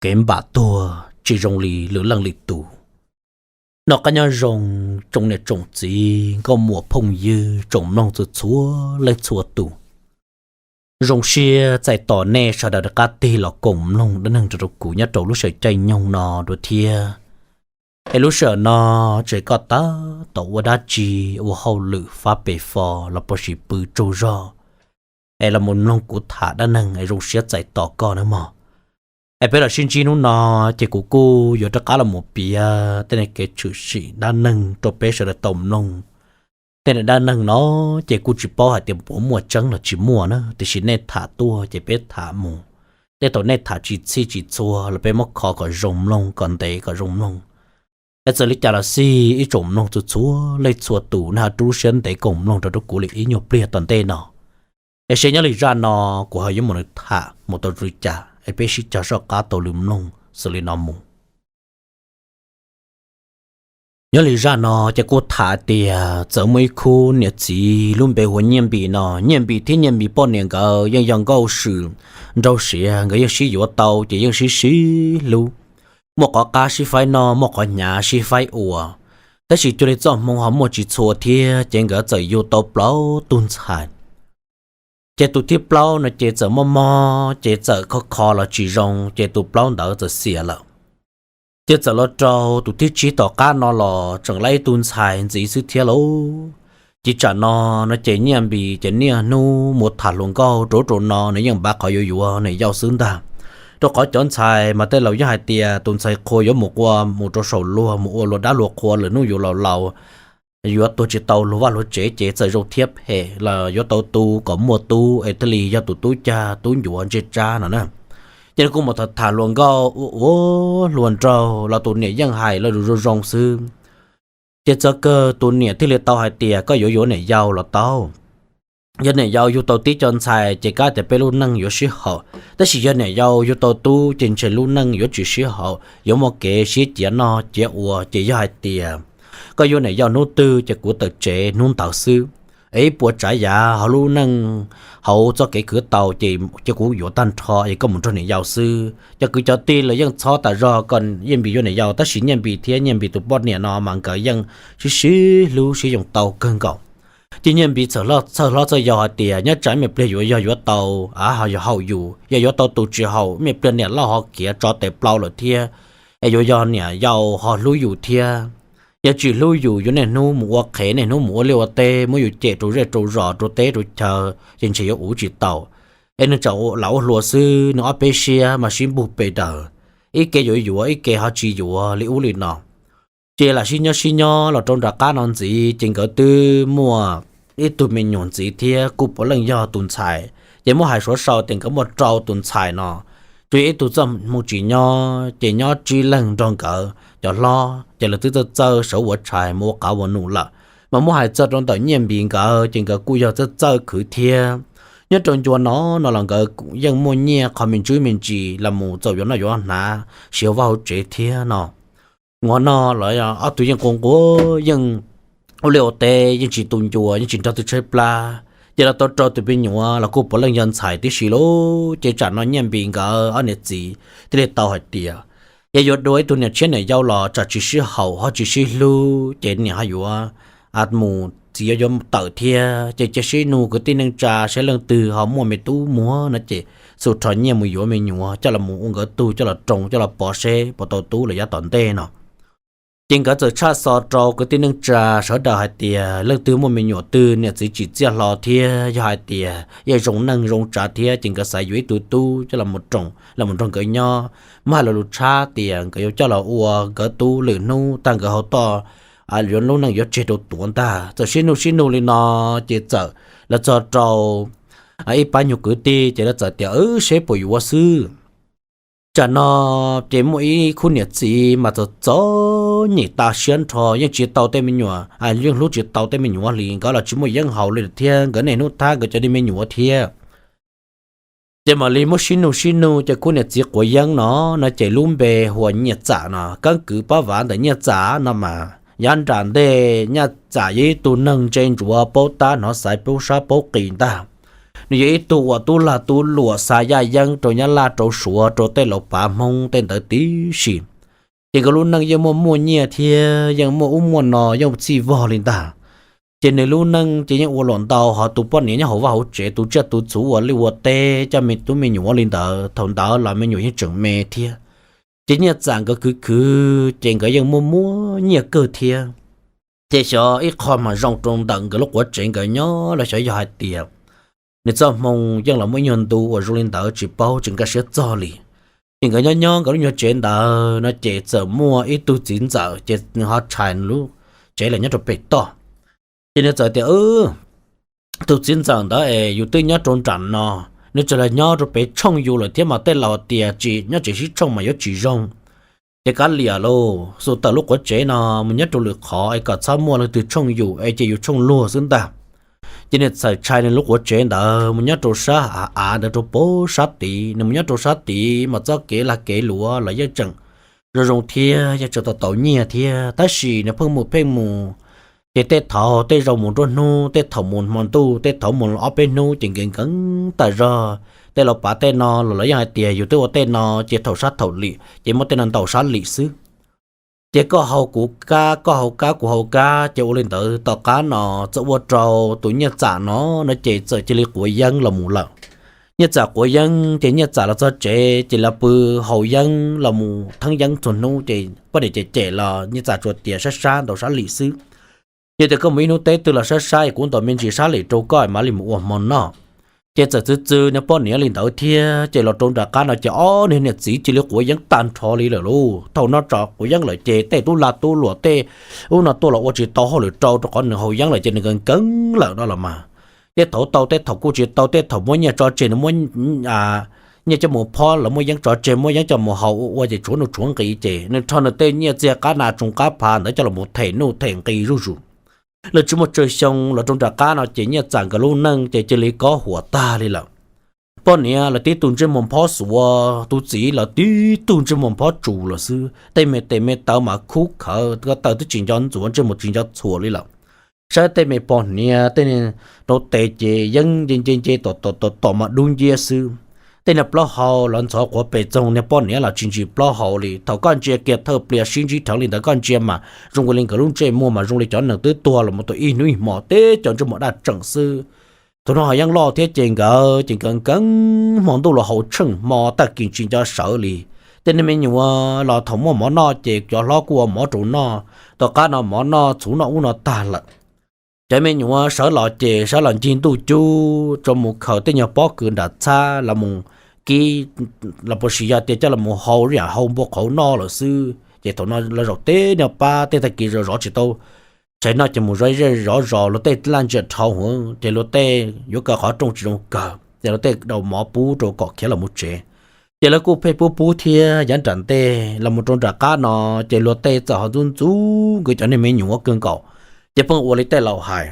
kev npam tuag tsis zoo li lwm leej lwm tus. Noj qab nyob zoo tsoom niam tsoom txiv nkauj muam phooj ywg tsoom mloog txhua txhua leej txhua tus. Zoo siab txais tos nej sawv daws rov qab tig los koom mloog dab neeg rau rau kuv nyob rau lub sij hawm caij nyoog no dua thiab. Es lub sij hawm no tseem koj tab tom ua dab tsi, ua hauj lwm fab pem fo los puas sis pw tsaug zog es los mus mloog kuv tham dab neeg es zoo siab txais tos koj nawb mog. Es peb los sib ntsib hnub no ces kuv kuj yuav rov qab los mus piav tej kev tshwm sim dab neeg rau peb sawv daws tau mloog. Tej dab neeg no ces kuj tsis paub hais tias puas muaj tseeb los tsis muaj na, tiam sis nej tham tuaj ces peb tham mus. Tej thaum nej tham tsis txhij tsis txhua los peb muab kho kom zoo mloog, kom ntev kom zoo mloog. Es txawm li cas los xij ib tsoom mloog txhua txhua leej txhua tus, nej ho rub siab ntev koom mloog rau rau kuv li ib nyuag pliag tom ntej no. Es seb nyob li zaj no kuv ho yuav mus tham mus tau li cas es peb sib cog soj qab tau li mloog xws li no mus. Nyob li zaj no ces kuj tham tias txawm muaj ib khub niam txiv lub npe hu ua Nyiaj Npis no, Nyiaj Npis thiab Nyiaj Npis poj niam nkawd yeej yog nkauj swm nraug siav, nkawd yeej sib yuav tau ces yeej sib sib hlub, muaj qhov qab sib faib noj, muaj qhov hnyav sib faib ua. Tab sis cuag li txoj hmoo ho muaj tsis txhua thiab ces nkawd txawm yug tau plaub tug ntxhais. Ces tus thib plaub no ces txawm mob mob ces txawm kho kho los tsis zoo ces tus plaub ntawd txawm xiam lawm. Ces txawm los rau tus thib tsib tom qab no los tseem lab ib tug ntxhais ntxiv xwb thiab lauj. Ces tsam no no ces Nyiaj Npis ces niaj hnub mus tham hluas nkauj rau ub rau no, nws yeej npav qhov yuav yuav niam yau xwb ntag. Rau qhov cov ntxhais mas tej laus yeej hais tias tus ntxhais qhua yuav mus ua mus rau saum luag mus ua luag dab luag qhua lwm hnub yuav laus laus, yuav tuag tsis tau luag vaj luag tsev ces txawm zoo thiab phem los yuav tau tu kom muaj tub es thiaj li yog tus tub cag tub ncuav ntsej tsab no na. Ces nws kuj mus tham tham hluas nkauj ua ua hluas nraug los tus niam yeej hais los zoo zoo xwb. Ces txog kawg tus niam thiaj li tau hais tias koj yuav yuav niam yau los tau. Yog niam yau yug tau tib co ntxhais ces kav tias peb lub neej yuav sib haum, tab sis yog niam yau yug tau tub ces ntshe lub neej yuav tsis sib haum, yuav muaj kev siab ciav noj ciav ua. Ces yog hais tias koj yuav niam yau hnub twg ces kuv tawm tsev hnub ntawd xwb. Es ib puas tsav yav hauv lub neej, hauv txoj kev khwv tau ces cia kuv yuav tag nrho es koj mus nrog niam yau xwb. Cov kwv cov tij los yeej txhob tas zog kom Nyiaj Npis yuav niam yau, tab sis Nyiaj Npis thiab Nyiaj Npis tus poj niam no mas nkawd yeej sib sib hlub sib yoo tau kawg nkaus. Ces Nyiaj Npis txhawj hlob txhawj yau hais tias nyob tsam me pliag yuav yog yuav tau, av ho yog haum yus, yog yuav tau tus tsis haum, me pliag niam loj ho khiav tso tes plaub lawm thiab, es yuav yog niam yau ho hlub yus thiab. Yog tsis hlub yus, yuav niaj hnub mus ua qhev, niaj hnub mus ua liaj ua teb, muab yus cem rau zej rau zos rau teb rau chaw, ces ntshe yuav uv tsis tau. Es nws tsam lam ua hluas xwb, nws ob peb siab mas sib npug pes daws, ib ke yuav yuav ib ke ho tsis yuav li ub li no. Ces lam sib nyob sib nyob los rau nram qab no ntxiv ces nkawd twb muaj ib tug me nyuam ntxiv thiab kuj puav leej yog tus ntxhais. Ces muab hais suav sau tias nkawd muaj rau tus ntxhais no, tsuas yog ib tug txoj hmoo tsis nyob ces nyob tsib leeg nrog nkawd cov hlob, ces lawv twb txawj txawj sawv ua tshais mus ua qav ua num lawm. Mas muab hais txog rau ntawm Nyiaj Npis nkawd ces nkawd kuj yog txawj txawj khwv thiab. Nyob rau ncua no no los nkawd yeej muaj nyiaj qhov me ntsis me ntsis los mus txaus yuav noj yuav hnav, siv hauv vaj hauv tsev thiab no. Ua no los ob tug yeej quas nquas, yeej ua liaj ua teb, yeej tsis tu ncua, yeej tsis nrog twg tshaib plab. Ces los tau rau tus me nyuam los kuj puav leej yog ntxhais tib si lauj. Ces tsam no Nyiaj Npis nkawd ob niam txiv thiaj li tau hais tias, yog yuav dua ib tug niam tshiab niam yau los tsam tsis sib haum ho tsis sib hlub, ces niam ho yuav mus txiv yuav yuav tawm thiab. Ces cia sib nug kwv tij neej tsa saib leej twg ho muaj me tub muag no ces xu rho nyiaj mus yuav me nyuam coj los mus ua nkawd tug, coj los roos, coj los pov seb puas tau tub los yav tom ntej no. Ces nkawd txawm tshaj xov rau kwv tij neej tsa sawv daws hais tias leej twg muaj me nyuam twg niam txiv tsim txiaj hlo thiab yog hais tias yeej zoo neej zoo tsav thiab ces nkawd xav yuav ib tug tub coj los mus roos los mus nrog nkawd nyob. Muab hais lo lus tshab tias nkawd yuav coj los ua nkawd tub lwm hnub tag nkawd hauv toj, yuav lub neej yuav tseg rau tuav ntag. Txawm sib nug sib nug li no, ces txawm los txog rau ib pab nyuag kwv tij ces lawv txawm tias wb seb puas yuav xwb. Tsam no ces muaj ib khub niam txiv mas txom txom nyem tas siab nrho, yeej tsis tau tej me nyuam, yeej hlub tsis tau tej me nyuam li, nkawd los tsis muaj yeeb haus li thiab, nkawd niaj hnub thab nkawd cov me nyuam thiab. Ces mam li muab sib nug sib nug ces khub niam txiv quav yeeb no, no ces lub npe hu ua Nyiaj Txam no, keeb kwv pab vav ntawm Nyiaj Txam no mas yav nram ntej Nyiaj Txam yog ib tug neeg ntse ntsuav, paub tab hnov xaiv, paub sab paub qis ntag. nws yog ib tug uas tub lag tub luam xa yaj yeeb rau Nyab Laj rau Suav rau tej laus pav Hmoob tej ntawd tib si. Ces nkawd lub neej yeej muaj muaj nyiaj thiab yeej muaj ub muaj no, yeej txhij vog li ntag. Ces nws lub neej ces yeej ua luam ntau, ho tus poj niam nyob hauv vaj hauv tsev tu tsiaj tu txhuv ua liaj ua teb coj me tub me nyuam li ntawd. Thaum ntawd los me nyuam yeej tseem me thiab. Ces Nyiaj Txam nkawd khwv khwv ces nkawd yeej muaj muaj nyiaj kawg thiab. Ces xyov ib qho mas zoo rau ntawm nkawd lub quav tsev nkawd nyob los xyov yog hais tias nws txoj hmoo yeej los muaj ib nyuag ntu uas zoo li ntawd tsis paub tsis nkag siab txog li. Ces nkawd nyob nyob nkawd lub nyuag tsev ntawd no ces txawm muaj ib tug txiv ntxawm ces nws ho tshais lub tsev los nyob rau pem toj. Ces nws txawm tias, tus txiv ntxawm ntawd es yus twb nyob rau nram no, nws txawm los nyob rau pem tshooj yus lawm thiab mas tej laus tias tsis nyob tsev sib tshooj mas yuav tsis zoo. Ces kav liam lauj, xus tawm lub quav tsev no mus nyob rau lwm qhov es kom txhob muaj leej twg tshooj yus es cia yus tshooj luag xwb ntag. Ces nws txawm tshais nws lub quav tsev ntawd mus nyob rau sab av ntawd rau pem sab tid. Nws mus nyob rau sab tid mas txoj kev lag kev luam los yeej tseem zoo zoo thiab yeej tseem tau tau nyiaj thiab, tab sis nws pheej mus pheej mus. Ces tej thaum tej zaus mus nruab hnub, tej thaum mus hmo ntuj, tej thaum mus ob peb hnub ces nkees nkees tas zog. Tej laus pav tej no los lawv yeej hais tias yus twb ua tej no ces thaum sab thaum lim ces muaj tej no ntaus sab lim xwb. Ces koj haus kuv kab, koj haus kab kuv haus kab, ces ua li ntawd tom qab no txawm ua rau tus Nyiaj Txam no no ces txawm cia li quav yeeb los mus lawm. Nyiaj Txam quav yeeb ces Nyiaj Txam los txog tsev ces los pw haus yeeb los mus theeb yeeb txhua hnub, ces poj niam cem cem los Nyiaj Txam tsuas tias sab sab ntaus sab lim xwb. Ces tias koj mus ib hnub teb twg los sab sab es kuv ntaus me ntsis sab lim rau koj mam li mus ua hmo noj. Ces txawm txwv txwv niag poj niam li ntawd thiab, ces los rau nram qab no ces ob niag niam txiv cia li quav yeeb tag nrho li lawm lauj. Thaum no tso quav yeeb lawm ces tej tub lag tub luam tej ub no tuaj los ua tsis tau hauj lwm rau, rau qhov nws haus yeeb lawm ces nws nkees nkees lawm no los mas. Tej thaum tau, tej thaum kuj tsis tau, tej thaum muab nyiaj tso tseg nws muab nyiaj coj mus phob, lawv muab yeeb tso tseg muab yeeb coj mus haus ua ua ces tshuav nuj tshuav nqi, ces nws rho nws tej nyiaj txiag qab nas tsoos qab phav ntawd coj los them nuj them nqi zuj zus. Lawv tsis muaj tsawg xyoo los rau nram qab no ces Nyiaj Txam nkawd lub neej ces cia li kob huam tag li lawm. Poj niam los tib tug ntsej muag phob xuav, tus txiv los tib tug ntsej muag phob tsus lawm xwb. Tej me tes me taw mas khub khawv, ko taw twb tsis nco ntxuav, ntsej muag tsis nco txhuam li lawm. Saib tej me poj niam tej rau tes ces yeeb nce nce nce tom tom tom mas dub nciab xwb. Tej niag plaub hau los ntxhov quav pes txoog, niag poj niam los tsis ntsis plaub hau li. Thaum koj ntsia kiag thawj pliag sib ntsib dheev li ntawd koj ntsia mas zoo li nkawd lub ntsej muag mas zoo li cov neeg twb tuag los mus tau ib hnub ib hmo, teb cov ntsej muag daj tseem xwb. Thaum no ho yeej loj thiab ces nkawd ces nkees nkees, hmo ntuj los haus tsheej hmo tag kis tsis nco sawv li. Tej niag me nyuam los thaum muaj mov noj ces cov hlob kuj ua mov rau noj, tom qab no mov noj txhuv noj ub no tag lawm. Cov me nyuam sawv los ces sawv los ncig ntuj cub rau mus khaws tej nyuag pob kws nram txhab los mus kib, los puas sis yog tias coj los mus hau yam hau npua qhauv noj lawm xwb. Ces thaum no lawv zaum teb no pab tej tag kis zov zov tsis tau tshais noj ces mus zov zej zov zos, luag tej laj ntsia dhau hwv ces luag tej yuav kaw qhov rooj tsis zoo kaw ces luag tej daus mov pub rau kom khiav los mus tsev. Ces lawv kuj pheej pub pub thiab. Yav nram ntej los mus rau nram qab no ces luag tej txawm ho ntxub ntxub nkawd cov niag me nyuam kawg nkaus. Ces pheej ua li tej laus hais,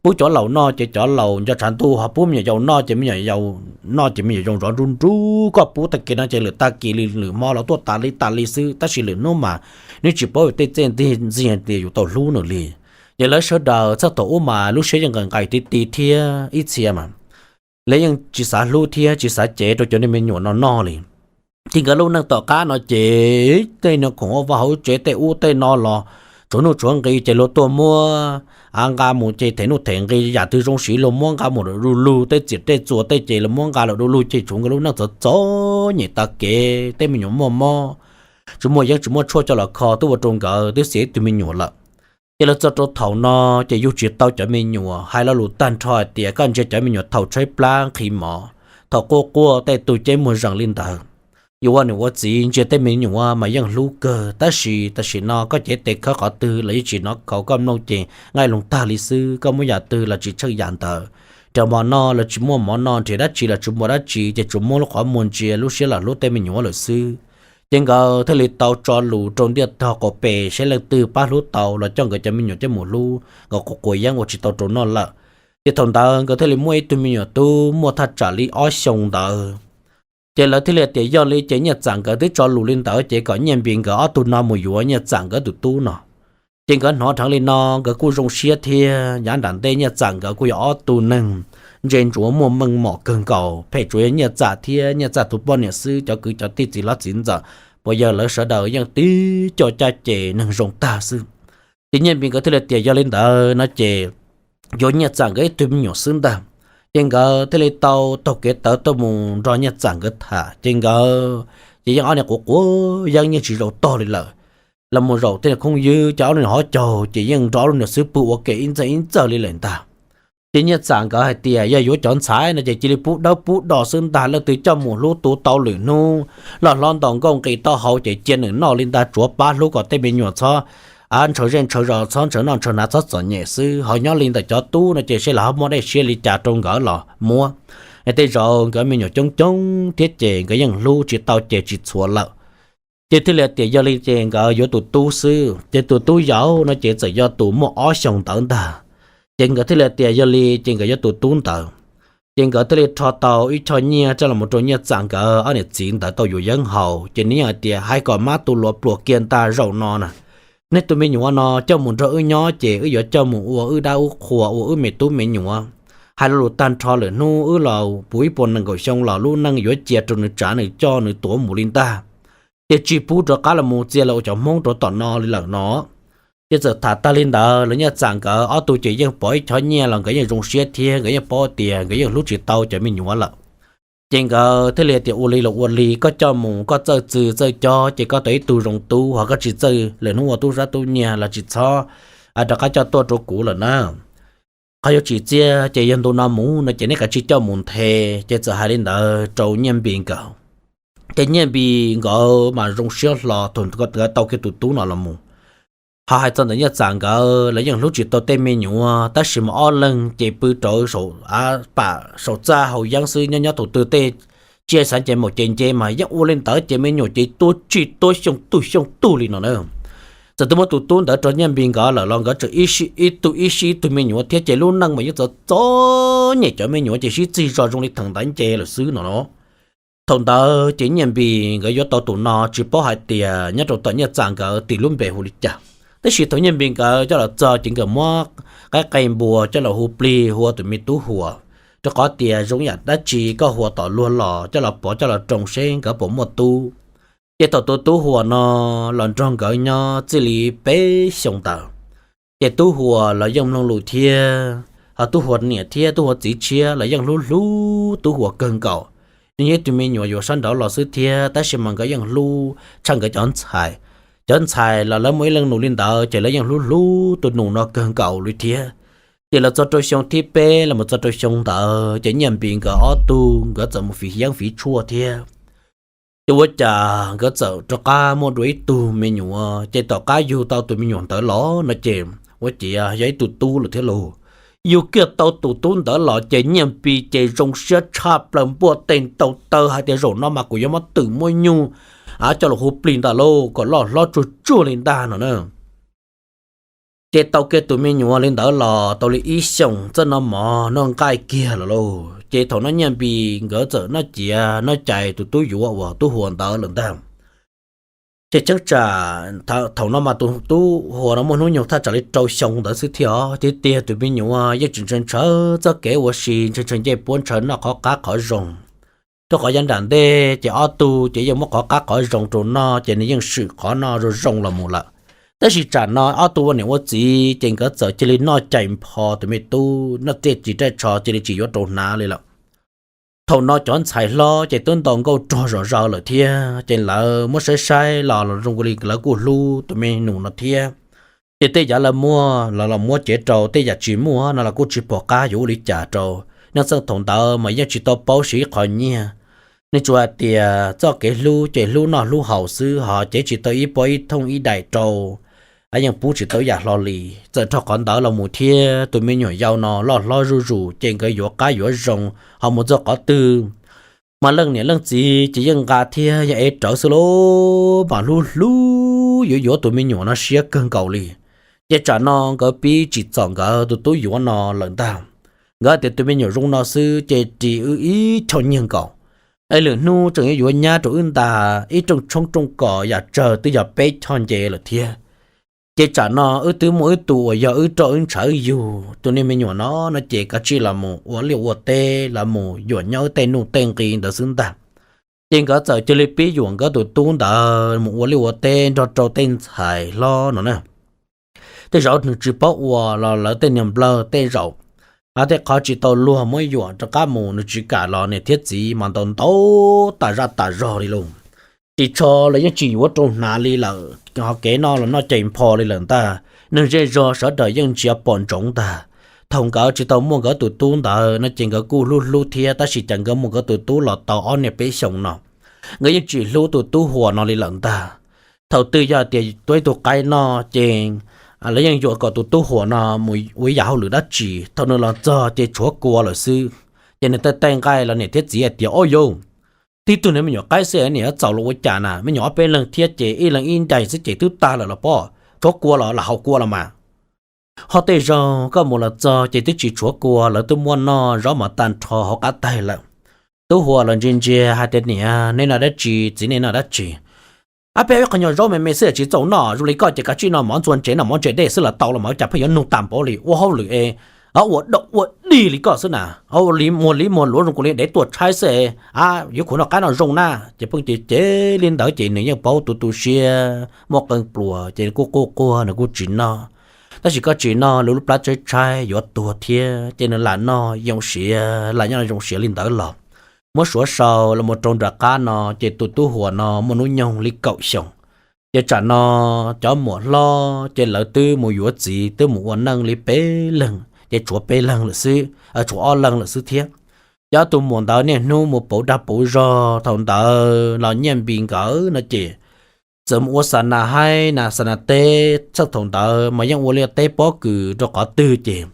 pub cov laus noj ces cov laus nco tshav ntuj, ho pub me nyuam yaus noj ces me nyuam yaus noj ces me nyuam zoo zov nrub nrub. Koj pub tag kis no ces lwm tag kis li lwm hmo los tuaj tas li tas li xwb, tab sis lwm hnub mas nws tsis paub yus tej txiaj ntsig tias yus tau hlub nws li. Ces lawv sawv daws txog thaum ub mas lub siab yeej nqaim nqaim ti ti thiab ib txhia mas lawv yeej tsis xav hlub thiab tsis xav cev rau cov niag me nyuam no noj li. Ces nkawd lub neej tom qab no ces tej niag khoom ua vaj hauv tsev tej ub tej no los tshuav nuj tshuav nqi ces luag tuaj muab av nqa mus ces them nuj them nqi, yam twg zoo siv luag muab nqa mus lawm du lug, tej txiam tej txuas tej ces luag muab nqa lawm du lug ces tshuav nkawd lub neej txom txom nyem tag kev. Tej me nyuam muaj mob, tsis muaj yeeb tsis muaj tshuaj coj los kho twb ua rau nkawd twb xiam ib tug me nyuam lawm. Ces lawv txog rau thaum no ces yug tsis tau cov me nyuam, hais lo lus tag nrho hais tias koj ntsia cov me nyuam thaum tshaib plab nqhis mov, thaum quaj quaj tej tug ceb muag zees li ntawd. Yus ua niam ua txiv ntsia tej me nyuam mas yeej hlub kawg, tab sis tam sim no koj cev tes khawb qhov twg los yeej tsis hnov khaus, koj mloog ces nqaij loo tag li xwb, koj muab yam twg los tsis tsheej yam ntawd. Nrhiav mov noj los tsis muaj mov noj, nrhiav dab tsi los tsis muaj dab tsi, ces tsuas muab lub qhov muag ntsia lub siab los hlub tej me nyuam lawm xwb. Ces nkawd thiaj li tau tso lus rau ntiaj tog qaum pes saib leej twg pab hlub tau los coj nkawd cov me nyuam coj mus hlub, nkawd quav quav yeeb ua tsis tau rau noj lawm. Ces thaum ntawd nkawd thiaj li muaj ib tug me nyuam tub muaj thaj tsam li ob xyoo ntawd. Ces lawv thiaj li tias yog li ces Nyiaj Txam nkawd twb tso lus li ntawd ces kom Nyiaj Npis nkawd ob tug no mus yuav Nyiaj Txam nkawd tus tub no. Ces nkawd hnov dheev li no nkawd kuj zoo siab thiab. Yav nram ntej Nyiaj Txam nkawd kuj yog ob tug neeg ntse ntsuav muaj meej mom kawg nkaus, phem tsuas yog Nyiaj Txam thiab Nyiaj Txam tus poj niam xwb, cov kwv cov tij txiv hlob txiv ntxawm, puas yawg lawv sawv daws yeej tib co caj ces neeg zoo tag xwb. Ces Nyiaj Npis nkawd thiaj li tias yog li ntawd no ces yuav Nyiaj Txam nkawd ib tug me nyuam xwb ntag. Ces nkawd thiaj li tau taug kev tawv tuaj mus nrog Nyiaj Txam nkawd tham, ces nkawd ces yeej ob niag quav quav yeeb yeej tsis zaum tog li lawm. Los mus zaum tej khoob ywb ces ob lub niag hov caug ces yeej nrog ob lub niag xwb pw ua ke ib ntxawg ib ntxawg li lawm ntag. Ces Nyiaj Txam nkawd hais tias yog yuav cov ntxhais no ces cia li pub dawb pub do xwb ntag, leej twg coj mus hlub tu tau lwm hnub loj hlob ntaus nkauj nqis taub hau ces cia nws noj li ntag, tsuav pab hlub kom tej me nyuam txhob ntshaw zej ntshaw zos, txhob ntshaw noj ntshaw hnav, txhob txom nyem xwb. Ho nyob li ntawm cov tub no ces seb lawv ho muaj dej siab li cas rau nkawd los muab. Tej zaum nkawd me nyuam coob coob thiab ces nkawd yeej hlub tsis tau ces tsis txhuav lawm. Ces thiaj li tias yog li ces nkawd yuav tus tub xwb, ces tus tub yau no ces txawm yog tus muaj ob xyoos ntawd ntag. Ces nkawd thiaj li tias yog li ces nkawd yuav tus tub ntawd. Ces nkawd thiaj li rho tau ib choj nyiaj coj los rau Nyiaj Txam nkawd ob niam txiv ntawd tau yuav yeeb haus, ces nws yeej hais tias hais kom mab tus luav pluas kiag ntag, zaum no na, nej tus me nyuam no coj mus nrog wb nyob ces wb yuav coj mus ua wb dab ub qhua, ua wb me tub me nyuam. Hais lo lus tag nrho lwm hnub wb los puv ib puas nees nkaum xyoo los lub neej yuav cia rau nws tsav nws coj nws tuav mus li ntag. Ces tsis pub rov qab los mus txia los ua cov Hmoob rau tom no li lawm no. Ces txawm tham tag li ntawd los Nyiaj Txam nkawd ob tug ces yeej pov ib choj nyiaj los nkawd yeej zoo siab thiab nkawd yeej paub tias nkawd yeej hlub tsis tau cov me nyuam lawm. Ces nkawd thiaj li tias ua li los ua li, koj coj mus koj txawj txwg txawj cob ces koj tau ib tug zoo tub, ho koj tsis txawj lwm hnub ua tub sab tub nyiag los tsis txhob rov qab coj tuaj rau kuv lawm na. Qhov yuav tsim txiaj ces yog ntu no mus no ces nej kav tsij coj mus nthe. Ces txawm hais li ntawd rau Nyiaj Npis nkawd. Ces Nyiaj Npis nkawd mas zoo siab hlo thaum nkawd tau kiag tus tub no los mus. Ho hais txog ntawm Nyiaj Txam nkawd, lawv yeej hlub tsis tau tej me nyuam, tab sis mas ob leeg ces pw rau saum pam saum txaj haus yeeb xwb, nyob nyob thaum twg tej tsiaj xav nce maum ces nce mas yeej ua li ntawd ces me nyuam ces tuab tsis tuab xyoo tug xyoo tug li no na. Txawm twb muab tus tub ntawd rau Nyiaj Npis nkawd lawm los nkawd tseem ib tug ib sib ib tug me nyuam thiab ces lub neej mas yeej txom txom nyem, cov me nyuam ces sib txig zog zoo li theem ntawd nce lawm xwb no no. Thaum ntawd ces Nyiaj Npis nkawd yuav tau tus no tsis paub hais tias nyob rau tom Nyiaj Txam nkawd tis lub npe hu li cas. Tab sis thaum Nyiaj Npis nkawd coj los txog ces nkawd muab qaib qe npua coj los hu plig hu ua tus me tub Huas, rau qhov tias zoo yam dab tsi koj Huas tom luag los coj los pov coj los roos seb nkawd puas muaj tub. Ces thaum tus tub Huas no los nrog nkawd nyob txij li peb xyoos ntawd, ces tub Huas los yeej mloog lus thiab, ho tub Huas niam thiab tub Huas txiv tshiab los yeej hlub hlub tub Huas kawg nkaus. Nws yog ib tug me nyuam yuav sab nraud los xwb thiab, tab sis mas nkawd yeej hlub tshaj nkawd cov ntxhais. Cov ntxhais los lawv muaj ib leej nus li ntawd ces lawv yeej hlub hlub tus nus no kawg nkaus li thiab. Ces los txog rau xyoo thib peb los mus txog rau xyoo ntawd ces Nyiaj Npis nkawd ob tug nkawd txawm mus fiv yeeb fiv tshuaj thiab. Ces ua cas nkawd txawm rov qab muaj dua ib tug me nyuam, ces tom qab yug tau tus me nyuam ntawd los no ces ua ciav yog ib tug tub lawm thiab lauj. Yug kiag tau tus tub ntawd los ces Nyiaj Npis ces zoo siab tshaj plaws, npuaj tes ntaus taw hais tias zaum no mas kuv yuav muab twm muab nyuj coj los hu plig ntag lauj, kom loj hlob tsuag tsuag li ntag no na. Ces tau kiag tus me nyuam li ntawd los tau li ib xyoos, txoj no mov noj nqaij kiag lawm lauj. Ces thaum no Nyiaj Npis nkawd txawm noj ciav noj cais tus tub yuav uas tub Huas ntawd lawm ntag. Ces cheeb tsam thaum no mas tus tub Huas no muaj hnub nyoog thaj tsam li rau xyoo ntawd xwb thiab os, ces tiag tus me nyuam yeej tsis ntshaw ntshaw txoj kev ua si, ntshaw ntshaw ncej puab, ntshaw noj qhov qab qhov zoo. Rau qhov yav nram ntej ces ob tug ces yeej muab qhov qab qhov zoo rau noj ces nws yeej swm qhov noj zoo zoo los mus lawm. Tab sis tsam no ob tug ua niam ua txiv ces nkawd txawm cia li noj cais npho tus me tub, noj tej ris tej tsho cia li tsis yuav rau hnav li lawm. Thaum no cov ntxhais hlob ces twb ntaus nkauj rog zom zaws lawm thiab, ces lawv muab saib saib los zoo li lawv kuj hlub tus me nus no thiab. Ces tej yam lawv muaj los los muab cev rau, tej yam tsis muaj no los kuj tsis pom qab yuav ua li cas rau. Neej txheej thaum ntawd mas yeej tsis tau paub siv ib qho nyiaj. Nws tsuas hais tias txoj kev hlub ces hlub noj hlub haus xwb, ho cev tsis tau ib pob ib thooj ib daim rau, yeej pub tsis tau ib yam hlo li. Txawm rau qhov ntawd los mus thiab tus me nyuam yau no loj hlob zuj zus ces nkawd yuav qab yuav zoo, ho mus txog qhov twg mas leej niam leej txiv ces yeej nqa thiab yeej ev rawv xwb lauj, mas hlub hlub yuav yuav tus me nyuam no siab kawg nkaus li. Ces tsam no nkawd pib tsim txom nkawd tus tub yuav no lawm ntag. Nkawd tias tus me nyuam zoo no xwb ces ris wb ib choj nyiaj nkaus, es lwm hnub tseem yuav yuav nyab rau wb ntag, ib rooj tshoob rooj kos yam tsawg twb yog peb choj nce lawm thiab. Ces tsam no wb twb muaj wb tus uas yog wb roj wb ntshav wb yug, tus niag me nyuam no no ces kav tsij los mus ua liaj ua teb los mus yuam nyob wb tej nuj tej nqi ntawd xwb ntag. Ces nkawd txawm cia li pib yuam nkawd tus tub ntawd mus ua liaj ua teb nrog rau tej ntxhais hlob no na. Tej zaum nws tsis paub ua los lawv tej niag nplawg tej zaum a tej qhov tsis tau luag muab yuam rov qab mus nws tsis kam los niam thiab txiv mas ntaus ntaus tas zaj tas zog li lauj. Ris tsho los yeej tsis yuav rau hnav li lawm, ho kev no los noj cais npho li lawm ntag. Neeg zej zog sawv daws yeej ntsia pom ntsoov ntag. Thaum nkawd tsis tau muaj nkawd tus tub ntawd no ces nkawd kuj hlub hlub thiab, tab sis cas nkawd muaj nkawd tus tub los tau ob niaj peb xyoos no, nkawd yeej tsis hlub tus tub huam no li lawm ntag. Thaum twg yog tias tuaj ib tug qaib noj ces lawv yeej yuam kom tus tub huam no mus ua ib yam hauj lwm dab tsi, thaum nws los txog ces tshuav kua lawm xwb. Ces nws tej tej nqaij los niam thiab txiv hais tias, Ob yau, tib tug niag me nyuam qaib xwb niam txaus los ua cas na, me nyuam ob peb leeg thiab ces ib leeg ib ncaig xwb ces twb tag lawm los pob, tshuav kua los lam haus kua los mas. Ho tej zaug koj mus los txog ces twb tsis tshuav kua, lawv twb muab noj zaub mov tag nrho hauv qab taig lawm. Tub huam los ntsia ntsia hais tias, Niam, nej noj dab tsi, txiv nej noj dab tsi? Ab, peb ib qho nyuag zaub me me xwb tsis txaus noj, zoo li koj ces kav tsij noj mov ntxuag ntsev, noj mov ntse dej xwb los tau los mas, cas pheej yuav nug tag npaum li, ua hauj lwm es ua dog ua dig li koj xwb na, ua li muag li muag luav zoo li dev tuaj tshaib xwb es yuav khuv noj qaib noj zoo na. Ces pheej cem cem li ntawd ces nws yeej paub tu tu siab muaj qee pluas ces kuj quaj quaj nws kuj tsis noj. Tab sis koj tsis noj lub plab tshaib tshaib yuav tuag thiab, ces nws lam noj zoo siav, lam nyob zoo siav li ntawd los muab suav sau los mus rau nram qab no ces tus tub huam no muaj hnub nyoog li kaum xyoos. Ces tsam no cov muam hlob ces lawv twb mus yuav txiv twb mus ua neej li peb leeg ces tshuav peb leeg lawm xwb, tshuav ob leeg lawm xwb thiab. Cov tus muam ntawd niaj hnub mus pauv dag pauv zog, thaum ntawd los Nyiaj Npis nkawd no ces txawm mus ua xa nas haib na xa nas teb, txheej thaum ntawd mas yeej ua liaj teb pob kws rau qhov twg ces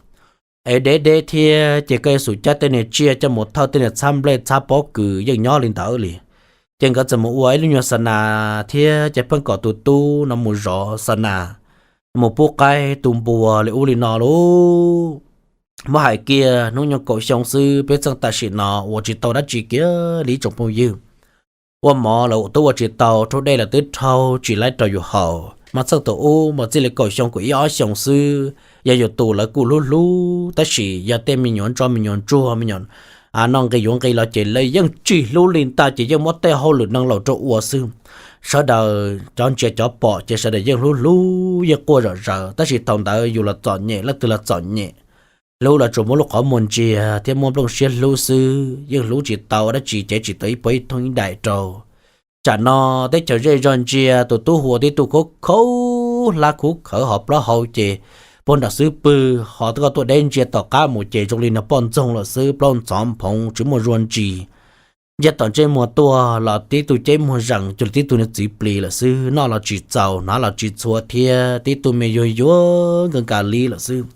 es deb deb thiab ces koj yuav xum cab tej niag tsiaj coj mus thawj tej niag txhab nplej txhab pob kws yeej nyob li ntawd li. Ces nkawd txawm mus ua ib lub nyuag xa nas thiab ces pheej kom tus tub no mus zov xa nas, mus pub qaib tu npua li ub li no lauj. Muab hais kiag hnub nyoog kaum xyoo xwb peb txheej tam sim no ua tsis tau dab tsi kiag li tsoom phooj ywg. Ua mov los twb ua tsis tau, rhaub dej los twb rhaub tsis laib rau yus haus, mas txheej thaum ub mas txij li kaum xyoo kaum ib ob xyoos xwb, yog yus tus lawv kuj hlub hlub tab sis yog tej me nyuam ntsuag me nyuam ntsuag me nyuam noj nqi yuav nqi los ces lawv yeej tsis hlub li ntag ces yeej muab tej hauj lwm neeg laus rau ua xwb. Sawv daws cov ntsia cov pom ces sawv daws yeej hlub hlub yeej quaj zom zaws tab sis thaum ntawd yus los txom nyem leej twg los txom nyem. Hlub los tsuas muab lub qhov muag ntsia thiab muab nplooj siab hlub xwb, yeej hlub tsis tau dab tsi, cev tsis tau ib puas ib thooj ib daim rau. Tsam no teb chaws zej zog ntsia tus tub huam tib tug khaub khaub hlab khuv khawv ho plaub hau ces puag nram xub pwg ho koj tuaj deb ntsia tom qab mus ces zoo li nws poj ntxoog lawm xwb, plaub ntxhov nphoov tsis muaj zuag ntsis. Ntsia tom ntsej muag tuaj los tib tug ceb muag zees cuag li tib tug niag txiv plis lawm xwb, noj los tsis txaus hnav los tsis txhua thiab tib tug me yuag yuag nka nka li lawm xwb.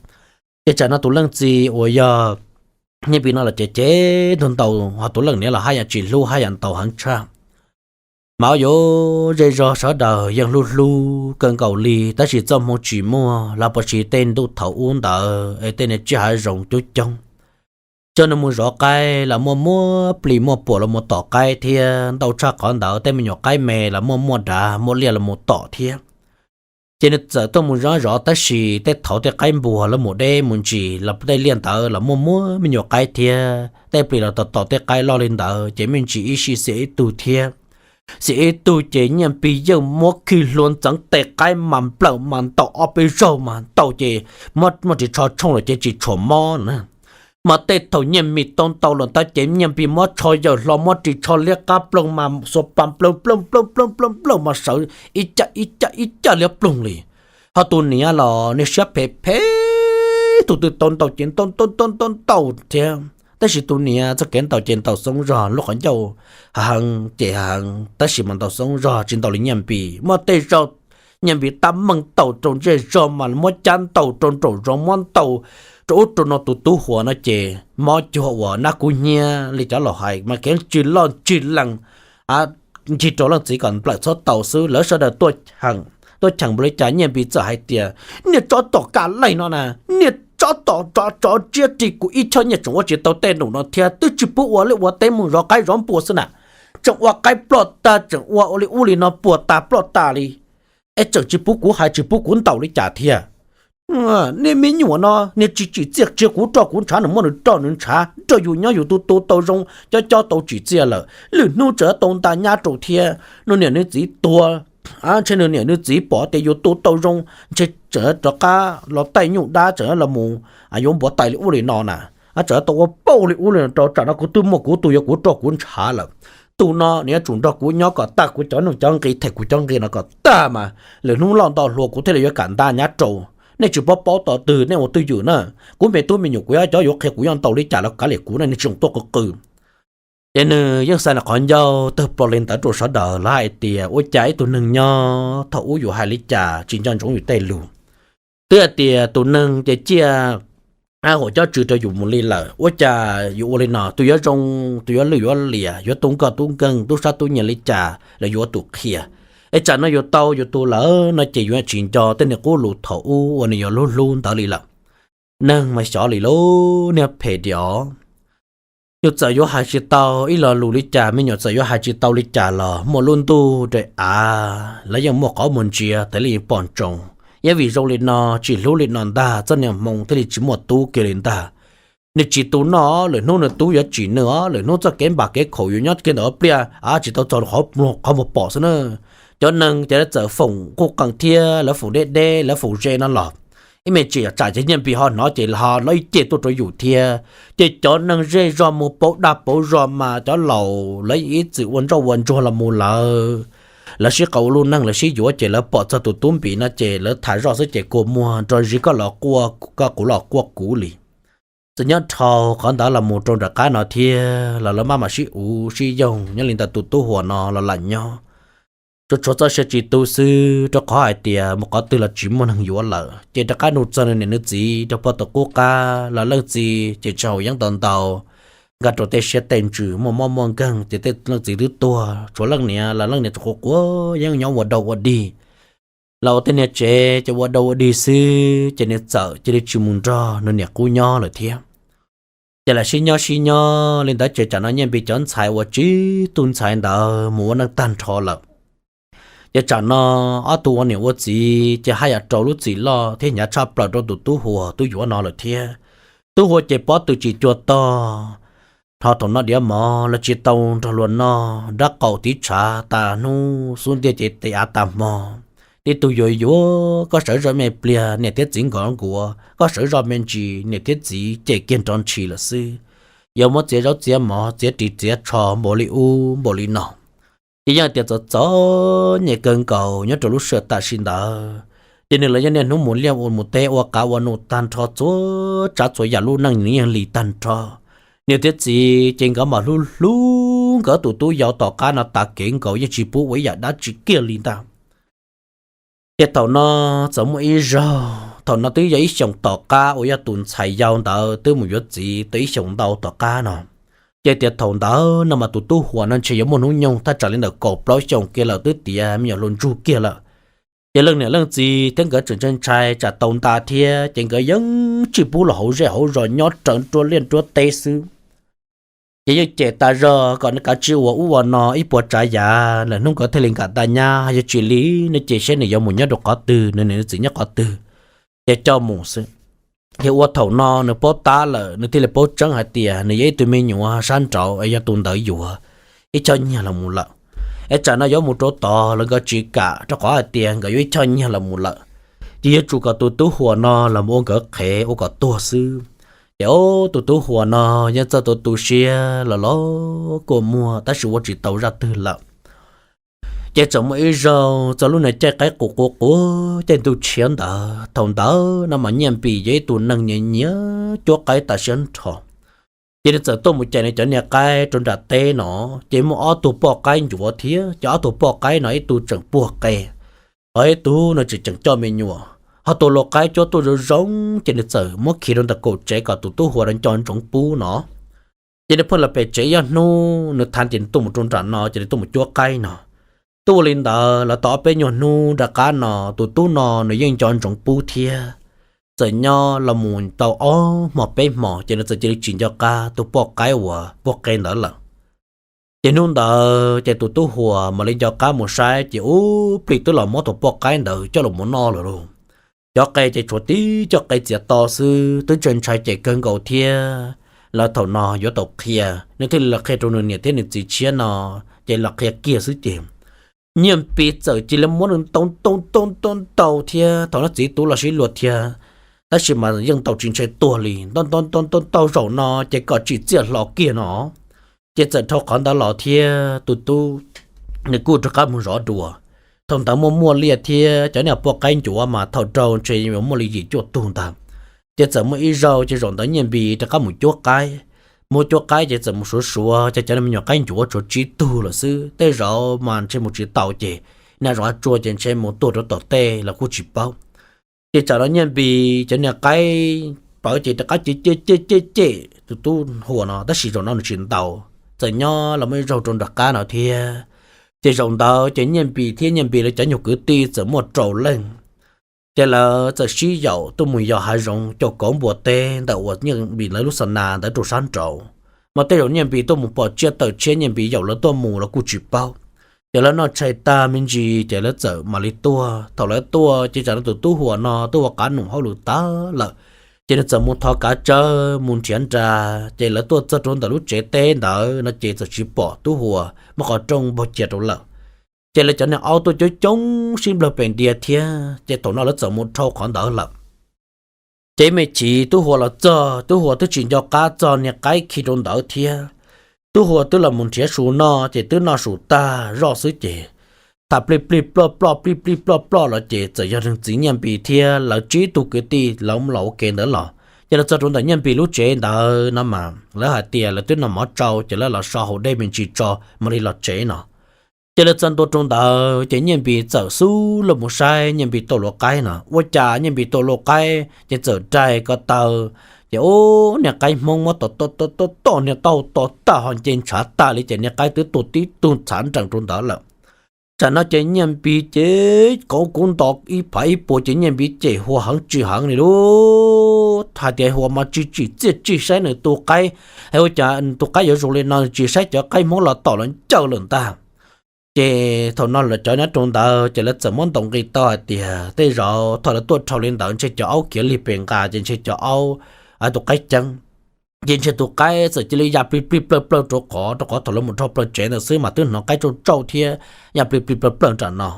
Ces tsam no tus leej txiv uas yog Nyiaj Npis no los ces cev ntuag ntau, ho tus leej niam los haj yam tsis hlub haj yam ntau heev tshaj. Mas yuav zej zog sawv daws yeej hlub hlub kawg nkaus li tab sis txoj hmoo tsis muaj los puas tsis tej ntuj thaum ub ntawd es tej niag tsiaj hav zoov coob coob. Coj nws mus zov qaib los muaj muaj plis muaj puam los mus tom qaib thiab, ntau tshaj qhov ntawd tej me nyuam qaib me los muaj muaj dav muaj liaj los mus tom thiab. Ces nws txawm tuaj mus zov zov tab sis tej thaum tej qaib npua lawv mus deb mus ntsis los tej liaj ntawd los muaj muaj me nyuam qaib thiab, tej plis los tom tom tej qaib loj li ntawd ces me ntsis ib sij xiam ib tug thiab. Xiam ib tug ces Nyiaj Npis yeej muab khi hlua ntxeev tej qaib mas nplawm mas ntaus ob peb zaug mas ntaus ces muab ris tsho tshooj lawm ces tsis tshua mob na. Mas tej thaum Nyiaj Npis tau ntaus lawm ntawd ces Nyiaj Npis muab tsho yawm hlo muab ris tsho liab qab ploog mas xuas pas nplawm nplawm nplawm nplawm nplawm mas sawv ib caj ib caj ib caj liab ploog li. Ho tus niam los niag siab phem phem, tus twg tau ntaus ces ntaus ntaus ntaus ntaus ntaus thiab. Tab sis tus niam txoj kev ntaus ces ntaus xoob zog, lub qhov ncauj heev ces heev tab sis mas ntaus xoob zog tsis ntaus li Nyiaj Npis. Muaj tej zaug Nyiaj Npis tab meeg ntaus rau ntsej zog mas muab cab ntaus rau nraum zoov, muab ntaus rau ub rau no, tus tub huam no ces mob cuag uas nab kub hnyiab li cov laus hais mas kev tsis loj tsis lees ncig rau leej txiv kom nplawm txhob tau xwb. Lawv sawv daws tuaj cheem npaum li cas Nyiaj Npis txawm hais tias, niag tsov tom ka leej no na, niag tsov tom tsov tsov tsiab ris kuv ib choj nyiaj tseem ua tsis tau tej num no thiab twb tsis pub ua liaj ua teb mus zov qaib zov npua xwb na, tseem ua qaib ploj tag tseem ua ua li ub li no puas tas ploj tas li. es tseem tsis pub kuv hais tsis pub kuv ntaus li cas thiab. Nej me nyuam no niag tsis tsim txiaj, tsis yog kuv roj kuv ntshav, nws muaj nws roj nws ntshav, nrog yus nyob yus tu tu tau zoo, cob cob tau tsim txiaj lawm, lwm hnub tseem tau nta nyab rau thiab. Nws niam nws txiv tuag, ntshe nws niam nws txiv pom tias yus tu tau zoo, ntshe tseem rov qab los taij nyuj dab, tseem los mus yuav npua tais li ub li no na, tseem tau ua pauj li ub li no rau. Tsam no kuv twb muaj kuv tus, yog kuv roj kuv ntshav lawm. Tus no nws yuav tsum nrog kuv nyob kom tag kuv cov nuj cov nqi, them kuv cov nqi no kom tag mas lwm hnub loj nto hluas kuv thiaj li yuav kam nta nyab rau. Nej tsis paub paub tom twg nej ua twj ywm na. Kuv me tub me nyuam kuv yuav cov yuav qhia kuv yuav ntaus li cas los kav liam kuv na, nej tsis txhob tuaj qw qw. Ces nws yeej xa nws qhov ncauj tawg plaws li ntawd rau sawv daws los hais tias, ua cas ib tug neeg nyob thaum ub yus hais li cas tsis nco ntsoov yus tej lus. Twb hais tias tus neeg ces ciaj hauv cob tswv rau yus mus li lawm, ua cas yus ua li no, tus yuav zoo, tus yuav lwj yuav liam, yuav tu nkoj tub nkeeg, tub sab tub nyiag li cas los yuav tus qhia. Es tsam no yus tau yus tus lawm no ces yus tsis nco tej niag qub lus thaum ub uas nws yuav hlub hlub ntawd li lawm. Neeg mas xyov li lub niag phem diam. Yus txawm yuav hais tsis tau ib lo lus li cas, me nyuam txawm yuav hais tsis tau li cas los muaj lub ntuj nraim av lawv yeej muaj qhov muag ntsia, tej li pom ntsoov. Yeej vim zoo li no tsis hlub li no ntag txoj niag hmoo thiaj li tsis muaj tub kiag li ntag. Nws tsis tu noj, lwm hnub nws tub yuav tsim nws os, lwm hnub txoj kev npam kev khaum yus nyob kiag ntawm pliaj av tsis tau txog qhov muag pom xwb na. Cov neeg ces lawv txawm foom quj qees thiab lawv foom deb deb, lawv foom ze no los ib me ntsis tsam ces nyiaj npis ho hnov ces ho los ib ce tuaj rau yus thiab. Ces cov neeg zej zog mus pauv dag pauv zog mas cov laus lawv ib txwm ua ntsoj ua ntsuag los mus lawm, lawv sib qau ua lub neej lawv sib yuav ces lawv pom txog tus tub npis no ces lawv tham zoj xwb ces kua muag nrog zis koj los quaj koj, kuv los quaj kuv li. Txawm nyob dhau qhov ntawd los mus rau nram qab no thiab los lawv maj mam sib uv sib yoog nyob li ntawd tus tub huas no los lam nyob. Tsuas tshuav txoj sia tsis tu xwb rau qhov hais tias mus qhov twg los tsis muaj neeg yuav lawm ces rov qab nug txog nws niam nws txiv rau pog tus qub qab los leej txiv ces tsis haus yeeb ntau ntau, nkag rau tej siab tej ntsws muaj mob muaj nkeeg ces tej leej txiv twb tuag tshuav leej niam los leej niam tsuas quav quav yeeb nyob ua dau ua dig. Los ua tej niag tsev ces ua dau ua dig xwb ces nws txawm cia li tsis mus nrog nws niam qub nyob lawm thiab. Ces lam sib nyob sib nyob li ntawd ces tsam no Nyiaj Npis cov ntxhais uas tsib tug ntxhais ntawd mus ua neej tag nrho lawm. Ces tsam no ob tug ua niam ua txiv ces haj yam rau lub txim loj thiab hnyav tshaj plaws rau tus tub huas tub yuav no lawm thiab. Tub huas ces pob tw tsis cuag tog, ho thaum no diav mov los tsis tau nrog luag noj, nrab qaum tiv tshav tas hnub xub ntiag ces tes av tas hmo. Tib tug yuav yuav koj sawv zoj me pliag niam thiab txiv nkov nkuav, koj sawv zoj me ntsis niam thiab txiv cem kiag nrov ntshis lawm xwb. Yuav muab txiav zaub txiav mov txiav ris txiav tsho npaum li ub npaum li no. Ces yeej tias txom txom nyem kawg nkaus nyob rau lub sij hawm tam sim ntawd. Ces nws los yeej niaj hnub mus liaj ua mus teb ua qav ua num tag nrho txhua tsav txhua yam lub neej nws yeej li tag nrho. Niam thiab txiv ces nkawd mam hlub hlub nkawd tus tub yau tom qab no tas kev nkaus yeej tsis pub ua ib yam dab tsi kiag li ntag. Ces thaum no txawm muaj ib zaug, thaum no twb yog ib xyoos tom qab uas yog tus ntxhais yau ntawd twb mus yuav txiv tau ib xyoos ntau tom qab no. Ces tias thaum ntawd no mas tus tub huas no ntshe yuav muaj hnub nyoog thaj tsam li ntawm kaum plaub xyoos kiag lawm twb tiav me nyuam hluas ntsug kiag lawm. Ces leej niam leej txiv thiab nkawd tseem ntshai ntshai tsam tau nta thiab ces nkawd yeej tsis pub los hauv zej hauv zos nyob raws nruab liaj nruab teb xwb. Ces yeej cem tas zog kom nws kav tsij ua ub ua no ib puas tsav yav lawm hnub nkawd thiaj li nkam nta nyab, yog tsis li no ces seb nws yuav mus nyob rau qhov twg, nws niam nws txiv nyob qhov twg, ces coj mus xwb. Ces ua thaum no nws paub tab lawm nws thiaj li paub tseeb hais tias nws yog ib tug me nyuam sab nraud es yog tus ntawd yuav ib choj nyiag los mus lawm. Es tsam no yuav mus rau tod los nkawd tsis kam rau qhov hais tias nkawd yuav ib choj nyiag los mus lawm. Ces yuav tsum kom tus tub huas no los ua nkawd qhev ua kom tuag xwb. Ces tus tub huas no yeej txawj tu tu siab los los kua muag tab sis ua tsis tau zaj twg lawm. Ces txawm muaj ib zaug txog lub niag caij qaib qus quav quav caij ntuj tshiab ntawd, thaum ntawd no mas Nyiaj Npis yog ib tug neeg nyiam nyiam cuab qaib tas siab nrho. Ces nws txawm tuaj mus cais nws cov niag qaib rau nram teb no, ces muaj ob tug poj qaib ncuav thiab, ces ob tug poj qaib no ib tug tseem puag qe, ho ib tug no tseem tseem coj me nyuam. Ho tus lau qaib cuab tuaj zoo zoo, ces nws txawm muab khi rau ntawm kaum tsev kom tus tub huas no nco ntsoov pub no. Ces nws pheej los pem tsev ib ob hnub, nws thaj tias nws tuaj mus rau nram no ces nws tuaj mus cuab qaib no. Tuaj ua li ntawd los tau ob peb nyuag hnub nram qab no tus tub no nws yeej nco ntsoov pub thiab. Txawm nyob los mus tau ob hmo peb hmos ces nws txawm cia li tsis nco qab tus poj qaib uas puag qe ntawd lawm. Ces hnub ntawd ces tus tub huas mam li nco qab mus saib ces ub, plig twb los muab tus poj qaib ntawd coj los mus noj lawm lauj. Cov qe ces tshuav tib cov qe txias to xwb, twb ntshai ntshai ces kawg nkaus thiab. Lawv thaum no yuav tau qhia, nws thiaj li los qhia rau nws niam thiab nws txiv tshiab no, ces los qhia kiag xwb ces Nyiaj Npis txawm cia li muab nws ntaus ntaus ntaus ntaus thiab thaum no txiv tub los sib luag thiab, tab sis mas yeej ntaus tsis ntshai tuag li, ntaus ntaus ntaus ntaus zaum no ces kom tsim txiaj hlo kiag no. Ces txawm dhau qhov ntawd los thiab tus tub nws kuj rov qab mus zov dua. Thaum ntawd muaj muaj liaj thiab cov niag poj qaib ncuav mas thaum rau ntshe yuav muaj li yim cuaj tug ntag. Ces txawm muaj ib zaug ces zaum ntawd Nyiaj Npis rov qab mus cuab qaib. Mus cuab qaib ces txawm mus suav suav ces cov me nyuam qaib ncuav tshuav tsib tug lawm xwb, tej zaum mas ntshe mus tsis tau ces, niag zov tsua ces ntshe mus tuag rau tom tej los kuj tsis paub. Ces tsam no Nyiaj Npis cov niag qaib pawv ces rov qab cem cem cem cem tus tub huas no, tab sis zaum no nws tsis ntaus, txawm nyob los muaj ib zaug rau nram qab no thiab. Ces zaum ntawd ces Nyiaj Npis thiab Nyiaj Npis lawv cov nyuag kwv tij txawm muaj rau leej. Ces lawv txawm sib yaum tuaj mus yos hav zoov caum kauv npua teb ntawm uas Nyiaj Npis lawv lub xa nas ntawd rau sab nraud. Mas tej zaum Nyiaj Npis tuaj mus pom tsiaj tawm tshiab Nyiaj Npis yaum lawv tuaj mus los kuj tsis paub. Ces lawv noj tshais tag me ntsis ces lawv txawm mam li tuaj. Thaum lawv tuaj ces tsam no tus tub huas no tub huas qab num hauj lwm tag lawm, ces nws txawm mus thov kav tsawv mus nrhiav nra. Ces lawv tuaj txog rau ntawm lub tsev teb ntawd no ces txawm tsis pom tub huas, muaj qhov rooj npog cia rau lawm. Ces lawv cov niag aub tuaj coob coob sib nplawg pes ntia thiab, ces thaum no lawv txawm mus dhau qhov ntawd lawm. Ces me chiv tub huas los txog, tub huas twb tsis nco qab txog niag qaib khi rau ntawd thiab. Tub huas twb los mus nrhiav su noj ces twb noj su tag zoj xwb ces tham plig plig ploj ploj plig plig ploj ploj los ces txawm yog nws txiv Nyiaj Npis thiab lawv tsib tug kwv tij lawv los ua ke ntawd los. Ces lawv txog rau ntawm Nyiaj Npis lub tsev ntawd no mas lawv hais tias lawv twb noj mov tsau ces lawv los so haus dej me ntsis tso mam li los tsev no. Ces lawv txog ntua rau ntawd ces Nyiaj Npis txawm xub los mus saib Nyiaj Npis tua luag qaib no, ua cas Nyiaj Npis tua luag qaib ces txawm rais ko taw, ces ub, niag qaib hmoob muab tom tom tom tom niag taub hau tom tag ho nce ntshav tag li ces niag qaib twb tuag tib tug txhav nrees rau ntawd lawm. Tsam no ces Nyiaj Npis ces kauv kuv nto ib phav ib puas ces Nyiaj Npis ces hu heev tsis heev li lauj, hais tias hu mas tsis tsim txiaj tsis saib nws tus qaib, es ua cas nws tus qaib yuav zoo li no, tsis saib cov qaib hmoob los tom los ncawj lawm ntag. Ces thaum no lawv cov nyob rau ntawd ces lawv txawm muab ntaus nqi tau hais tias tej zaum thaum lawv tuaj dhau li ntawd ntshe cov aub khiav lig pes nqa ces ntshe cov aub tus qaib ceeb. Ces ntshe tus qaib txawm cia li ya plig plig plawg plawg rau qhov, rau qhov thaum lawv mus dhau plaws tsev ntawd xwb mas twb hnov qaib tsauj tsauj thiab ya plig plig plawg plawg nram no.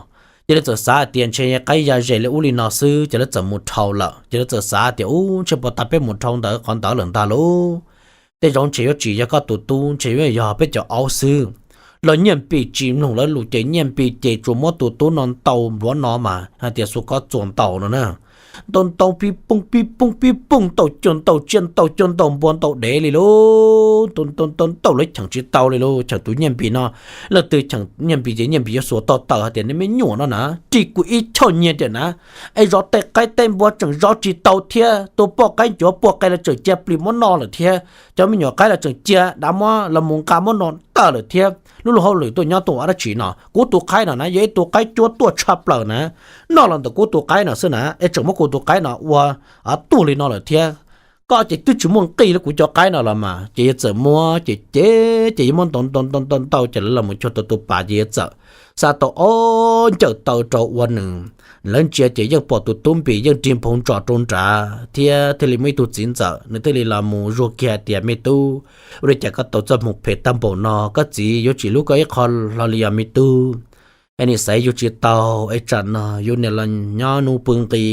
Ces lawv txawm xav hais tias ntshe qaib ya ze li ub li no xwb ces lawv txawm mus dhau lawm. Ces lawv txawm xav tias ub, ntshe puas tas peb mus dhau ntawd qhov ntawd lawm ntag lauj, tej zaum ntshe yuav tsis yog koj tus tub, ntshe yuav yog peb cov aub xwb. Los Nyiaj Npis tsis mloog lawv lus ces Nyiaj Npis ces tsuas muab tus tub no ntaus npluav no mas hais tias xuas koj txuas ntaus no na. Ntaus ntaus pib pooj pib pooj pib pooj, ntaus cuag ntaus tsiaj ntaus cuag ntaus npua ntaus dev li lauj, ntaus ntaus ntaus lawv cheem tsis tau li lauj, cheem tus Nyiaj Npis no. Leej twg cheem Nyiaj Npis ces Nyiaj Npis yuav xuas toj taw hais tias nej me nyuam no na ris kuv ib choj nyiaj tiam na, es zov tej qaib tej npua tseem zov tsis tau thiab, tus poj qaib ncuav puag qe los tseem cia plis muab noj lawm thiab, cov me nyuam qaib los tseem cia dav muab los mus nqa muab noj tag lawm thiab. Lub luag hauj lwm tuaj nyob tuaj ua dab tsi no, kuv tus qaib no na yog ib tug qaib cuab tuaj tshaj plaws na, noj los ntawm kuv tus qaib no xwb na, es tseem muab kuv tus qaib no ua tuag li no lawm thiab. Koj ces twb tsis muaj nqis li kuv cov qaib no los mas, ces yuav txawm muab ces ces ces yuav muab ntaus ntaus ntaus ntaus ces lawv los mus cuag tau tus pas ces yuav txawm xa tau ob ncaws taw rau ua nws. Lawv ntsia ces yeej pom tus tub Npis yeej rig nphoo ntsos rau nrad thiab thiaj li muaj ib tug txiv ntxawm nws thiaj li los mus zuag kiag hais tias me tub, ua li cas koj tau txoj hmoo phem tag npaum no, koj txiv yuav tsis hlub koj ib qho hlo li os me tub. Es nim xaiv yus tsis tau, es tsam no yus niam los nyob nuj pw nqi,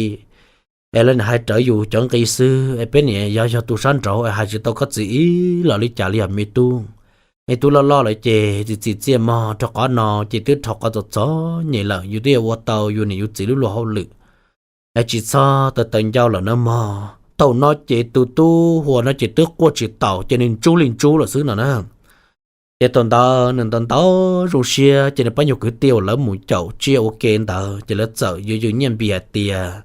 es lawv niam hais rawv yus cov nqi xwb, es peb niam yog yog tus sab nraud es hais tsis tau koj txiv ib los li cas li os me tub. Es tub loj loj lawm ces txim txim txiaj mog, rau qhov no ces twb dhau qhov txom txom nyem lawm, yus twb yuav ua tau yus niam yus txiv lub luag hauj lwm, es tsis txhob taws taws ncauj lawm na mog. Thaum no ces tus tub huas no ces twb quaj tsis taus ces nws ntsub li ntsub lawm xwb no na. Ces thaum ntawd nws ntaus ntaus zoo siab ces nws pab nyuag kwv tij uas lawv mus caum tsiaj ua ke ntawd ces lawv txawm yuav yws Nyiaj Npis hais tias,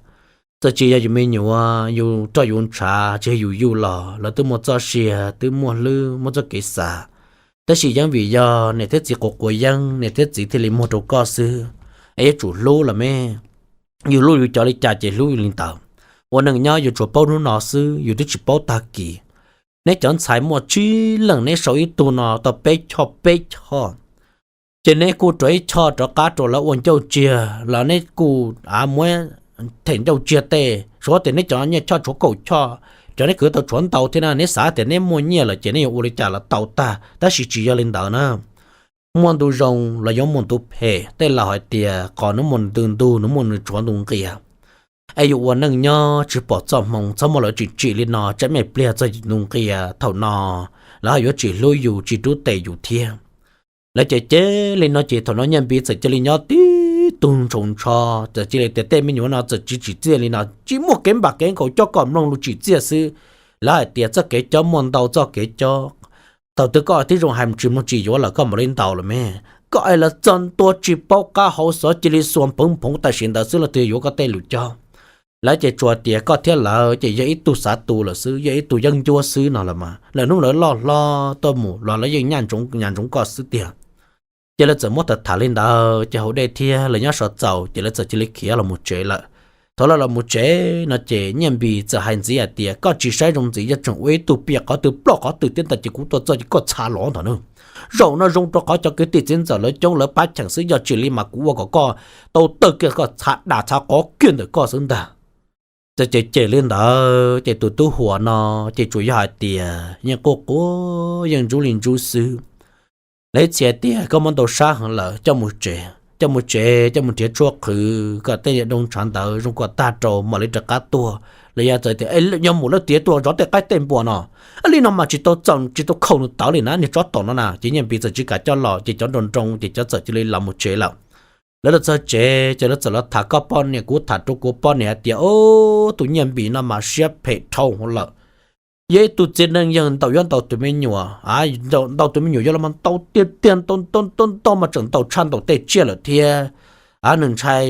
txawm tsis yog yus me nyuam, yus roj yus ntshav tsis yog yus yug los lawv twb muaj txoj sia, twb muaj hlwb muaj txoj kev xav, tab sis yeej vim yog niam thiab txiv quav quav yeeb, niam thiab txiv thiaj li muag rau koj xwb. Es yuav tsum hlub los me, yus hlub yus cov li cas ces hlub yus li ntawd. Ua neej nyob yus tsuas paub hnub no xwb, yus twb tsis paub tag kis. Neb cov ntxhais muaj tsib leeg neb sau ib tug no tau peb choj peb choj, ces neb kuj rau ib choj rov qab rau lawv ua ncauj tsiag los neb kuj av muab them ncauj tsiag tej, suav tias neb cov nyiaj choj tshuav kaum choj, cov neb kwv tau tshuav ntau thiab na, neb xav tias neb muaj nyiaj lawm ces neb yuav ua li cas los tau tag, tab sis tsis yog li ntawd na. Muaj ntu zoo los yuav muaj ntu phem, tej laus hais tias qos nws muaj ntu ntug nws muaj nws tshuav ntu nqia. Es yuav ua neej nyob tsis pom txoj hmoo, txhob muaj lawv tsim tsim li no, tsam me pliag txog ntu nqia thaum no lawv ho yuav tsis hlub yus tsis rub tes yus thiab. Lawv cem cem li no ces thaum no Nyiaj Npis txawm cia li nyob tib tug ntshau ntsho, txawm cia li tias tej me nyuam no txawm tsis tsim txiaj li no, tsis muaj kev npam kev nkaus, coj kom mloog lus tsim txiaj xwb. Lawv hais tias txoj kev cob muaj ntau txoj kev cob, thaum twg koj tib zoo hais tsis mloog tsis yuav lawm koj mam li ntaus lawm me. Koj es lawv txog ntua tsis paub qab hau xov cia li xuas pheev phoov tam sim ntawd xwb los twg yuav koj tej lus cob. Lawv ces tsuas tias koj thiab lawv ces yog ib tug xav tu lawm xwb, yog ib tug yeeb ncuab xwb no los mas lawv hnub lawv loj hlob tuaj mus los lawv yeej nyaj ntsoov koj xwb tiag. Ces lawv txawm muab tham tham li ntawd ces haus dej thiab lawv nyob sov txaus ces lawv txawm cia li khiav los mus tsev lawm. Thaum lawv los mus tsev no ces Nyiaj Npis txawm hais ntxiv hais tias koj tsis saib zoo ntxiv yog tseem ua ib tug piam qhov twg ploj qhov twg thiab ntag ces kuv tuaj txog ces koj txha los ntag na. Zaum no zoo rau qhov cov kwv tij txiv ntxawm lawv coob lawv pab cheem xwb, yog tsis li mas kuv ua kom koj tau tawg kiag koj txha dam txha qov kiag ntawm koj xwb ntag. Txawm cem cem li ntawd ces tus tub huas no ces tsuas yog hais tias yeej quaj quaj yeej ntsub li ntsub xwb. Lawv ib txhia tias koj muab ntau sab heev lawm, coj mus tsev, coj mus tsev, coj mus nrhiav tshuaj qhwv kom tej niag doo ntshav ntawd zoo kom tag rau mam li rov qab tuaj. Los yog txawm tias yog mus lawv tiav tuaj zov tej qaib tej npua no, li no mas tsis tau txaus tsis tau khaum nws tawv li na, niag tsov tom no na. Ces Nyiaj Npis txawm tsis kam coj los ces cov nroo nroo ces cov txawm cia li los mus tsev lawm. Lawv los txog tsev ces lawv txawm los tham koj poj niam kuv tham rau kuv poj niam hais tias, o, tus Nyiaj Npis no mas siab phem dhau lawm. Yog ib tug txiv neej yawg ntaus yuav ntaus tus me nyuam, ntaus tus me nyuam yuav los mas ntaus tiag tiag, ntaus ntaus ntaus mas tseem ntaus tshaj ntaus tej tsiaj lawm thiab. Nws ntshai,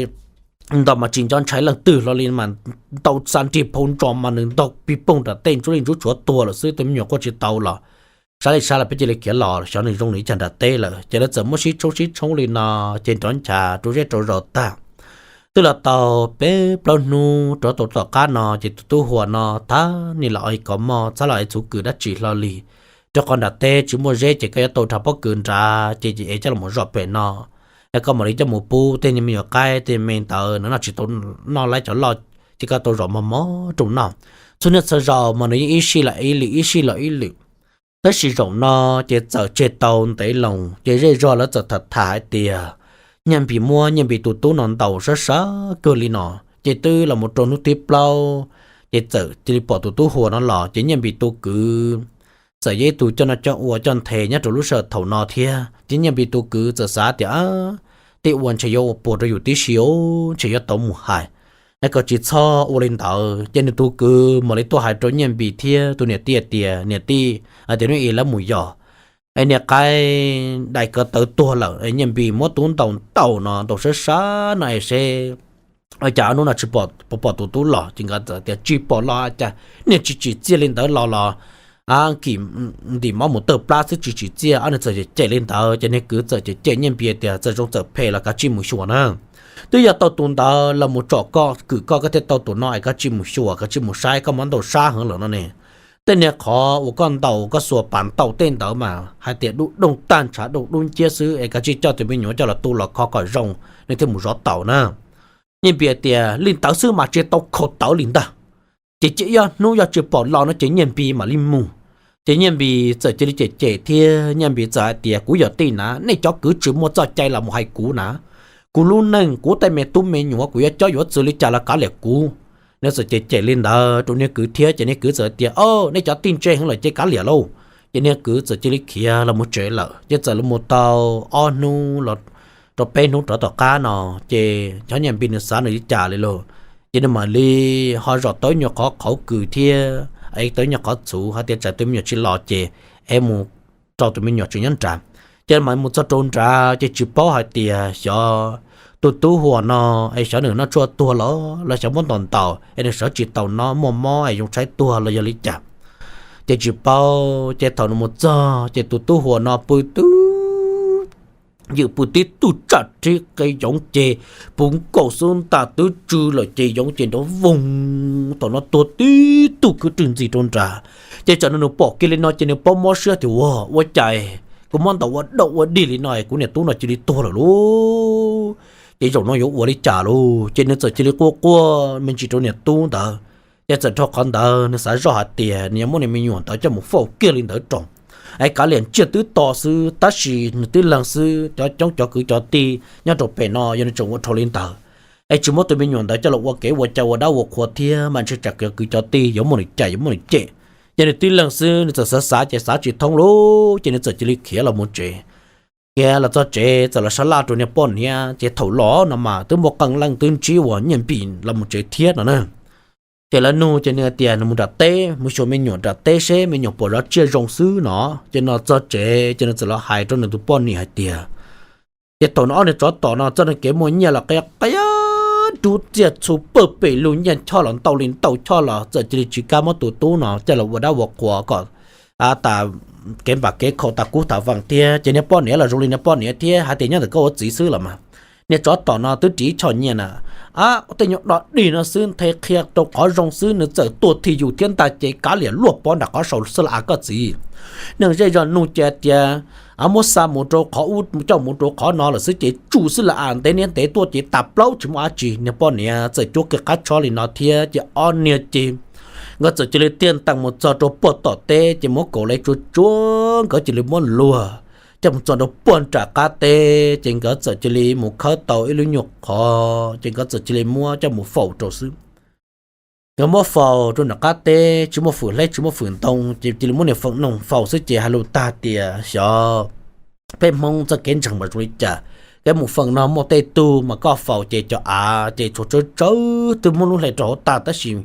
ntaus mas tsis nco ntshai leej twg hlo li mas ntaus xa nrig phau ntsos mas nws ntaus pig poog nram tej ntsub li ntsub tshuav tuag lawm xwb, tus me nyuam quaj tsis tau los. Sab li sab los peb cia li khiav los, xyov nws zoo nws ib cag nram teb lawm. Ces lawv txawm muab sib tshoob sib tshoob li no, ces nrov ncha rau zej rau zos tag. Twb los tau peb plaub hnub rov tau tom qab no ces tus tub huas no thab ni los ua kov moj, txhab los ua txhuv kws dab tsi hlo li. Rau qhov nram teb tsis muaj zeb ces koj yuav tau rau pob kws nrad ces es coj los zom pem no, es koj mam li coj mus pub tej me nyuam qaib tej me ntawd, nws noj tsis tau, noj laib cov loj, ces koj tau zom mos mos rau noj. Txhua niaj txhua zaus mas nws yeej ib sij los ib lwm, ib sij los ib lwm. Tab sis zaum no ces txawm tseg tau ntev loo ces zej zog lawv txawm tham tham hais tias Nyiaj Npis muab Nyiaj Npis tus tub no ntaus sab sab kawg li no. Ces twb los mus rau hnub thib plaub ces txawm cia li pom tus tub huas no los ces Nyiaj Npis tus kwv txawm yog ib tug coj noj coj ua coj nthe nyob rau lub sij hawm thaum no thiab. Ces Nyiaj Npis tus kwv txawm xav tias tej ua ntshe yuav ua puas rau yus tib si, ntshe yuav tau mus hais, es koj tsis txhob ua li ntawd. Ces nws tus kwv mam li tuaj hais rau Nyiaj Npis thiab tus niam tij tias niam tij, hais tias hnub ib lawv mus yos es niag qaib dais ko taw tuag lawm es Nyiaj Npis muab tub ntaus ntaus no ntaus sab sab no es seb ua cas ob hnub no tsis pom tus tub los. Ces nkawd tias tsis pom los cas, niag tsis tsim txiaj li ntawd los los kim ntim mob mus tawg plab xwb tsis tsim txiaj. Ob niag txawm cem li ntawd ces niag kwv txawm cem cem Nyiaj Npis tias txawm zoo txawm phem los kav tsij mus xyuas na. Twb yog tau tus ntawd los mus tsom koj kwm koj, koj thiaj tau tus no es kav tsij mus xyuas kav tsij mus saib, koj muab ntaus sab heev lawm no ne. Tej niag qhov uas koj ntaus koj xuas pas ntaus tej ntawd mas hais tias dub dooj tag ntshav dub dub nciab xwb es kav tsij coj tus me nyuam coj los tu los kho kom zoo, nej thiaj mus zov taus na. Nyiaj Npis tias li ntawd xwb mas tsis tau khaum tawv li ntag. Ces cia ib ob hnub yog tsis pom los no ces Nyiaj Npis mam li mus. Ces Nyiaj Npis txawm cia li cem cem thiab Nyiaj Npis txawm hais tias kuv yog tij na, nej cov kwv tsis muaj txoj cai los mus hais kuv na. Kuv lub neej kuv tej me tub me nyuam kuv yuav cob yuav txwv li cas los kav liam kuv. Nws txawm cem cem li ntawd rau niag kwv thiab ces niag kwv txawm tias o, nej cov tij ntse heev lawm ces kav liam lauj. Ces niag kwv txawm cia li khiav los mus tsev lawm. Ces txawm los mus tau ob hnub los rau peb hnub rov tom qab no, ces cov Nyiaj Npis nws xav nws li cas li lauj, ces nws mam li ho zom tau ib nyuag qhov qhauv kws thiab tau ib nyuag qhov txhuv hais tias tsam tus me nyuam tsis los ces es mus rau tus me nyuam tseem nyob nrad. Ces mam mus txog rau nrad ces tsis paub hais tias xyov tus tub huas no es xyov nws noj tshuaj tuag los los xyov muab ntaus ntaus es nws sawv tsis taus no muaj mob es zoo tshaib tuag los yog li cas. Ces tsis paub, ces thaum nws mus txog ces tus tub huas no pw twb ywm pw tib tug tsaj rhib qe yoov ces puv nkaus xub ntaj twb tsw lawm ces yoov ces nrov voog. Thaum no tuag tib tug kwv rwg ntxig rau nrad. Ces tsam no nws pom kiag li no ces nws paub mob siab tias ua, ua cas kuv muab ntaus ua daj ua dig li no kuv niam tub no cia li tuag lawm lauj. Ces zaum no yuav ua li cas lauj? Ces nws txawm cia li quaj quaj me ntsis rau niam tub ntawd. Ces txawm dhau qhov ntawd nws xav zoj hais tias nws yuav muab nws me nyuam ntawd coj mus faus kiag li ntawd rau, es kav liam tsiaj twb to xwb tab sis nws tib leeg xwb, cov coob cov kwv cov tij nyob rau pem no yog nws tseem ua dhau li ntawd es tsis muab tus me nyuam ntawd coj los ua kev ua cai ua dab ua qhua thiab mas ntshe tsam cov kwv cov tij yuav muab nws cais yuav muab nws cem. Ces nws tib leeg xwb nws txawm xav xav ces xav tsis thoob lauj, ces nws txawm cia li khiav los mus tsev. Khiav los txog tsev txawm los sab laj rau niag poj niam, ces thaum los no mas twb muaj qee leej twb ntsib uas Nyiaj Npis los mus tsev thiab no na. Ces lawv nug ces nws hais tias nws mus nram teb mus xyuas me nyuam nram teb seb me nyuam puas zov tsiaj zoo xwb no. Ces nws txog tsev ces nws txawm los hais rau nws tus poj niam hais tias, ces thaum no ob niag tsov tom no txoj neeg kev muaj nyiaj los qia qia rub txiaj txhu pawg pem lug nyiaj choj los ntau li ntau choj los txawm cia li tsis kam muab tus tub no coj los ua dab ua qhua kom tas kev npam kev khaum tas kub tas vam thiab. Ces niag poj niam los zoo li niag poj niam thiab hais tias nyob ntawm koj ua txiv xwb los mas niag tsov tom no twb ris ib choj nyiaj na, ab tej nyuag dog dig no xwb nthe qhia rau qhov zoo xwb nws txawm tuag thim yus thiab ntag ces kav liam luaj pov nram qhov saud xwb las as koj txiv. Neeg zej zog nug ces tias muab xa mus rau qhov ub coj mus rau qhov no lawm xwb ces tsum xwb las as ntev niaj ntev tuaj ces tas plaub tsis muaj dab tsi. Niag poj niam txawm cuab kiag qab tsho li no thiab ces ob niag ces nkawd txawm cia li tiag ntees mus txog rau puag tom teb ces muab kaus le tsuag tsuag nkawd cia li muab luag coj mus txog rau puag nram qab teb ces nkawd txawm cia li mus khawb tau ib lub nyuag qhov ces nkawd txawm cia li muab coj mus faus rau xwb. Nkawd muab faus rau nram qab teb tsis muaj fwm hleb tsis muaj fwm ntoo ces cia li muab niag feem noog faus xwb ces hais lus tag tias xyov peb Hmoob txoj kev ntseeg mas zoo li cas. Kev mus feem no muaj tej tug mas koj faus ces cov av ces tsuas tsawg tsawg twb muab lub hle rau hauv tag tab sis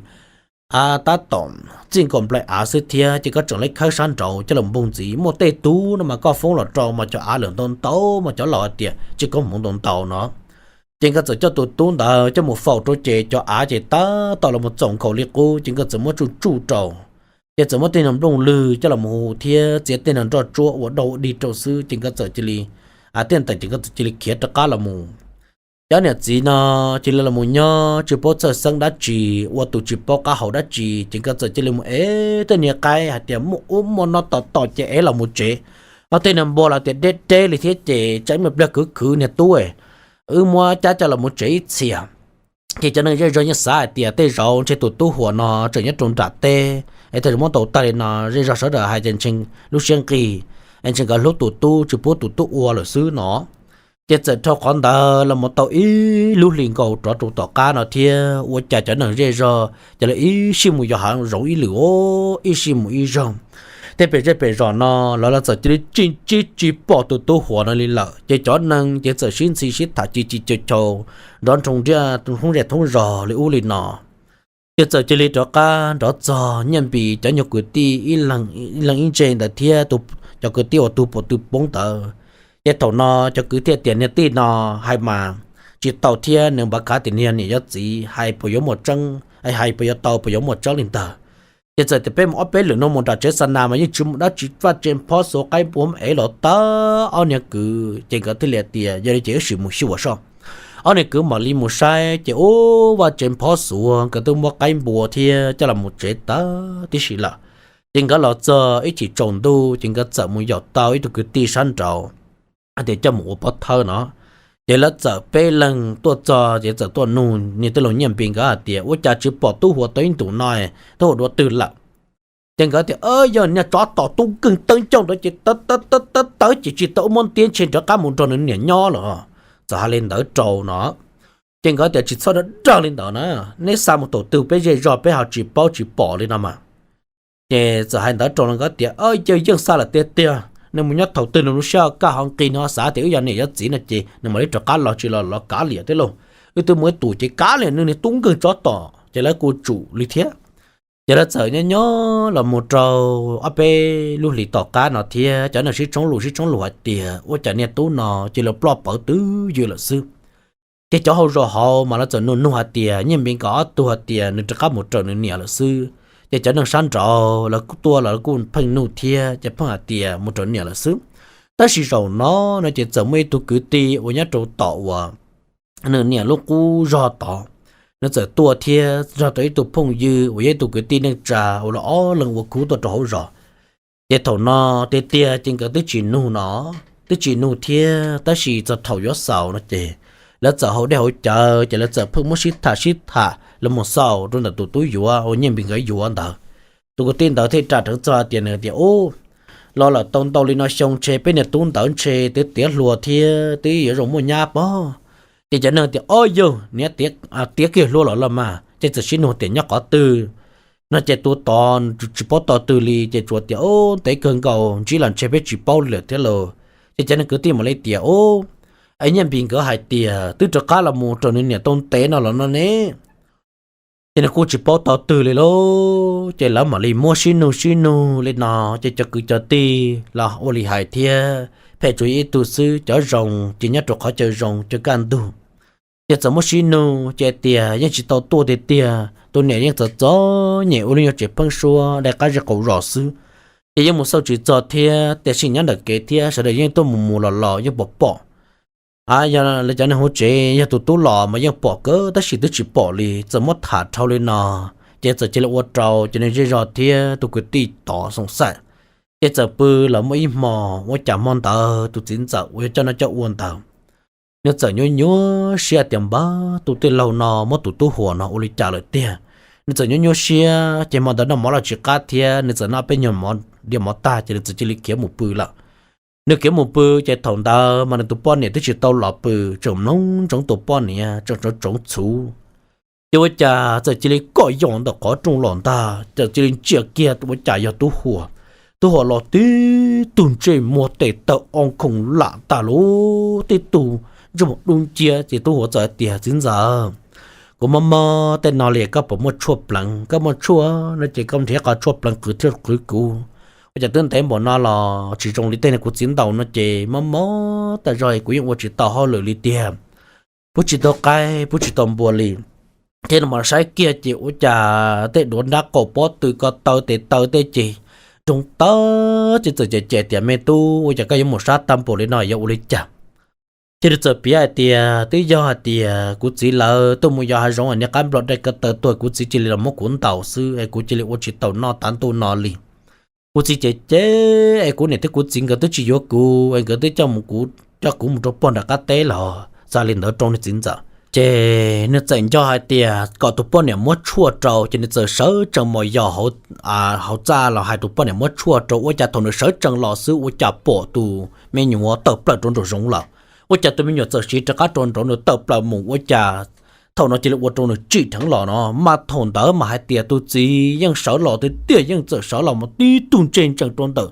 tab tom txij nkaus nplai av xwb thiab ces koj tseem li khawb sab nraud coj los npog ntxiv. Muaj tej tug no mas koj foob los rau mas cov av lawm ntau ntau mas cov laus hais tias tsis koob hmoov ntau ntau no. Ces nkawd txawm coj tus tub ntawd coj mus faus rau ces cov av ces tab tom los mus txaus nkaus li qub ces nkawd txawm muab tsuj tsuj rau. Ces txawm muab tej niag nplooj lwg coj los hu thiab txiav tej niag nroj tsuab ua dog ua dig rau xwb ces nkawd txawm cia li tiaj ntees ces nkawd txawm cia li khiav rov qab los mus. Cov niam txiv no cia li los mus nyob tsis paub txhawj xeeb dab tsi, ua tus tsis paub qab hau dab tsi ces nkawd txawm cia li mus ev tej niag qaib hais tias muaj ub muaj no tom tom ces ev los mus tsev. Ho tej niag npua los tias deb deb li thiab ces tsam ib me pliag khwv khwv niag tub wb muab cab coj los mus tsev ib txhia. Ces cov neeg zej zog yeej xav hais tias tej zaum ntshe tus tub huam no tseem nyob rau nram teb es tej zaum muab ntaus tag li no zej zog sawv daws hais tias ntshe lub siab nqig es ntshe nkawd hlub tus tub tsis pub tus tub ua lawm xwb no. Ces txawm dhau qhov ntawd los mus tau ib lub hlis nkaus rov rau tom qab no thiab ua cas cov neeg zej zog ces lawv ib sij mus yos hav zoov ib lwm os, ib sij mus ib zaug. Tej pem zej pem zos no los lawv txawm cia li tsis ntsib tsis pom tus tub huam no li lawm ces cov neeg ces txawm sib ntxhi sib tham ci ci cav chau nrov nroo nriaj thoob zej thoob zos li ub li no. Ces txawm cia li rov qab nrov txog Nyiaj Npis cov nyuag kwv tij ib leeg ib ntse ntawd thiab cov kwv tij uas tug puas tw poob ntawd. Ces thaum no cov kwv thiaj tias niag tij no hais mas tsis tau thiab nws npav kav tias niag niam yog txiv hais puas yuav muaj tseeb, hais puas yuav tau puas yuav muaj tseeb li ntawd. Ces txawm tias peb mus ob peb lwm no mus nram tsev xa nas mas yeej tsis muaj dab tsi vaj tse phob xuav qaib npua ev los tag ob niag kwv ces nkawd thiaj li tias yog li ces wb sim mus xyuas soj. Ob niag kwv mam li mus saib ces ub vaj tsev phob xuav nkawd twb muab qaib npua thiab coj los mus tsev tag tib si lawm. Ces nkawd los txog ib chim tsaus ntuj ces nkawd txawm mus yaum tau ib tug kwv tij sab nraud hais tias coj mus ua pov thawj no. Ces lawv txawm peb leeg tuaj txog ces txawm tuaj nug niag tij laug Nyiaj Npis nkawd hais tias ua cas tsis pom tub huam tau ib ntus no, tub huam dua twg lawm? Ces nkawd tias yog niag tsov tom tub nkeeg teeb ncauj ntawd ces tawv tawv tawv ces tsis tau ub muab ntiab ntshe rov qab mus nrog nws niam nyob lawm. Txawm hais li ntawd rau no. Ces nkawd tias tsis txhob dag dag li ntawd na, neb xa mus thaum twg peb zej zog peb ho tsis paub tsis pom li no mas. Ces txawm hais ntawd rau los nkawd tias yog yeej xa lawm tiag tiag, nws mus nyob thaum twg nws lub siab kaj ho nqig nws ho xav tias wb yog niam yog txiv no ces nws mam li rov qab los tsis los los kav liam thiab lauj. Wb twb muaj ib tus ces kav liam nws niag tub nkeeg tsov tom ces lawv kuj tsum li thiab. Ces lawv txawm nyob nyob los mus rau ob peb lub hlis tom qab no thiab cov neeg sib tshoob lus sib tshoob lus hais tias ua cas niag tub no cia li ploj pawv twj ywm lawm xwb. Ces cov hauj zaum hauv mas lawv txawm nug nug hais tias Nyiaj Npis nkawd ob tug hais tias nws rov qab mus raws nws niam lawm xwb. Ces cov neeg sab nraud lawv kuj tuaj los lawv kuj pheej nug thiab ces pheej hais tias mus raws niam lawm xwb. Tab sis zaum no no ces txawm muaj ib tug kwv tij uas nyob rau tom uas nws niam lub qub zog tod, nws txawm tuaj thiab nrog rau ib tug phooj ywg uas yog ib tug kwv tij neej tsa uas lawv ob leeg ua khub tuaj rau hauv zos. Ces thaum no tiag tiag ces nkawd twb tsis nug no, twb tsis nug thiab, tab sis txog thaum yuav xaus no ces lawv txawm haus dej haus cawv ces lawv txawm pheej muab sib tham sib tham los mus xaus rau ntawm tus tub yuav uas Nyiaj Npis nkawd yuav ntawd. Tus kwv tij ntawd thiaj ras rheev txog tias, nws tias, Ub, los lawm tau ntau li no xyoo ntshe peb niag tub ntawd ntshe twb tiav hluas thiab twb yuav zoo muaj nyab pob. Ces cov neeg tias, Ob yawg, niam tiav kiag hluas los los mas, ces txawm sib nug tias nyob qhov twg no. Ces tus tod tsis paub tau twg li ces tsuas tias, Ub, ntev kawg nkaus ntsib los ntshe peb tsis paub li lawm thiab lauj. Ces cov neeg kwv tij mam li tias, Ub, es Nyiaj Npis nkawd hais tias twb rov qab los mus raws nws niam tau ntev no los no ne. Ces nws kuj tsis paub tau twg li lauj. Ces lawv mam li muab sib nug sib nug li no, ces cov kwv cov tij los ua li hais thiab, phem tsuas yog ib tug xwb, cov zoo ces nyob rau qhov chaw zoo chaw kaj ntug. Ces txawm muab sib nug ces tias yeej tsis tau tuaj tiag tiag, tus niam yeej txom txom nyem ua lub nyuag tsev pheeb suab dai qab zej qaum zos xwb. Ces yeej mus xauj tsis txog thiab, tiam sis nyob ntawm kev thiab sawv daws yeej tuaj mus mus los los yeej pom pom. Yog lawv cov neeg hauv tsev yog tus tub los mas yeej pom kawg tab sis twb tsis pom li, txawm muab tham dhau li no, ces txawm cia li ua rau cov neeg zej zog thiab tus kwv tij tod xoom xaim. Ces txawm pw los muaj ib hmo, ua cas hmo ntawd tus txiv ntxawm uas yog coj noj coj ua ntawd, nws txawm nyuaj nyuaj siab tias npawg tus tij laug no muab tus tub huam no ua li cas lawm tiag. Nws txawm nyuaj nyuaj siab ces hmo ntawd noj mov los tsis qab thiab, nws txawm noj peb nyuag mov diav mov tag ces nws txawm cia li khiav mus pw lawm. Nws khiav mus pw ces thaum ntawd mas nws tus poj niam twb tsis tau los pw, tseem mloog ntsoov tus poj niam tseem tsoov txhuv. Ces ua cas txawm cia li koj yos ntawm qhov rooj los ntag, txawm cia li ntsia kiag ua cas yog tub huam. Tub huam los tib tug ntsej muag tes taw o khoom lam tag lub tib tug ntsej muag dub nciab. Ces tub huam txawm tias, Txiv ntxawm, kuv mob mob tej no li, koj puas muaj tshuaj pleev? Koj muaj tshuaj no ces koj nrhiav qhov tshuaj pleev qwv thiaj qwv kuv. Ua cas twb ntev npaum no los tsis zoo li tej no, kuv txiv ntaus no ces mob mob tas zog, kuv yeej ua tsis tau hauj lwm li tiag. Pub tsis tau qaib pub tsis tau npua li. Thiab no mas saib kiag ces ua cas tej duav nrab qaum pob tw ko taw tes taw tej ces doog tawv, ces txawm cem cem tias, Me tub, ua cas koj yuav mus sab tag npaum li no, yuav ua li cas? Ces nws txawm piav hais tias, Twb yog hais tias kuv txiv lawv tuaj mus yos hav zoov, niag qaib nplo dej ko taw tuag, kuv txiv cia li los muab kuv ntaus xwb es kuv cia li ua tsis tau noj tav ntuj no li. Kuv txiv cem cem es kuv niam thiab kuv txiv nkawd twb tsis yuav kuv es nkawd twb coj mus, kuv coj kuv mus rau pog nram qab teb los. Txawm li ntawd rau nws txiv ntxawm, ces nws txawm nco hais tias kom tus poj niam muab tshuaj rau, ces nws txawm sawv tsees mus yos hauv txaj los hais tus poj niam muab tshuaj rau. Ua cas thaum nws sawv tsees los xwb ua cas pom tus me nyuam tawm plaws rau nraum zoov lawm. Ua cas tus me nyuam txawm siv rov qab rau nraud, nws tawm plaws mus, ua cas thaum no cia li ua rau nws tsim dheev los no. Mas thaum ntawd mas hais tias tus txiv yeej sawv los tiag tiag, yeej txawm sawv los mus tib tug ntseg ntsees rau ntawm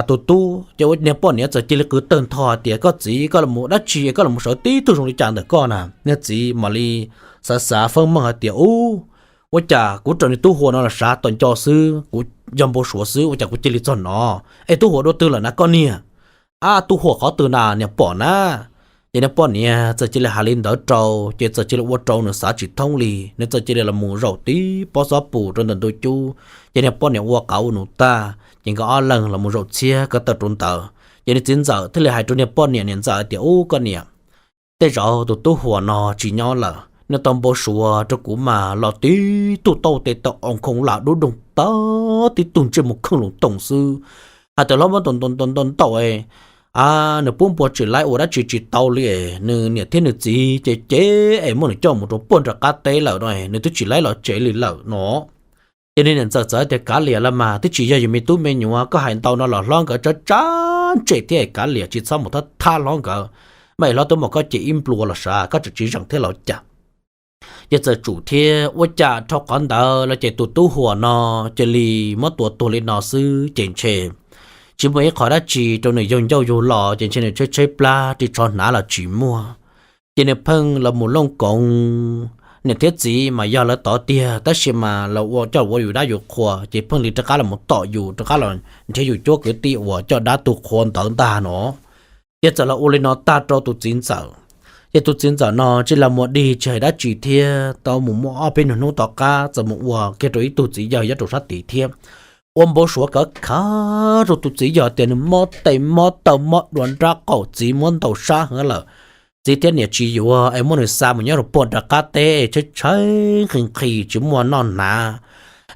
tus tub. Ces niag poj niam txawm cia li qw tawg ntho hais tias, Koj txiv, koj los mus dab tsi, koj los mus sawv tib tug zoo li cas ntawm koj na? Niag txiv mam li xav xav feeb meej hais tias, Ub, ua cas kuv raws niag tub huam no los sav tom nco xwb, kuv yog npau suav xwb, ua cas kuv cia li txog no? Es tub huam dua twg lawm na koj niag? Ab, tub huam qhov twg na, niag pom na? Ces niag poj niam txawm cia li hais li ntawd rau, ces txawm cia li ua rau nws xav tsis thoob li. Nws txawm cia li los mus zaum tib pob xob pus rau ntawm ntug cub, ces niag poj niam ua qav ua num tag, ces nkawd ob leeg los mus zaum txhiab ko taw rau ntawd. Ces nws txiv ntxawm thiaj li hais rau niag poj niam niam ntxawm tias, Ub, koj niam, tej zaum tus tub huam no tsis nyob lawm, nws tau npau suav rau kuv mas los tib tug tauj tes taw o khoom lam dub doog tawv, tib tug ntsej muag kheej lus toos xwb. Hais tias hlob muab ntaus ntaus ntaus ntaus ntaus, nws pub npua tsis laib, ua dab tsi tsis tau li, nws niam thiab nws txiv ces cem es muab nws coj mus rau puag nram qab teb lawm no, nws twb tsis laib los tsev li lawm no. Ces niag niam ntxawm txawm tias, Kav liam los mas, twb tsis yog yus me tub me nyuam, koj hais ntau no los hlob nkawd tsab tsab ntseg thiab, kav liam, tsis txhob mus thab thab hlob nkawd. Mas hlob twb muab koj cem ib nplua los sav, koj tseem tsis zeem thiab los cas? Ces txawm tsum thiab, ua cas dhau qhov ntawd los ces tus tub huam no cia li muab tua tuag li no xwb ces ntshe tsis muaj ib qho dab tsi rau nws yug ncauj yug lo, ces ntshe nws tshaib tshaib plab ris tsho hnav los tsis muaj. Ces nws pheej los mus looj koov, niam thiab txiv mas yog lawv tod tiag, tab sis mas los ua coj ua yus dab yus qhua, ces pheej li rov qab los mus tom yus, rov qab los nrhiav yus cuab kwv tij uas coj dab tu qhua ntawd ntag no. Ces txawm los ua li no tag rau tus txiv ntxawm. Ces tus txiv ntxawm no tsis los mus dig tsis hais dab tsi thiab, tau mus muaj ob peb hnub tom qab txawm mus ua kiag rau ib tug txiv yawg nyob rau sab tid thiab. ua npau suav kawg khav rau tus txiv yawg tias nws mob tes mob taw mob dua nrab qaum, txiv muab ntaus sab heev lawm, txiv thiab niam tsis yuav es muab nws xa mus nyob rau puag nram qab teb tshaib tshaib nqhis nqhis tsis muaj noj hnav,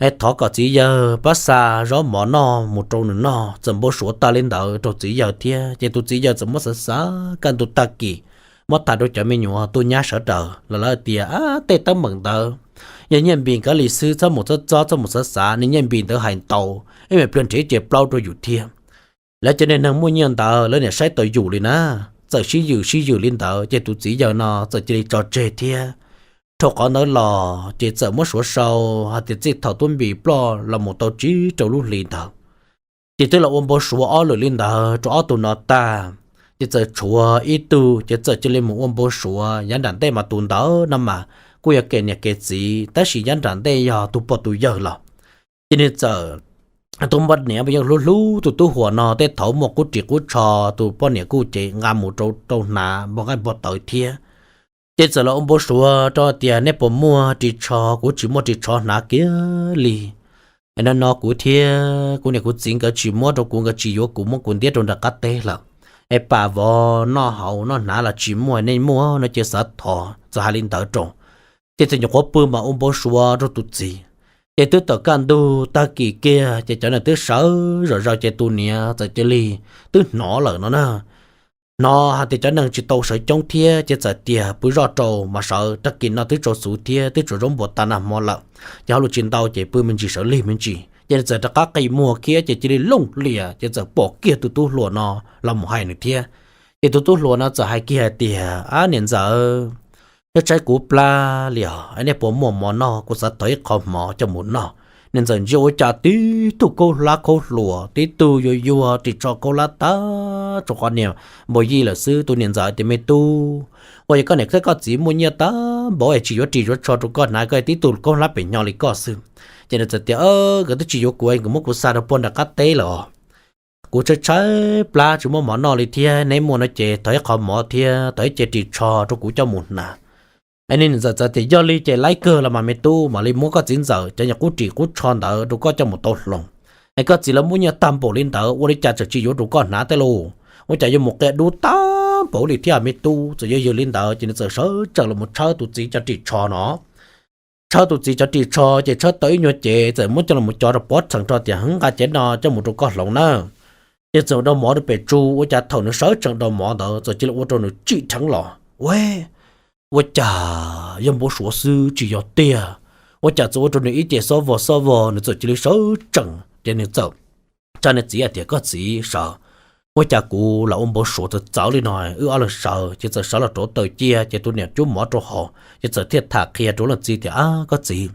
es thov kom txiv yawg pab xa zaub mov noj mus rau nws noj. Txawm npau suav tag li ntawd rau txiv yawg thiab ces tus txiv yawg txawm muab xav xav kaj ntug tag kis, muab tham rau cov me nyuam tuaj nyab sawv daws los lawv tias, Ab, tej teeb meem ntawd yog Nyiaj Npis nkawd li xwb, txhob mus txhob txob, txhob mus xav xav, niag Nyiaj Npis ntawd hais ntau, ib me pliag nrhiav ces plaub rau yus thiab. Lawv cov niag neeg muaj nyiaj ntawd lawv niam saib taus yus li na. Txawm sib yws sib yws li ntawd ces tus txiv yawg no txawm cia li tso tseg thiab. Dhau qhov ntawd los ces txawm muab suav sau hais tias txij thaum Tub Npis ploj los mus tau tsib rau lub hlis ntawd, ces twb los ua npau suav ob lwm li ntawd rau ob tug no tag, ces txawm tshuav ib tug ces txawm cia li mus ua npau suav. Yav nram ntej mas tus ntawd no mas kuj yog kev niam kev txiv, tab sis yav nram ntej yog tus pog tus yawg los, ces nws txawm, tus poj niam yeej hlub hlub tus tub hluas no, tej thaum muaj qub ris qub tsho tus poj niam kuj ces nqa mus rau rau hnav npog nqaij npog tawv thiab. Ces txawm los ua npau suav rau tias, Nej puas muaj ris tsho? Kuv tsis muaj ris tsho hnav kiag li. Es no no kuv thiab kuv niam kuv txiv nkawd tsis muab rau kuv, nkawd tsis yuav kuv, muab kuv ntiab rau nram qab teb lawm. Es pam vov noj haus noj hnav los tsis muaj, nej muaj no ces xav thov. Txawm hais li ntawd rau, ces txawm nyuam qhuav pw mas ua npau suav rau tus txiv. Ces twb tawm kaj ntug tag kis kiag ces cov neeg twb sawv zom zaws ces tus niam txawm cia li twb hnov lawm no na. Hnov hais tias cov neeg tsis tau sawv coob thiab ces txawm tias pw zoj rau mas sawv, tag kis no twb tsaus xuv thiab twb tsaus zaub npua tag nag hmo lawm, ces hauj lwm tsis ntau ces pw me ntsis sawv lig me ntsis. Ces nws txawm rov qab qi muag kiag ces cia li looj hlias ces txawm pom kiag tus tub hluas no los mus hais nws thiab. Ces tus tub hluas no txawm hais kiag hais tias, Ab niam ntxawm, neb tshaib kuv plab li os, nej puas muaj mov noj? Kuv xav thov ib qho mov coj mus noj. Niam ntxawm ntsia ua cas tib tug khaub hlab khaub hluas, tib tug yuag yuag, ris tsho khaub hlab tag tsuas qhov niag npau yij lawm xwb. Tus niam ntxawm tias, Me tub, ua yog koj niam thiab koj txiv muaj nyiaj tag npaum es tsis yuav ris yuav tsho rau koj hnav, koj tib tug khaub hlab pem nyo li koj xwb. Ces nws txawm tias, Nkawd twb tsis yuav kuv, nkawd muab kuv xa rau puag nram qab teb lawm. Kuv tshaib tshaib plab tsis muaj mov noj li thiab, neb muaj no ces thov ib qho mov thiab thov ib ce ris tsho rau kuv coj mus hnav. Es niag niam ntxawm txawm tias, Yog li ces laib kawg los mas me tub, mam li muab koj txiv ntxawm cov nyuag qub ris qub tsho ntawd rau koj coj mus tau hloov. Es koj txiv lawv muaj nyiaj tag npaum li ntawd ua li cas tseem tsis yuav rau koj hnav tej lauj? Ua cas yuav mus qia dub tag npaum li thiab me tub? Txawm yog yog li ntawd ces nws txawm sawv tsees los mus tshawb tus txiv cov ris tsho no. Tshawb tus txiv cov ris tsho ces tshawb tau ib nyuag cev txawm muab coj los cov rau pov rhees rau tias, Nqa cev no coj mus rau koj hloov na. Ces txawm dau mov rau pem tsu, ua cas thaum nws sawv tsees dau mov ntawd txawm cia li ua rau nws tsim dheev los, Ua, ua cas yog npau suav xwb tsis yog tiag? Ua cas txawm ua rau nws ib ce xob vog xob vog, nws txawm cia li sawv tsees ces nws txawm tsa nws txiv hais tias, Koj txiv sawv, ua cas kuv los ua npau suav txawv txawv li no? Wb ob leeg sawv. Ces txawm sawv los rauv taws cia ces tus niam cub mov rau haus ces txawm thiaj tham qhia rau leej txiv tias, Ab koj txiv,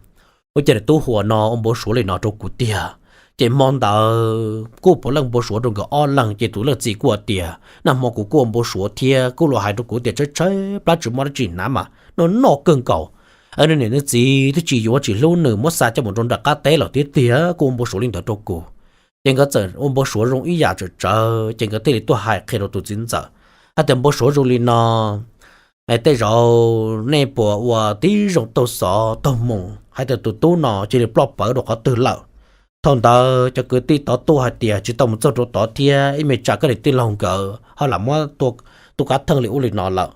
ua cas niag tub hluas no ua npau suav li no rau kuv tiag? Ces hmo ntawd kuj puav leej npau suav rau nkawd ob leeg ces tus leej txiv kuj hais tias, Nag hmo kuv kuj ua npau suav thiab, kuj los hais rau kuv tias tshaib tshaib plab tsis muaj dab tsi hnav mas noj noj kawg nkaus. Nws niam nws txiv twb tsis yuav tsis hlub nws, muab xa coj mus rau nram qab teb lawm tiag tiag, kuj ua npau suav li ntawd rau kuv. Ces nkawd txawm ua npau suav zoo ib yam tsawm tsawv ces nkawd thiaj li tuaj hais qhia rau tus txiv ntxawm hais tias, Npau suav zoo li no, es tej zaum nej puas ua tib zoo taug xov taug moos hais tias tus tub no cia li ploj pawv rau qhov twg lawm? Thaum ntawd cov kwv tij tod tuaj hais tias tsis tau mus txog rau tod thiab, ib me tsam koj niam tij laug nkawd ho lam muab tua kav theej li ub li no lawm.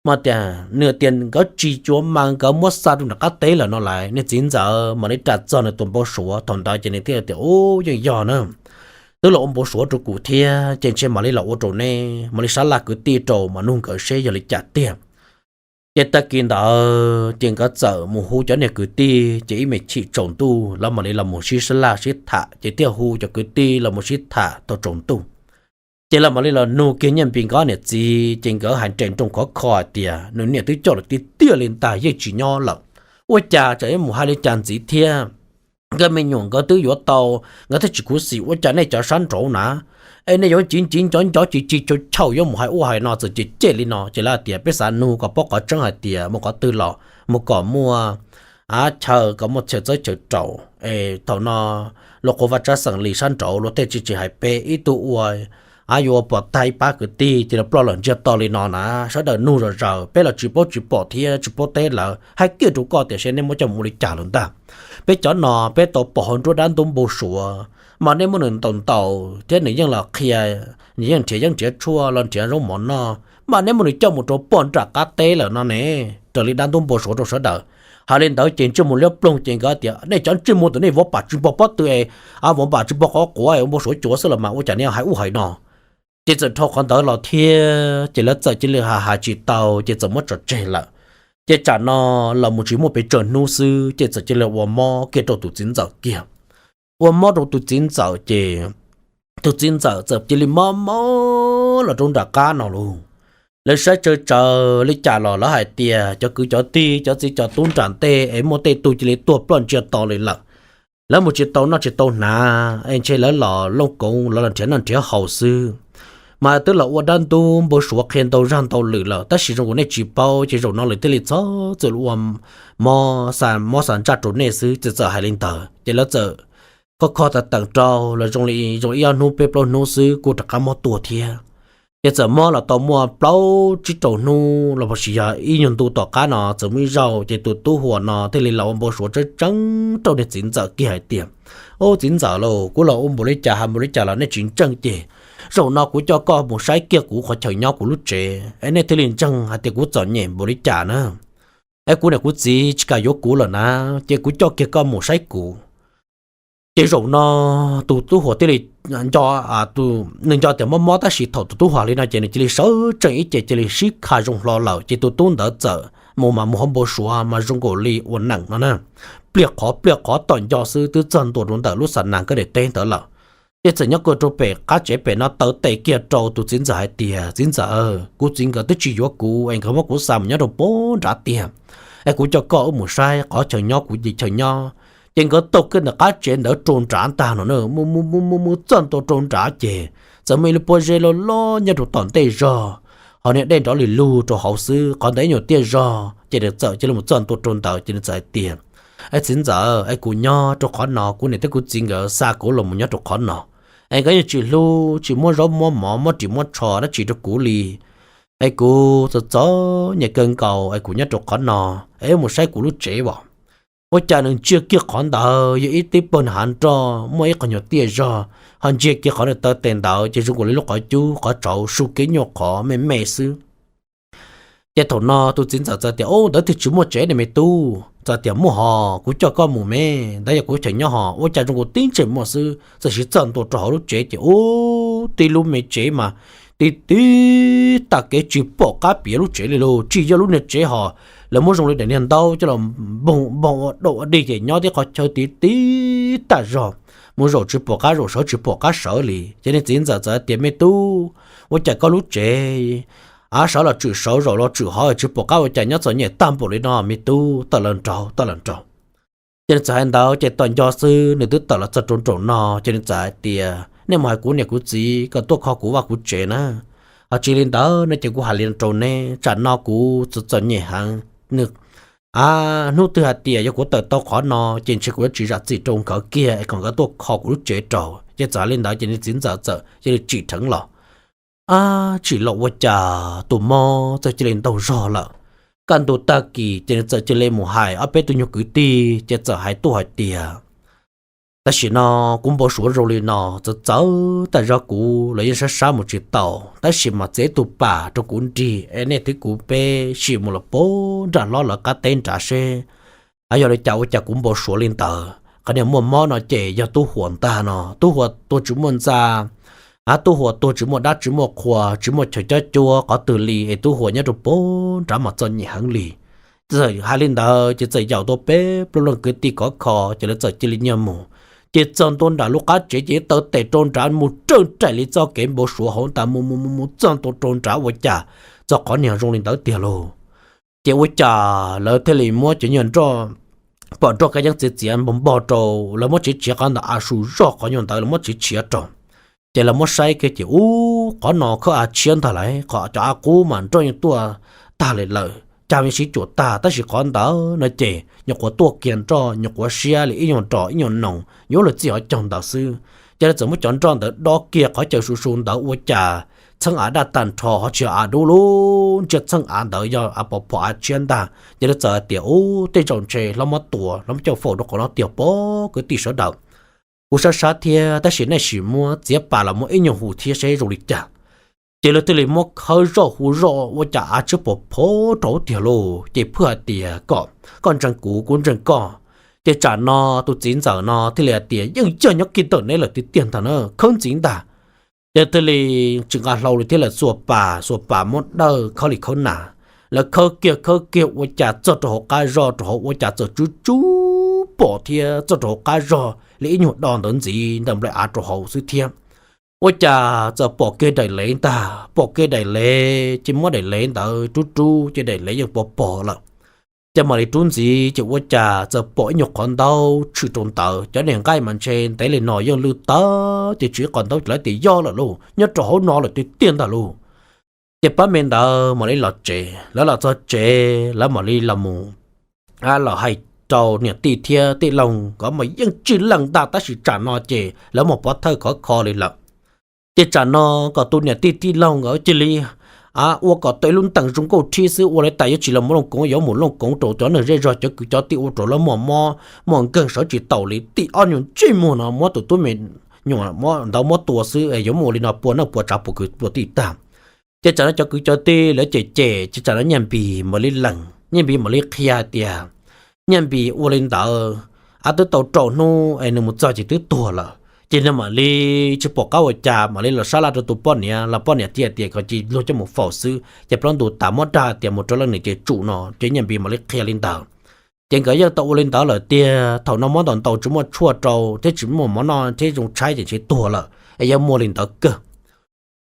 Mas tias nws tias nkawd tsis cuav mas nkawd muab xa rau nram qab teb lawm no lawm. Niag txiv ntxawm mam li ras txog nws tus npau suav, thaum ntawd ces nws thiaj tias, Ub, yeej yog na, twb los ua npau suav rau kuv thiab, ces ntshe mam li los ua rau neb, mam li sab laj kwv tij rau mas nug nkawd seb yog li cas tiag. Ces tag kis ntawd ces nkawd txawm mus hu cov niag kwv tij, ces ib me chim tsaus ntuj lawv mam li los mus sib sab laj sib tham, ces thiaj hu cov kwv tij los mus sib tham tau tsaus ntuj. Ces lawv mam li los nug kiag Nyiaj Npis nkawd niam txiv, ces nkawd hais nres nroos khov kho hais tias, Nws niam twb coj lawm tiag tiag li ntag, yeej tsis nyob lawm. Ua cas tseem yuav mus hais li cas ntxiv thiab? Nkawd me nyuam nkawd twb yuav tau, nkawd thiaj tsis khuv xim, ua cas nej cov sab nraud na, es nej yuav nciv nciv ncov ncov ci ci chaw chaw yuav mus hais ua hais no txawm cem cem li no. Ces lawv hais tias, Peb xav nug kom paub qhov tseeb hais tias mus qhov twg los mus kom muaj, a, chaw kom muaj chaw txawb chaw rau, es thaum no luag qhuas vaj tsab xeem li sab nraud luag thiaj tsis tsis hais peb. Ib tug ua, a, yuav ua pom tag ib pab kwv tij, ces lawv ploj lawm ntsiag to li no na, sawv daws nug zom zaws, peb los tsis paub tsis pom thiab tsis paub teb lawv, hais kiag rau koj tiam sis nej muab coj mus ua li cas lawm ntag. Peb cov no peb tau pom hauv nruab dab ntub npau suav, mas nej muab nws ntaus ntaus thiab nws yeej los qhia, nws yeej nrhiav yeeb nrhiav tshuaj los nrhiav zaub mov noj, mas nej muab nws coj mus rau poj nram qab teb lawm no ne. Raws li dab ntub npau suav rau sawv daws. Hais li ntawd ces ntsej muag liab ploog ces nkawd tias nej cov ntsej muag ntawm nej vov pam tsis npog pob tw es, vov pam tsis npog qhov quav es ua npau suav cuav xwb los mas ua cas nej hais ub hais no. Ces txawm dhau qhov ntawd los thiab ces lawv txawm cia li hais hais tsis tau ces txawm muab tso tseg lawm. Ces tsam no los mus tsis muaj pes tsawg hnub xwb ces txawm cia li ua mob kiag rau tus txiv ntxawm kiag. Ua mob rau tus txiv ntxawm ces tus txiv ntxawm txawm cia li mob mob los rau nram qab no lauj. Lawv saib tsawv tsawv li cas los lawv hais tias cov kwv cov tij cov txiv cov tub nram ntej es muaj tej tug cia li tuag ploj ntsia to li lawm. Lawv mus tsis tau noj tsis tau hnav es ntshe lawv los looj koov lawv los nrhiav noj nrhiav haus xwb. Mas twb los ua dab ntub npau suav qhia ntau zaj ntau lwm lawm tab sis zoo li nej tsis paub ces zaum no lawv thiaj li txhob txwm ua mob xa mob xa ntsaj rau nej xwb. Ces txawm hais li ntawd ces lawv txawm kho kho teem teem rau los zoo li zoo ib ob hnub peb plaub hnub xwb kuj rov qab mob tuaj thiab. Ces txawm mob los tau muaj plaub tsib rau hnub los puas sis yog ib nyuag ntu tom qab no txawm muaj ib zaug ces tus tub huam no thiaj li los ua npau suav tseeb tseeb rau niag txiv ntxawm kiag hais tias, Ub, txiv ntxawm lauj, kuv los ua npaum li cas hais npaum li cas los nej tsis ntseeg ces zaum no kuv coj koj mus saib kiag kuv qhov chaw nyob kuv lub tsev es nej thiaj li ntseeg hais tias kuv txom nyem npaum li cas na. Es kuv niam kuv txiv tsis kam yuav kuv lawm na, ces kuv coj kiag koj mus saib kuv. Ces zaum no tus tub huam thiaj li nco, nws nco tias mob mob tab sis thaum tus tub huam li no ces nws cia li sawv tsees ib ce cia li sib kha zoo hlo lawm ces tus tub ntawd txawm mus mas mus hauv npau suav mas zoo nkaus li ua neem no na. Pliag qhov pliag qhov tom nco xwb twb txog ntua rau ntawm lub xa nas nkaj daim teb ntawd lawm. Ces txawm nyob kawg rau pem qab tsev pem no taw tes kiag rau tus txiv ntxawm hais tias, Txiv ntxawm, kuv txiv nkawd twb tsis yuav kuv es nkawd muab kuv xa mus nyob rau pem nrad tiag. Es kuv coj koj wb mus saib qhov chaw nyob kuv ces chaw nyob. Ces nkawd taug kiag ntawm qab tsev ntawd rau nrad ntag no na, mus mus mus mus txog ntua rau nrad ces txawm muaj ib lub pob zeb loj loj nyob rau tom ntej zog, ho niag dej nrov li lug rau hauv xwb, qhov ntawd ib nyuag tiaj zog ces nws txawm cia li mus txog ntua rau ntawd ces nws txawm hais tias, Es txiv ntxawm, es kuv nyob rau qhov no, kuv niam thiab kuv txiv nkawd xa kuv los mus nyob rau qhov no, es nkawd yeej tsis hlub tsis muab zaub muab mov muab ris muab tsho dab tsi rau kuv li. Es kuv txom txom nyem kawg nkaus es kuv nyob rau qhov no, es wb mus saib kuv lub tsev as. Ua cas nws ntsia kiag qhov ntawd yog ib tib pawg hav nroj muaj ib qho nyuag tiaj zog, ho ntsia kiag qhov nws taw tes ntawd ces zoo nkaus li lub qhov cub qhov tshauv su kev nyuaj qhov me me xwb. Ces thaum no tus txiv ntxawm txawm tias, Ub, ntawd twb tsis muaj tsev ne me tub. Txawm tias, Muaj hos, kuv coj koj mus me, ntawd yog kuv chaw nyob hos, ua cas zoo nkaus tib ntsej muag xwb, txawm sim txog ntua rau hauv lub tsev ces ub, tib lub me tsev mas tib tib tag kev tsis pom qab piav lub tsev li lauj. Tsis yog lub niag tsev hos, lawv muab zoo li daim niag ntaub coj los npoog npoog ua dau ua dig ces nyob tib qhov chaw tib tib tag zog, mus zaum tsis pom qab zaum sawv tsis pom qab sawv li. Ces niag txiv ntxawm txawm tias, Me tub, ua cas koj lub tsev av sawv los tswm sawv zaum los tswm hov tsis pom qab ua cas nyob txom nyem tag npaum li no me tub, tawm los nraud tawm los nraud. Ces nws txawm hais ntawd ces tom nco xwb nws twb tawm los txog rau nraum no ces nws txawm hais tias, Nej mus hais kuv niam kuv txiv kom tuaj kho kuv vaj kuv tsev na, ho tsis li ntawd no ces kuv hais li no rau neb, tsam no kuv txom txom nyem heev. Nws, a, hnub twg hais tias yog kuv tawm tau qhov no ces ntshe kuv yuav tsis zam txim rau nkawd kiag es kom nkawd tuaj kho kuv lub tsev rau. Ces txawm hais li ntawd ces niag txiv ntxawm txawm cia li tsim dheev los. A, tsim los ua cas tus mob txawm cia li ntaug zog lawm. Kaj ntug tag kis ces nws txawm cia li mus hais ob peb tug nyuag kwv tij ces txawm hais tuaj hais tias, Tam sim no kuv npau suav zoo li no, txawv txawv tag zog kuv los yeej sab sab mus tsis tau, tab sis mas txiav ib tug pam rau kuv nrig es nej twb kuv peb sim mus los pem nram hlob lawv qab teb nrad seb yog li cas ua cas kuv npau suav li ntawd. Qhov niag muaj mob no ces yog tub huam ntag no, tub huam tuag tsis muaj ntxa, a, tub huam tuag tsis muaj dab tsis muaj qhua tsis muaj chaw cob cuab qhov twg li es tub huam nyob rau pem nrad mas txom nyem heev li. Txawm hais li ntawd ces txawm yaum tau peb plaub leej kwv tij khov kho ces lawv txawm cia li nyiag mus. Ces txog ntua nram lub qab tsev ces taw tes rau nrad mus raws nraim li txoj kev npau suav hauv ntag, mus mus mus mus txog ntua rau nrad ua cas txog qhov niag zoo li ntawd tiag lauj. Ces ua cas lawv thiaj li muab cov nyuag nroj, pom nroj kab yeeb txiav txiav npog npog rau, lawv muab tsev tshiav qhov ntawd a su zog qhov nyuag ntawd lawv muab tsev tshiav rau. Ces lawv muab saib kiag ces ub, qhov no khawb av tshiab ntag lauj, qhov cov av qub mas nroj yeej tuaj tag li lawm, cag yeej sib cuam tag, tab sis qhov ntawd no ces nyuam qhuav tuaj kiag nroj nyuam qhuav siab li ib nyuag nroj ib nyuag noog yuav luag txij hauv caug ntawd xwb. Ces lawv txawm muab cov nroj ntawd dob kiag qhov chaw su su ntawd ua cas txheeb av daj tag nrho ho tsis av dub lub ntsiag, txheeb av ntawd yog av pos phom av tshiab ntag. Ces lawv txawm hais tias ub, tej zaum ntshe hlob muab tua, hlob muab coj faus rau qhov no tiag pob kwv tij sawv daws. Kuv sab sab thiab, tab sis nej sim muab txiav pas los muab ib nyuag hu thiab saib zoo li cas. Ces lawv thiaj li muab khawb zoj hu zoj ua cas av tsib pom phob rau tiag lauj. Ces phwj hais tias, Koj ntseeg kuv, kuv ntseeg koj. Ces tsam no tus txiv ntxawm no thiaj li hais tias, Yeej yog nyob kiag ntawm neb lawm tiag tiag ntag na, khawb ntxiv ntag. Ces thiaj li tsis nqa hlau li thiab lawv xuas pas xuas pas muab dawj khawb li khawb na. Lawv khawb kiag khawb kiag ua cas txog rau hauv qab zog, rau hauv ua cas txawm tsub tsub pom thiab txog rau hauv qab zog li ib nyuag do ntawd ntxiv ntawm nplaim av rau hauv xwb thiab. Ua cas txawm pom kiag daim lev ntag, pom kiag daim lev ces muab daim lev ntawd rub rub ces daim lev yeej pov pom lawm. Ces mam li rub ntxiv ces ua cas txawm pom ib nyuag qhov ntaub tshwm rau ntawd, cov niag nqaij mas ntshe ntev li no yeej lwj tag, ces tsis ib qhov ntaub ces lawv tias yog lawm lauj, nyob rau hauv no lawm tiag tiag ntag lauj. Ces pab me ntawd mam li los tsev, lawv los txog tsev lawv mam li los mus los hais rau niam tij thiab tij laug nkawd mas yeej tsis lees ntag, tab sis tsam no ces lawv mus pov thawj khov kho li lawm. Ces tsam no kom tus niam tij tij laug nkawd cia li ua kom tau ib lub ntees zoo nkauj rhib xwb, ua li tas yuav tsis los mus looj koov, yuav mus looj koov rau cov neeg zej zog cov kwv cov tij ua rau lawv muaj mob muaj nkeeg sawv tsis taus li, tib ob nyuag ntsej muag no muab tus tub me nyuam ntawd muab tua xwb, yuav muaj li no puas neej puas tsav puas kwv puas tij tag. Ces tsam no cov kwv cov tij lawv cem cem ces tsam no Nyiaj Npis mam li lees, Nyiaj Npis mam li qhia tias, Nyiaj Npis ua li ntawd, twb tau rau hnub es nws mus txog ces twb tuag lawm, ces nws mam li tsis pom qab ua cas mam li los sab laj rau tus poj niam los poj niam thiaj tias kom cia luag coj mus faus xwb, ces plaub ntug tas muab dag tias mus rau leej niam ces tsum no, ces Nyiaj Npis mam li qhia li ntawd. Ces nkawd yeej tau ua li ntawd lawm tiag, thaum no muab ntaus ntaus tsis muaj tshuaj rau thiab tsis muaj mov noj thiab zoo tshaib ces ntshe tuag lawm es yuav muaj li ntawd kawg.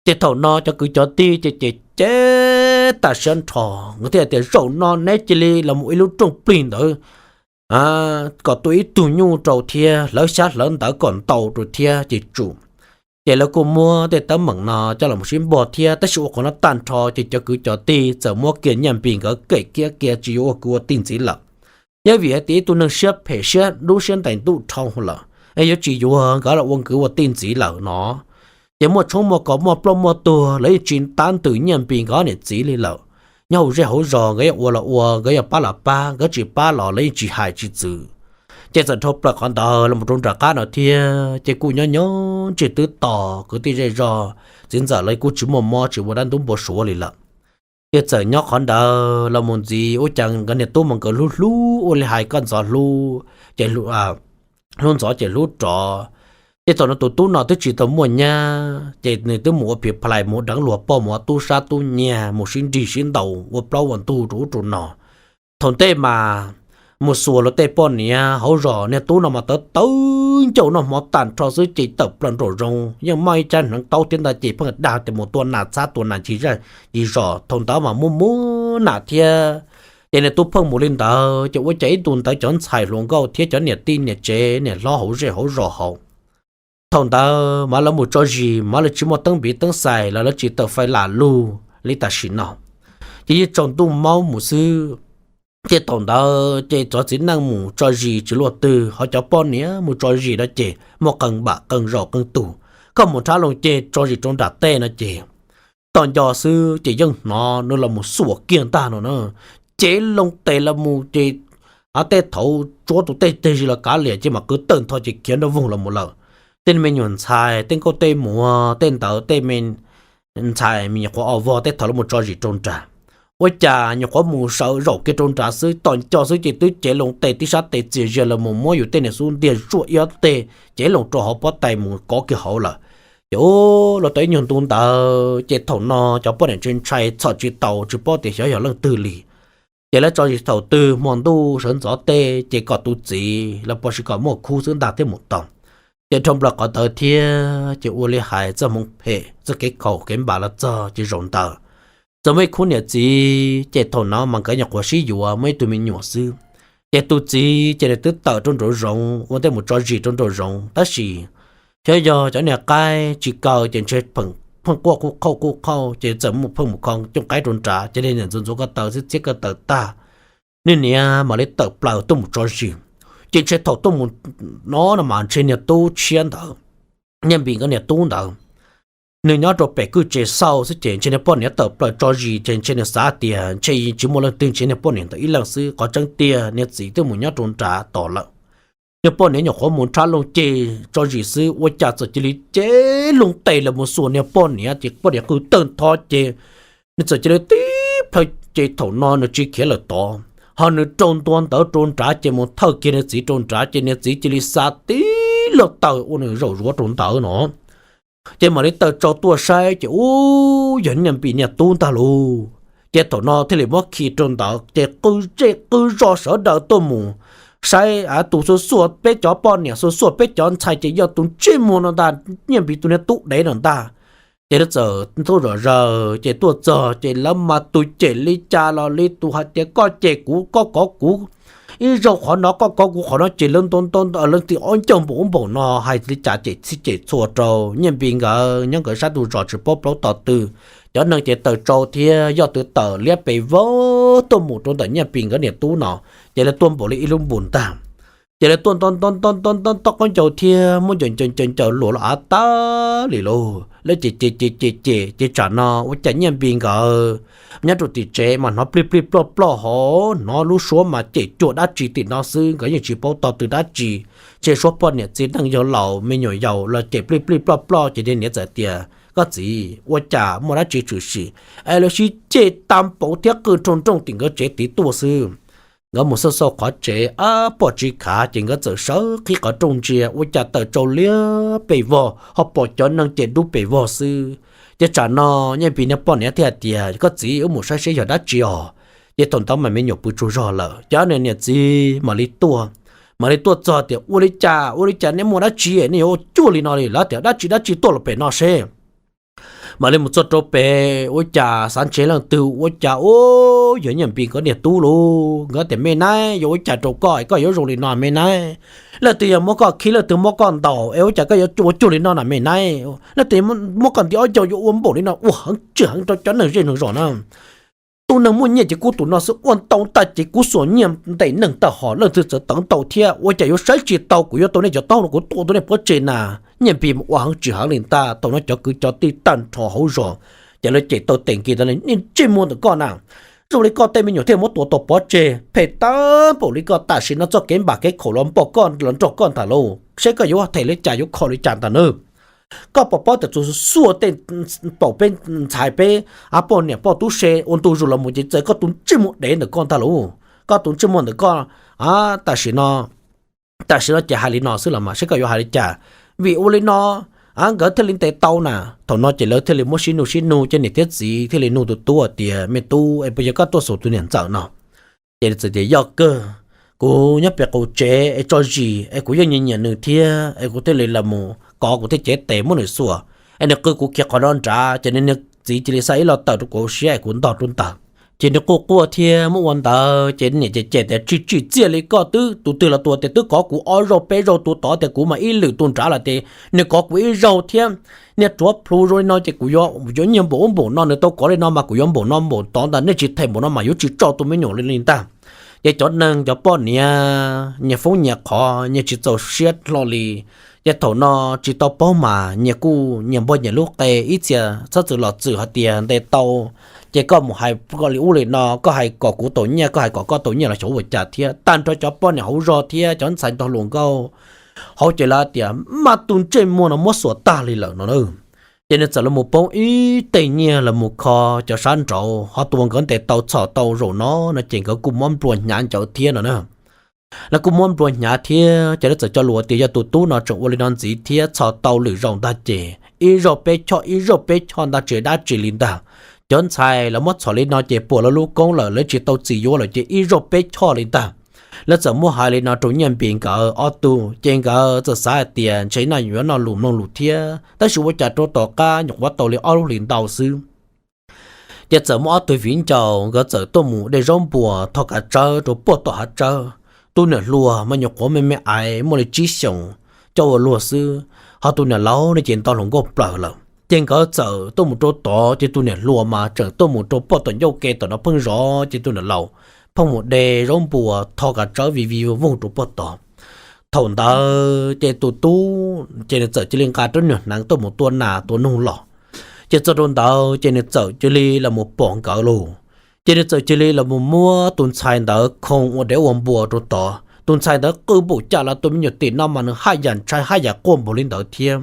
Ces thaum no cov kwv cov tij ces cem cem tas siab nrho, nkawd thiaj tias, Zaum no neb cia li los mus ib lub rooj plig ntawd kom tua ib tug nyuj rau thiab hlawv xyab hlawv ntawv kom ntau rau thiab ces tsum. Ces lawv kuj muab tej teeb meem no coj los sib npog thiab, tab sis ua qhov no tag nrho ces cov kwv cov tij txawm muab kiag Nyiaj Npis nkawd kem kiag kiag tsis yuav ua kwv ua tij ntxiv lawm. Nyob vim hais tias ib tug neeg siab phem siab dub siab ntais ntuj dhau lawm es yuav tsis yuav nkawd los ua kwv ua tij ntxiv lawm no. Ces muaj tshoob muaj kos muaj ploj muaj tuag lawv yeej tsis tab ntws Nyiaj Npis nkawd niam txiv li lawm. Nyob hauv zej hauv zos nkawd yuav ua los ua, nkawd yuav pab los pab, nkawd tsis pab los lawv yeej tsis hais tsis txwv. Ces txawm dhau plaws qhov ntawd los rau nram qab no thiab ces kuj nyob nyob ntsej twb to, kwv tij zej zog txiv ntxawm lawv kuj tsis muaj mob tsis ua dab ntub npau suav li lawm. Ces txawm nyob qhov ntawd los mus ntxiv ua cas nkawd niag tub mas nkawd hlub hlub ua li hais koj ntxov hlub, ces hlub ntxov ces hlub rov. Ces thaum no tus tub no twb tsis tau muaj nyab ces nws twb mus ua phim phalais mus deev luag poj mus ua tub sab tub nyiag mus sib nrig sib ntaus ua plaub ua ntug rau ub rau no. Thaum ntej mas mus xuas luag tej poj niam hauv zos, niag tub no mas tawv tawv ncauj noj hmo tag nrho xwb ces tawm plaws nraum zoov yeej muaj ib tsab hneev taub thiab ntag ces pheej dag tias mus tua nas txhab tua nas ncig zej ncig zos, thaum ntawd mas muaj muab nas thiab. Ces niag tub pheej mus li ntawd ces ua cas ib ntu ntawd cov ntxhais hluas nkauj thiab cov niam tij niam tsev niam hlob hauv zej hauv zos hauv, thaum ntawd mas lawv mus tso zis mas lawv tsis muaj teeb npiv teeb xais los lawv tsis tawm fais lam lug li tam sim no, ces yeej tsaus ntuj maub mus xwb. Ces thaum ntawd ces cov txiv neej mus tso zis tsis luaj twg, ho cov poj niam mus tso zis no ces muaj qee npam qee zaus qee tus. Koj mus nrhab loo ces tso zis rau nram tej no ces tom nco xwb ces yeej hnov nws los mus xuas kiag ntag no na. Cev loo tes los mus ces tej thaum tsuav tus tej teg zis los kav liam ces mam qw tawg ntho ces khiav nrov voog los mus lawm. Tej me nyuam ntxhais tej nkauj tej muam tej ntawd tej me ntxhais me nyuam qhuav o vog tej thaum los mus tso zis rau nrad. Ua cas nyuam qhuav mus sawv zaum kiag rau nrad xwb tom nco xwb ces twb cev loo tes tib sab tes txias zias los mus muab yus tej niag xub ntiag zuaj ib ob teg cev loo rau hauv pob tais mus kov kiag hauv lawm. Ces ub, los tau ib nyuag ntu ntawd ces thaum no cov poj niam ntshai ntshai txhom tsis tau tsis paub tias xyov yog leej twg li. Ces lawv tso zis thaum twg hmo ntuj sawv ntxov tej ces kom tus txiv los pom tsis kom muaj khub xwb ntag thiaj mus tau. Ces dhau plaws qhov ntawd thiab ces ua li hais txoj hmoov phem txoj kev khaum kev npam los txog ces zaum ntawd txawm muaj ib khub niam txiv ces thaum no mas nkawd nyuam qhuav sib yuav muaj ib tug me nyuam xwb. Ces tus txiv ces nws twb tawm rau nraum zoov ua ntej mus tso zis rau nraum zoov tab sis xyov yog cov niag qaib tsis kaw ces ntshe pheej quaj qhuj qhauj qhuj qhauj ces txawm muaj pheej mus kho cooj qaib rau nrad ces niag niam ntxuav ntxuav ko taw xwb txiab ko taw tag, niag niam mam li tawm plaws tuaj mus tso zis. Ces ntshe thaum tuaj mus no no mas ntshe niag tub tshiab ntawd, Nyiaj Npis nkawd niag tub ntawd, nws nyob rau pem kwj tse xauj xwb ces ntshe niag poj niam tawm plaws tso zis ces ntshe nws xav tias ntshe tsis muaj leej twg ntshe niag poj niam ntawd ib leeg xwb, qhov tseeb tiag niag txiv twb mus nyob rau nrad tos lawm. Niag poj niam nyuam qhuav mus nrhab loo ceg tso zis xwb ua cas txawm cia li cev loo tes los mus xuas niag poj niam ces poj niam qw tawg ntho ces nws txawm cia li tib plhaw. Ces thaum no nws tsis khiav lawm tod, ho nws rau ntua ntawd rau nrad ces mus thawj kiag nws txiv rau nrad ces nws txiv cia li xa tib lub taw ua nws zaum zuav rau ntawd no. Ces mam li tawm tsau tuaj saib ces ub, yog Nyiaj Npis niag tub ntag lauj. Ces thaum no thiaj li muab khi rau ntawd ces qw zej qw zos sawv daws tuaj mus saib, tus xuas xuas peb cov poj niam, xuas xuas peb cov ntxhais ces yog tus ntsej muag no ntag, Nyiaj Npis tus niag tub dev no ntag. Ces lawv txawm tub zom zaws ces tuaj txog ces lawv mas tus cem li cas los li tus hais tias koj cem kuv koj kov kuv ib zaug qhov no koj kov kuv qhov no ces lawv ntau ntau lawv ti ob ncauj npaum ub npaum no hais li cas cem txhij cem txhua rau Nyiaj Npis nkawd nyob nkawd sab tus zos tsis paub plaub tom twg. Cov neeg ces tawm tsau thiab yog twb tawm liab pes vog tuaj mus rau ntawm Nyiaj Npis nkawd niam tub no, ces lawv tuaj npaum li ib lub npus ntag. Ces lawv tuaj nto nto nto nto nto qaub ncaug thiab muab ncaws ncaws ncaws ncaws luas los av tag li lauj. Lawv ces ces ces ces ces ces tsam no ua cas Nyiaj Npis nkawd nyob rau tim tsev mas hnov plij plij ploj ploj hauv, hnov lub suab mas cem cuag dab tsi tim no xwb, nkawd yeej tsis paub tog twg dab tsi. Ntshe suab poj niam txiv neej yawg laus me nyuam yaus los cem plij plij ploj ploj ces niag niam txawm tias koj txiv ua cas muaj dab tsi tshwm sim, es lawv sib cem tag npaum thiab qw nroo nrooj tim nkawd tsev tid tuaj xwb. Nkawd mus xauj xauj qhov tsev ab pom tsis khav ces nkawd txawm sawv qhib qhov rooj ntsia ua cas tawm tsau liab pes vog ho pom cov neeg ces dub pes vog xwb. Ces tsam no Nyiaj Npis niag poj niam thiaj hais tias koj txiv wb mus saib seb yog dab tsi os. Ces thaum ntawd mas me nyuam pw tsaug zog lawm ces ob niag niam txiv mam li tuaj, mam li tuaj txog tias ua li cas ua li cas nej muaj dab tsi nej yuav ua cuag li no li, lawv tias dab tsi dab tsi tuaj los pem no seb. Mam li mus txog rau pem ua cas xav ntshe leej twg ua cas ub, yog Nyiaj Npis nkawd niag tub lauj. Nkawd tias me nab, yuav ua cas rau koj es koj yuav zoo li no me nab? Leej twg yog muab koj khib leej twg muab koj ntaus es ua cas koj yuav ua cuag li no na me nab? Leej twg muab koj nti ob ncauj yuav ua npaum li no ua heev tsis heev rau cov neeg zej neeg zos na. Tus neeg muaj nyiaj ces kuv tus no xwb ua ntau tag ces kuv xuas nyiaj ntes neeg tag hos leej twg txawm tawv ntau thiab ua cas yuav saib tsis tau kuv yuav tau nej cov taub no kuv tua tau nej pov tseg na. Nyiaj Npis mus ua heev tsis heev li ntag thaum no cov kwv cov tij tag nrho hauv zos ces lawv cem tau tes nkis tau nej ntsej muag ntawm koj na. Zoo li koj tej me nyuam thiaj muab tua tau pov tseg phem tag npaum li koj tam sim no txoj kev npam kev khaum los npog koj los nrog koj ntag lauj, seb koj yuav them li cas yuav kho li cas ntag na. Koj pom pob tias txus xuaj tej paum peb ntxhais peb av poj niam poj tub se ua ntu zus los mus ces txawm koj tus ntsej muag dev ntawm koj ntag lauj. Koj tus ntsej muag ntawm koj tam sim no, tam sim no ces hais li no xwb los mas seb koj yuav hais li cas. Vim ua li no nkawd thiaj li ntes tau na. Thaum no ces lawv thiaj li muab sib nug sib nug ces niam thiab txiv thiaj li nug tus tub tias me tub es puas yog koj tuaj xus tus niam ntxawm no? Ces txawm tias yog kawg, kuv nyob pem qaum tsev es tso zis es kuv yeej nyiam nyiam nws thiab es kuv thiaj li los mus kov kuv thiaj cev tes muab nws xuas es nws qw kuv khiav qhov no nrad ces nws niag txiv cia li xa ib lo tawm rau kuv hauv siab es kuv ntog rau ntawd. Ces nws quaj quaj thiab muab ua ntawd ces niam cem cem tias tsis tsim txiaj li koj twb tus twg los tus tias twb kov kuv ob zaug peb zaug tus tod tias kuv mas ib lwm tus nrad los ces nws kov kuv ib zaug thiab. Niag ruav plhu zoo li no ces kuv yuav yuav nyiaj npaum ub npaum no, nws tau kov li no mas kuv yuav npaum no npaum tod ntag, nej tsis them npaum no mas yuav tsis tso tus me nyuam li li ntag. Ces cov neeg cov poj niam nyias foob nyias qhov nyias tsis txaus siab hlo li. Ces thaum no tsis tau paub mas nyias kuj nyias npog nyias lub qe ib txhia txhob txwm los txwm hais tias ntes tau ces koj mus hais koj li ub li no, koj hais kom kuv tau nyiaj koj hais kom koj tau nyiaj los xyov ua cas thiab. Tag nrho cov poj niam hauv zog thiab cov ntxhais nrog luag nkauj hauv ces lawv tias maj tus ntsej muag no muab xuas tag li lawm no na. Ces nws txawm los mus poob ib teg nyiaj los mus kho cov sab nraud ho tus uas nkawd ntes tau txhom tau zaum no no ces nkawd kuj muab nplua hnyav ncawd thiab no na. Lawv kuj muab nplua hnyav thiab ces lawv txawm cog lus tias yog tus tub no tseem ua li no ntxiv thiab txhom tau lwm zaus ntag ces ib zaug peb choj ib zaug peb choj ntag tsis dab tsi li ntag. Cov ntxhais lawv muab txhom li no ces puas lawv lub koob lawm lawv tsis tau txim yuav lawm ces ib zaug peb choj li ntag. Lawv txawm muab hais li no rau Nyiaj Npis nkawd ob tug ces nkawd txawm xav hais tias ntshe no yuav noj lus mloog lus thiab tab sis ua cas rau tom qab nyuam qhuav tau li ob lub hlis ntau xwb. Ces txawm muaj ob tug viv ncaus nkawd txawm tuaj mus de zaub npuas tho kav tsawb rau puag tom hav tsawb. Tus niam hluas mas nyuam qhuav me me aiv muaj li tsib xyoos coj ua luag xwb, ho tus niam laus ne ces ntau hluas nkauj plaws lawm. Ces nkawd txawm tuaj mus rau tod ces tus niam hluas mas tseem tuaj mus rau puag tom ncauj ke tom no pheej zov ces tus niam laus pheej mus de zaub npuas tho kav tsawb vij vij voog voog rau puag tod. Thaum ntawd ces tus tub ces nws txawm cia li nqa rab niag hneev tuaj mus tua nas tua noog los. Ces txog rau ntawd ces nws txawm cia li los mus pom nkawd lauj. Ces nws txawm cia li los mus muab tus ntxhais ntawd khoo ua dev ua npua rau tod. Tus ntxhais ntawd qw npaum cas los tus me nyuam tim no mas nws haj yam ntshai haj yam quaj npaum li ntawd thiab.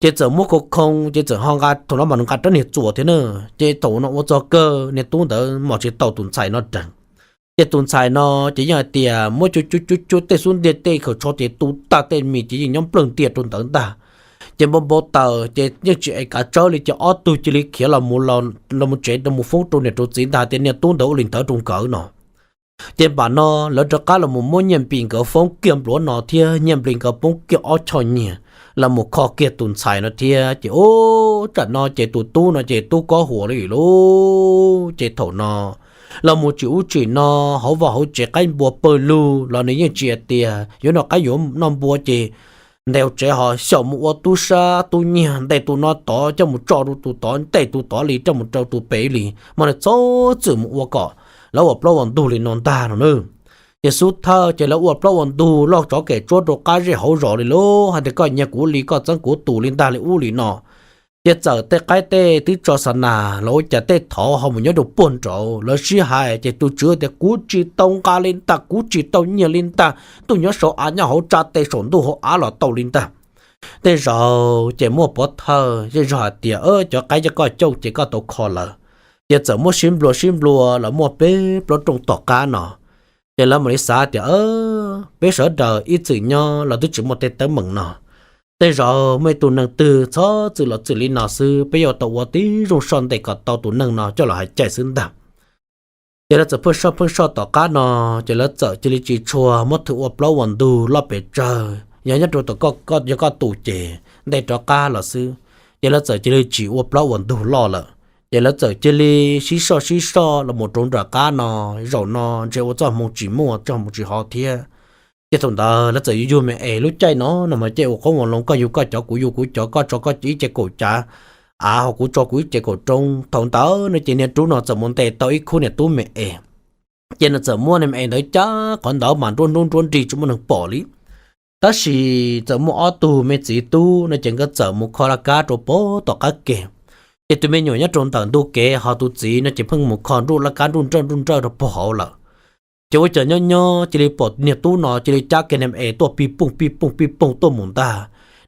Ces txawm muab khoo khoo ces txawm ho nqa, thaum no mas nws nqa rab niag txuas thiab na. Ces thaum no ua txog kawg niag tub ntawd mos tsis tau tus ntxhais no rees. Ces tus ntxhais no ces yeej hais tias muab cub cub cub cub tej xub ntiag tej khaws tsho ces tu tag tej mis ces yeej nyob nplawg ntiag rau ntawd ntag. Ces npau npau taws ces yeej tsis es kav tsawb li ces ob tug cia li khiav los mus, los mus tsev rau mus foob rau niam rau txiv ntag tias niag tub ntawd ua li ntawd rau nkawd no. Ces npam no lawv rov qab los mus muab Nyiaj Npis nkawd foob kiag npluav no thiab Nyiaj Npis nkawd poob kiag ob choj nyiag los mus kho kiag tus ntxhais no thiab ces ub, tsam no ces tus tub no ces tub kob huas li lauj. Ces thaum no los mus tsim ub tsim no hauv vaj hauv tsev qaib npua pawg lug los nws yeej tsis hais tias yuav noj qaib yuav noj npua ces ntes tsev ho xyaum mus ua tub sab tub nyiag, ntes tus no tod coj mus tso rau tus tod, ntes tus tod li coj mus rau tus pem li, mas nws txhob txwm mus ua kom lawv ua plaub ua ntug li no ntag no na. Ces xub thawj ces lawv ua plaub ua ntug loj tsov kem tsuab rau qab zej hauv zos li lauj, hais tias koj nyiag kuv li koj txeeb kuv tus li ntag li ub li no. Ces txawm tej qaib tej twb tso xa nas los ua cas tej thov ho mus nyob rau puag nraud lawv sib hais ces tus tswv tias kuv tsis tau nqa li ntag, kuv tsis tau nyiag li ntag, tuaj nyob saum av nyob hauv tsa tes saum ntuj hauv av los tau li ntag. Tej zaum ces muaj pov thawj zej zog hais tias cov qaib cov koj coj ces koj tau kho lawm. Ces txawm muab sib nplua sib nplua los muaj peb plaub rooj tom qab no. Ces lawv mam li xav tias peb sawv daws ib txwm nyob los twb tsis muaj tej teeb meem no. Tej zaum muaj ib tug neeg twg txhob txwm los txwm li no xwb, peb yuav tau ua tib zoo soj ntes kom tau tus neeg no coj los hais cai xwb ntag. Ces lawv txawm pheej soj pheej soj tom qab no, ces lawv txawm cia li tsis tshua muab thwm ua plaub ua ntug loj pes tsawg, yog nyob rau tom, yog koj tus ces ntes rov qab los xwb. Ces lawv txawm cia li tsis ua plaub ua ntug loj lawm, ces lawv txawm cia li sib soj sib soj los mus rau nram qab no. Zaum no ntshe ua txoj hmoo tsis muaj txoj hmoo tsis hov thiab. Ces thaum ntawd lawv txawm yug yug me es, lub caij no no mas caij ua qoob ua loo, koj yug koj cov, kuv yug kuv cov, koj tso koj ib ce kaum cav av ho kuv tso kuv ib ce kaum roob. Thaum ntawd no ces niag rub no txawm mus ntes tau ib khub niag tub me es, ces nws txawm muab niag me es ntawd cab qhov ntawd mas nruab nruab nruab nrig tsis muaj neeg pom li. Tab sis txawm muaj ob tug me txiv tub no ces nkawd txawm mus kho laj kab rau pem tom qab kev. Ces tus me nyuam nyob rau ntawm ntug kev ho tus txiv no ces pheej mus kho nruj laj kab nruj nrawj nruj nrawj rau puag hauv lawm. Ces ua cas nyob nyob cia li pom niag tub no cia li cab kiag niag me es tuaj pij pooj pij pooj pij pooj tuaj mus ntag.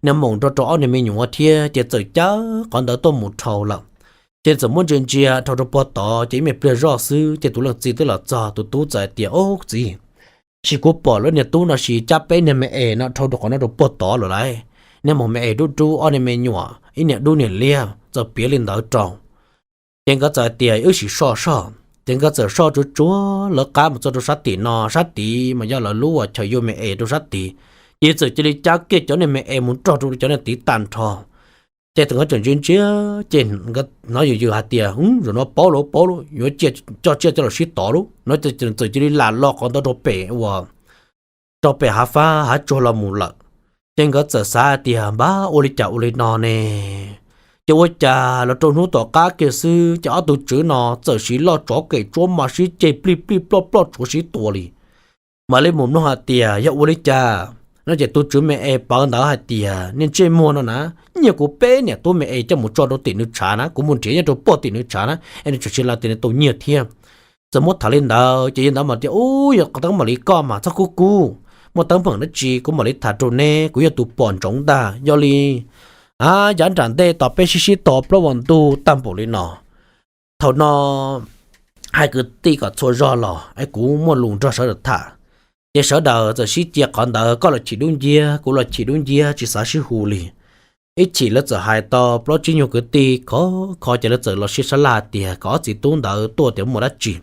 Niag maum nrog rau ob niag me nyuam thiab ces txawm cab qhov ntawd tuaj mus dhau lawm. Ces txawm muab ntsia ntsia dhau rau puag tod ces ib me pliag zoj xwb ces tus leej txiv twb los txog, tus tub txawm hais tias, Ob txiv, sim kuv pom lawm, niag tub no sim cab peb niag me es no dhau rau qhov no rau puag tod lawm lauj. Niag maum me es dub dub, ob niag me nyuam ib niag dub niag liab txawm piav li ntawd rau. Ces nkawd txawm hais tias, Wb sim soj soj. Ces nkawd txawm soj tsuag tsuag lawv qab mus txog rau sab tim no, sab tid mas yog lawv lub ua chaw yuav me es rau sab tid. Ces txawm cia li cab kiag cov niag me es mus nrog rau cov niag tid tag nrho. Ces thaum nkawd tseem ntsia ntsia, ces hnov yws yws hais tias, Zaum no paub lawm, paub lawm, yuav coj tsiaj coj los sib tov lawm no. Txawm cia li lam lo qhov ntawd rau pem uas rau pem hav fab hav tsuag los mus lawm. Ces nkawd txawm xav hais tias, Npab, ua li cas ua li no ne? Ces ua cas los rau hnub tom qab kiag xwb ces ob tug tswv no txawm sim loj tsov kem tsuab mas sib ceg plij plij ploj ploj tshuav sib tua li. Mam li mus mloog hais tias yog ua li cas no ces tus tswv me es pawv ntawd hais tias, Niag ntsej muag no na, nyiag kuv peb niam tub me es coj mus tso rau tim nws tshav na, kuv mus nrhiav nyob rau puag tim nws tshav na es nws tseem tsis hais tias nws tau nyiag thiab. Txawm muab tham li ntawd ces yog ntawd mas tias, Ub, yog teeb meem li koj mas txhob kub kub, muaj teeb meem dab tsi kuv mam li tham rau neb, kuv yog tus pom ntsoov ntag. Yog li yav nram ntej tos peb sib sib tov plaub ua ntug tag npaum li no, thaum no hais kwv tij kom txhua zog los es kuv muaj lus nrog sawv daws tham. Ces sawv daws txawm sib cia qhov ntawd, koj los chim dub nciab, kuv los chim dub nciab, tsis xav sib hu li. Ib chim lawv txawm hais tau plaub tsib nyuag kwv tij khov kho ces lawv txawm los sib sab laj tias kom ob txiv tub ntawd tuaj tias muaj dab tsi.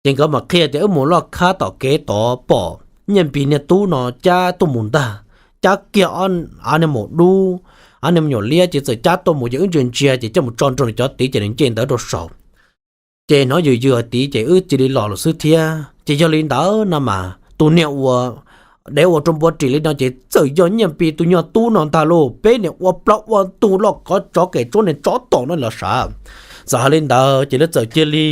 Ces nkawd mam qhia tias, Wb mus loj khab tom kev tod pom Nyiaj Npis niag tub no cab tuaj mus ntag, cab kiag av niag maum dub, av niag me nyuam liab ces txawm cab tuaj mus ces wb ntsia ntsia ces coj mus tso nrog nws cov tid ces nws nce ntawd rau saum. Ces hnov yws yws hais tias ces wb cia li los lawm xwb thiab. Ces yog li ntawd no mas tus niag uas dev ua rau npua ris li no ces txawm yog Nyiaj Npis tus nyuag tub no ntag lauj. Peb niam ua plaub ua ntug loj kov tsov kem tsuab niag tsov tom no los sav. Txawm hais li ntawd ces lawv txawm cia li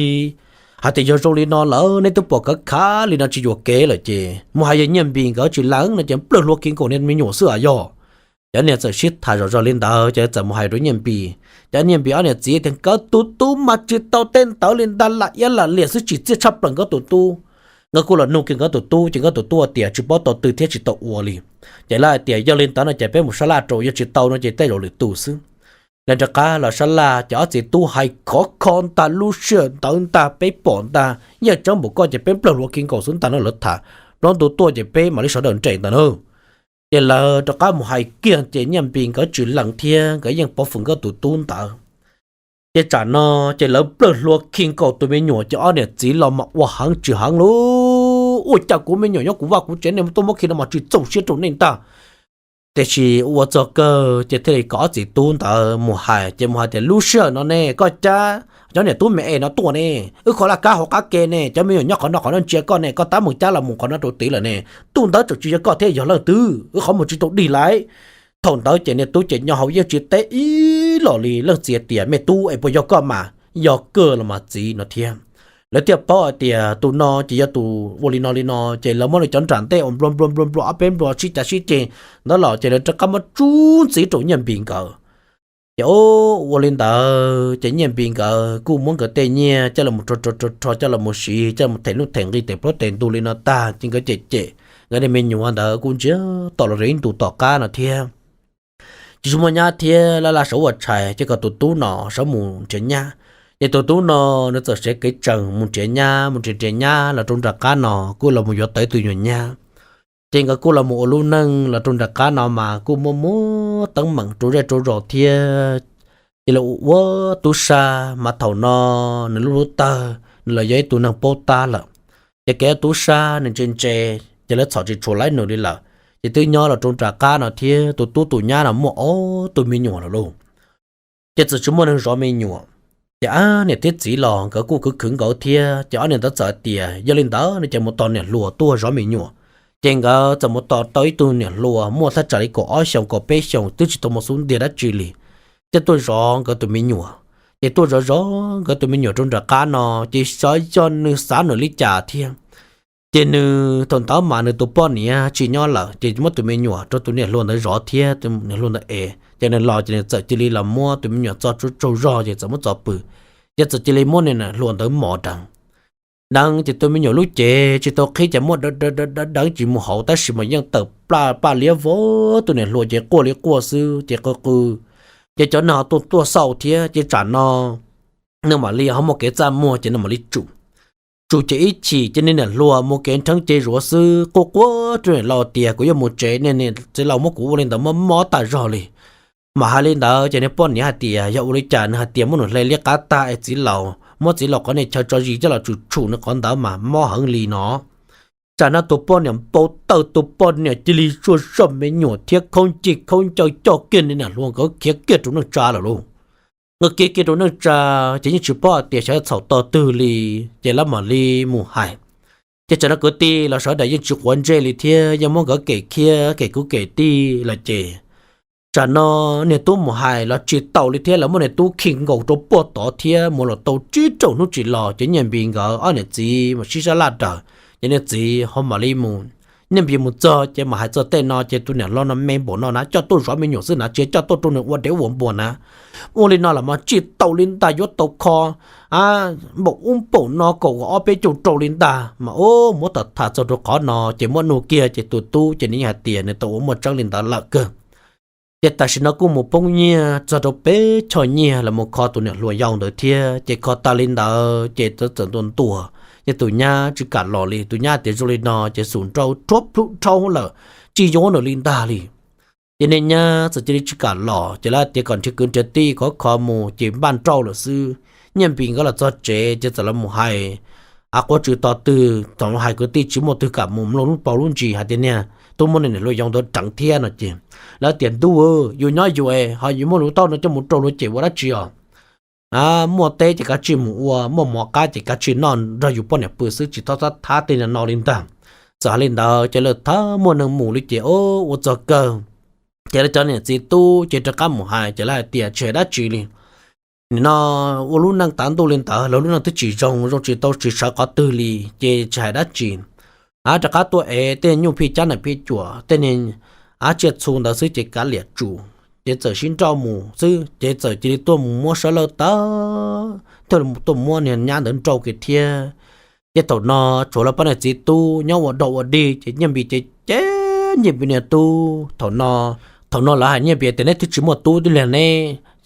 hais tias, Yog zoo li no lawm, neb twb pom kawv khav li no tsis yuam kev lawm ces mus hais yog Nyiaj Npis nkawd tsis lees no ces nplawg hlua kiv nkaus niag me nyuam xwb as yog. Cov niag txawm sib tham zom zaws li ntawd ces lawv txawm mus hais rau Nyiaj Npis. Cov Nyiaj Npis ob niam txiv tias nkawd tus tub mas tsis tau tej ntawd li ntag, lam iab lam liam xwb, tsim txiaj tshaj plaws nkawd tus tub. Nkawd kuj los nug kiag nkawd tus tub ces nkawd tus tub tias tsis paub tau twg thiab tsis tau ua li. Ces lawv hais tias yog li ntawd no ces peb mus sab laj rau, yog tsis tau no ces tej zaum lwm tus xwb. Lawv rov qab los sab laj ces ob txiv tub hais khov kho ntag, lub sij hawm ntawd ntag peb pom ntag, yeej tseeb npaum koj ces peb nplawg hlua khi nkaus xwb ntag no lawv tham. Plaub ntug tuaj ces peb mam li sawv daws nres ntag na. Ces lawv rov qab mus hais kiag ces Nyiaj Npis nkawd tsis lees thiab nkawd yeej pov fwm nkawd tus tub ntawd. Ces tsam no ces lawv nplawg hlua khi nkaus tus me nyuam ces ob niam txiv los mas ua heev tsis heev lauj, ua cas kuv me nyuam nyob kuv vaj kuv tsev nej tuaj muab khi no mas tsis txaus siab rau nej ntag. Tiam sis ua txog kawg ces thiaj li kom ob txiv tub ntawd mus hais, ces mus hais tias lub sij hawm no ne koj cab cov niam tub me es no tuaj ne, wb kho laj kab hauv qab ke ne, cov me nyuam nyob qhov no qhov no ntsia koj ne, koj tab mus cab los mus qhov no rau tid lawm ne, tus ntawd tseem tsis yog koj thiab yog leej twg, wb qhov mus tsis tau dig lawm. Thaum ntawd ces niag tub ces nyo hauv yeej tsis teb ib los li, leej txiv tias me tub es puas yog koj mas, yog kawg los mas txiv no thiab. Lawv thiaj paub hais tias tus no ces yog tus ua li no li no, ces lawv muab nws cov nram ntej uas nplua nplua nplua nplua ob peb nplua sib cav sib ceg ntawd los ces lawv rov qab muab tsub ntxiv rau Nyiaj Npis nkawd. Ces ua li ntawd ces Nyiaj Npis nkawd kuj muab nkawd tej nyiaj coj los rho rho rho coj los siv coj los them nuj them nqi tes plaub tes ntug li no tag ces nkawd cem cem nkawd niag me nyuam ntawd kuj ntsiag to los rau ib ntus tom qab no thiab. Ces tsis muaj nyab thiab, laj laj sawv ua tshais ces kom tus tub no sawv mus nrhiav nyab. Ces tus tub no nws txawm sev kev tsees mus nrhiav nyab, mus nrhiav nrhiav nyab los rau nram qab no kuj los mus yuav tau ib tug nyuam nyab. Ces nkawd kuj los mus ua lub neej los rau nram qab no mas kuj muaj muab teeb meem rau zej rau zos thiab. Ces lawv ua ua tub sab mas thaum no nws lub lub tawg nws los yog ib tug neeg paub tab lawm. Ces kev ua tub sab nws ntse ntse, ces lawv txhom tsis tshua laib nws li lawm. Ces twb nyob los rau nram qab no thiab tus tub tus nyab no muaj ob tug me nyuam lawm lauj. Ces txawm tsis muaj neeg zov me nyuam. Ces ab niam thiab txiv los nkawd kuj khwv khwv nkawd thiab, ces ob niam ntawd txawm tias yog li ntawd no ces mus tos niam hluas tuaj zov me nyuam. Ces nkawd txawm mus tos tau ib tug niam hluas muaj thaj tsam li kaum ob xyoos kaum peb xyoos twb tsis tau mus xub ntiag dab tsi li, thiaj tuaj zov nkawd tus me nyuam. Ces tuaj zov zov nkawd tus me nyuam rau nram qab no, ces xyov yog nws xav nws li cas thiab. Ces nws thaum ntawd mas nws tus poj niam tsis nyob lawm, ces muab tus me nyuam rau tus niam hluas ntawd zov thiab tus niam hluas ntawd es, ces nws los ces nws txawm cia li los muab tus me nyuam txo tsaug zog ces txawm muab txo pw. Ces txawm cia li muab niam hluas ntawd mos deev. Deev ces tus me nyuam lub cev tsis tau qhib ces muab deev deev deev tsis mus hauv tab sis mas yeej tawm plaj paj liab vog, tus niam hluas ces quaj li quaj xwb ces qw qw. Ces cov neeg ho tuaj tuaj xauj thiab, ces tsam no nws mam li ho muaj kev txaj muag ces nws mam li tsum. Tsum ces ib chim ces niag niam hluas mus kev nrheeb cev zuav xwb, quaj quaj rau niam laus tias kuv yuav mus tsev, niam txiv laus muab kuv ua li ntawd mob mob tas zog li. Mas hais li ntawd ces niag poj niam hais tias yog ua li cas nws hais tias muab nws hle liab qab tag es txiv laus muab txiv laus qhov niag chaw tso zis coj los tsum tshum nws qhov ntawd mas mob heev li no. Tsam no tus poj niam npau taws, tus poj niam cia li zuaj zoj me nyuam thiab khaub ncaws khaub ncaws coj kiag niag niam hluas nkawd khiav kiag rau neej tsa lawm lauj. Nkawd khiav kiag rau neej tsa, ces yeej tsis paub hais tias xyov txhaum tog twg li, ces lawv mam li mus hais. Ces tsam no kwv tij los sawv daws yeej tsis quav ntsej li thiab, yeej muab nkawd kem khiab kem kwv kem tij lawm ces tsam no niag tub mus hais los tsis tau li thiab, lawv muab niag tub khi nkaus rau puag tod thiab mus los tau tsib rau hnub tsis los, ces Nyiaj Npis nkawd ob niam txiv mus sib sab laj raws, ces niag txiv ho mam li mus. Nyiaj Npis mus txog ces mam hais txog tej no ces tus niam hluas no me npaum no na coj tuaj zov me nyuam xwb na, tsis coj tuaj rau nws ua dev ua npua na. Ua li no los mas tsis tau li ntag, yuav tau kho npaum ub npaum no kaum ob peb caug rau li ntag mas. Muab tham tham txog rau qhov no ces muab nug kiag ces tus tub ces nws yeej hais tias nws tau ua muaj tseeb li ntawd lawm kawg. Ces tam sim no kuj mus poob nyiaj txog rau peb choj nyiaj los mus kho tus niam hluas yau ntawd thiab, ces kho tas li ntawd ces txawm ntuas ntuas, ces tus nyab tsis kam los li. Tus nyab tias zoo li no ces xum nrauj rhuav plhuav dhau lawm, tsis yuav nws li ntag li. Ces niag nyab txawm cia li tsis kam los, ces lawv tias kom nrhiav kwv nrhiav tij khov kho mus ces npaj nrauj lawm xwb. Nyiaj Npis nkawd los txog tsev ces txawm los mus hais, a quav tsw to twg thaum hais kwv tij tsis muaj twg kam mus mloog lub paus lub ntsis hais tias niag tub muab niam hluas yau ntawd deev thiab no ces lawv tias ntuj, yus nyob yus es ho yuav muab lub tauj no coj mus rau luag cem ua dab tsi os? Muaj teb ces kav tsij mus ua, muaj mov qab ces kav tsij noj nrog yus poj niam pw xwb, tsis txhob thab tej no li ntag. Txawm hais li ntawd ces lawv thab muaj neeg mus li ces ua txog kawg, ces lawv cov niam txiv tub ces rov qab mus hais ces lawv hais tias tsis hais dab tsi li. Nim no ua lub neej tav ntuj li ntawd los lub neej twb tsis zoo, zoo tsis tau tsis sawv qhov twg li, ces tsis hais dab tsi. Rov qab tuaj ev tej nyuj phij cab nam phij cuam, tej niag tsiaj txhu ntawd xwb ces kav liam tsum, ces txawm sib nrauj mus xwb ces txawm cia li tuaj mus muab sawv lawj tawv, thiaj tuaj muab niag nyab ntawd nrauj kiag thiab. Ces thaum no tshuav lawv pab niag txiv tub nyob ua dog ua dig ces Nyiaj Npis ces cem Nyiaj Npis niag tub. Thaum no, thaum no lawv hais Nyiaj Npis tias neb twb tsis muaj tub twb li ne,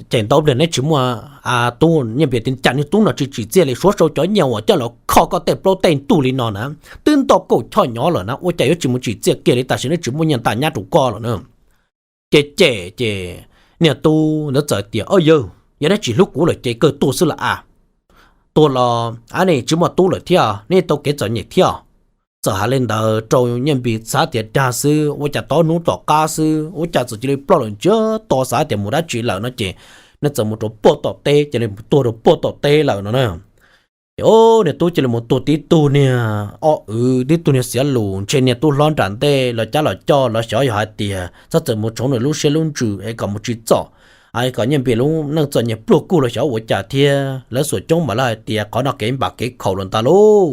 ces ntau pliag neb tsis muaj tub. Nyiaj Npis tias cas niag tub no tsis tsim txiaj li, suav sau cov nyiaj uas coj los kho koj tej plaub tej ntug li no na, twb nto kaum choj nyob lawm na ua cas yuav tsis mus tsim txiaj kiag li, tam sim neb tsis muaj nyiaj ntaj nyab rau koj lawm na. Ces cem ces niag tub ntawd txawm tias o yawg, yog neb tsis hlub kuv lawm ces kawg tuag xwb lawm a. Tuag los a ne tsis muaj tub lawm thiab, neb tau kev txom nyem thiab. Txawm hais li ntawd rau Nyiaj Npis xav tias dag xwb, ua cas tom hnub tom qab xwb ua cas txawm cia li ploj lawm ntsiag to, xav tias mus dab tsi lawm no ces nws txawm mus rau puag tom teb, cia li tuag rau puag tom teb lawm no na. Ces o, niag tub cia li mus tuag tib tug niag o wv, tib tug niag xiav lus, ntshe niag tub hlob nram ntej los cab los coj los xyov yog hais tias txhob txawm mus tshoov nws lub siab lub ntsws es kom mus tsis txom, kom Nyiaj Npis lub neej txom nyem pluag kuj los xyov ua cas thiab. Lawv xuas coob mas lawv hais tias qhov no kev npam kev khaum los ntag lauj.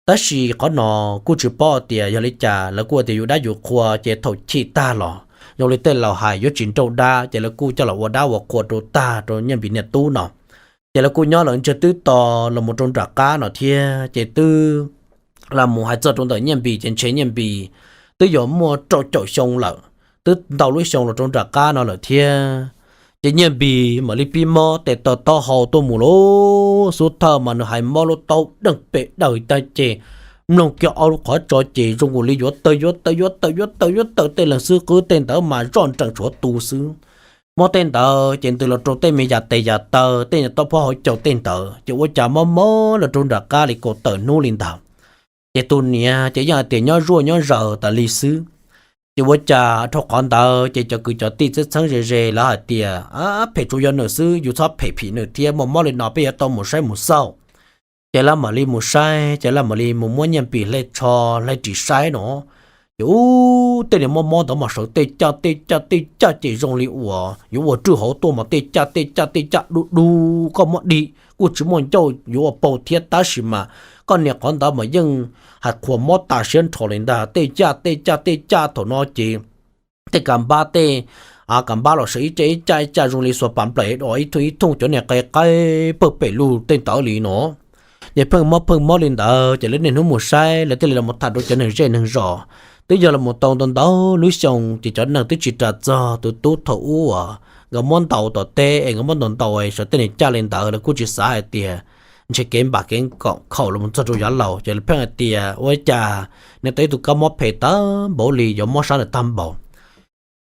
Tab sis qhov no kuj tsis paub tias yog li cas, lawv kuj tias yus dab yus qhua ces thaum chim tag los zoo li tej laus hais yuav tsis nrauj dab, ces lawv kuj coj los ua dab ua qhua rau tag rau Nyiaj Npis niag tub no. Ces lawv kuj nyob lawv ntsiag twb to los mus rau nram qab no thiab, ces twb los mus hais txog rau ntawm Nyiaj Npis ces ntshe Nyiaj Npis twb yuav muaj rau caum xyoo lawm, twb ntau lub xyoo los rau nram qab no lawm thiab. Ces Nyiaj Npis mam li pib mob tes taw taub hau tuaj mus lauj. Xub thawj mas nws hais mob lub taub deeg pes daws tag ces mloog kiag ob lub qhov tso ces zoo nkaus li yuav tawg yuav tawg yuav tawg yuav tawg yuav tawg, tej leeg xwb qwb tej ntawd mas zoj nrees tshuav tu xwb. Mob tej ntawd ces ntws los rau tej me yam tes yam taw, tej nyuag taub phob hauv caug tej ntawd, ces ua cas mob mob los rau nram qab li kaum tawm hnub li ntawd. Ces tus niam ces yeej hais tias nyob zuaj nyob zaws tas li xwb. Ces ua cas dhau qhov ntawd ces cov kwv cov tij txheeb txheeb ze ze lawv hais tias phem tsuas yog nws xwb, yus txhob phem phim nws thiab, muaj mob li no peb yuav tau mus saib mus xauj. Ces lawv mam li mus saib, ces lawv mam li mus muab Nyiaj Npis hle tsho hle ris saib no. Ces ub, tej niag mob mob ntawd mas sawv tej caj tej caj tej caj ces zoo li uas yuav ua rwj hauv tuaj mas tej caj tej caj tej caj du du, koj muab dig kuj tsis muaj ncauj yuav ua paug thiab, tab sis mas koj niag qhov ntawd mas yeej hais qhuas mob tas siab nrho li ntag. Tej caj tej caj tej caj thaum no ces tej kas npab tej kas npab los sawv ib caj ib caj ib caj zoo li xuas pas nplaim ib thooj ib thooj, cov niag qe qaib pawg pem lug tej ntawd li no. Ces pheej mob pheej mob li ntawd ces lawv niaj hnub mus saib, lawv thiaj li los tham rau cov neeg zej neeg zos. Twb yog los mus tau ntau ntau lub xyoo ces cov neeg twb tsis ras txog tus tub thaum ub uas nkawd muab ntaus tom teb es nkawd muab ntaus ntaus es sawv tej niag caj li ntawd, lawv kuj tsis xav hais tias ntshe kev npam kev khaum los mus txog rau yav laus, ces lawv pheej hais tias ua cas nws tau ib tug kab mob phem tag npaum li, yuav mob sab ntawm tag npaum.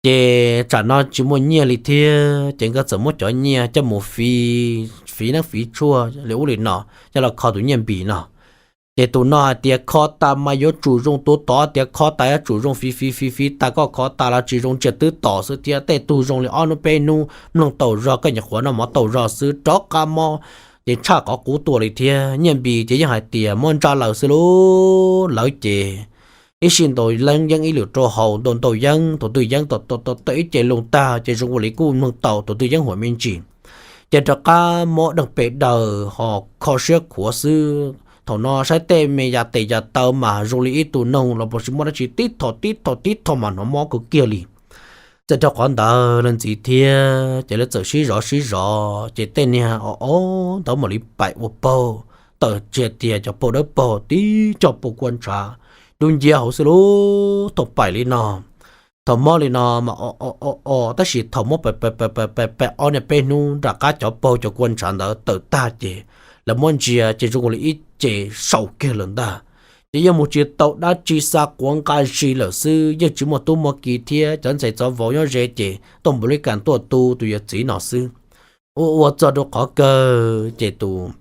Ces tsam no tsis muaj nyiaj li thiab, ces nkawd txawm muab cov nyiaj coj mus fiv, fiv neeb fiv tshuaj li ub li no, coj los kho tus Nyiaj Npis no. Ces tus no hais tias kho tas mas yuav tsum zoo, tus tod tias kho tas yuav tsum zoo, fiv fiv fiv fiv tas koj kho tas los tsis zoo, ntsiag twb tom xwb thiab, tej tug zoo li ob hnub peb hnub mloog tau zog, koj nyuam qhuav noj mov tau zog xwb, rov qab mob ces tshaj qhov qub tuaj li thiab. Nyiaj Npis ces yeej hais tias muab ntsa lawm xwb lauj. Lawv ces ib sij ntaus yeeb yeeb ib lwm rau haus, ntaus ntaus yeeb, thaum twg yeeb tau tau tau ib ce loo tag ces zoo ua li kuj mloog tau thaum twg yeeb huam me ntsis, ces rov qab mob deeg pes daws ho kho siab khuav xwb. Thaum no saib tej me yam tes yam taw mas zoo li ib tug noog los puas tsis muaj dab tsi, tib tho tib tho tib tho mas hnov mob kawg kiag li. Txawm rau qhov ntawd lawv ntxiv thiab ces lawv txawm sib zov sib zov ces tej niag o o ntawd mam li paim ua paug, tawm tsiag tias cov paug dawb paug tib co paug kua ntshav dub nciab hauv xwb lauj. Thaum paim li no, thaum mob li no mas o o o o, tab sis thaum mob pa pa pa pa pa ob niag peb hnub nram qab cov paug cov kua ntshav ntawd tawm tag ces lawv muab ntsia ces zoo li ib ce sau kiag lawm ntag. Ces yeej mus tsis tau dab tsi, xa quav nqa zis lawm xwb, yeej tsis muaj tub muaj ki thiab, cov ntxhais cov vauv nyob ze ces tuaj npaum li kas tuaj tu tus yawm txiv no xwb. Ua ua txog rau qhov kawg ces tus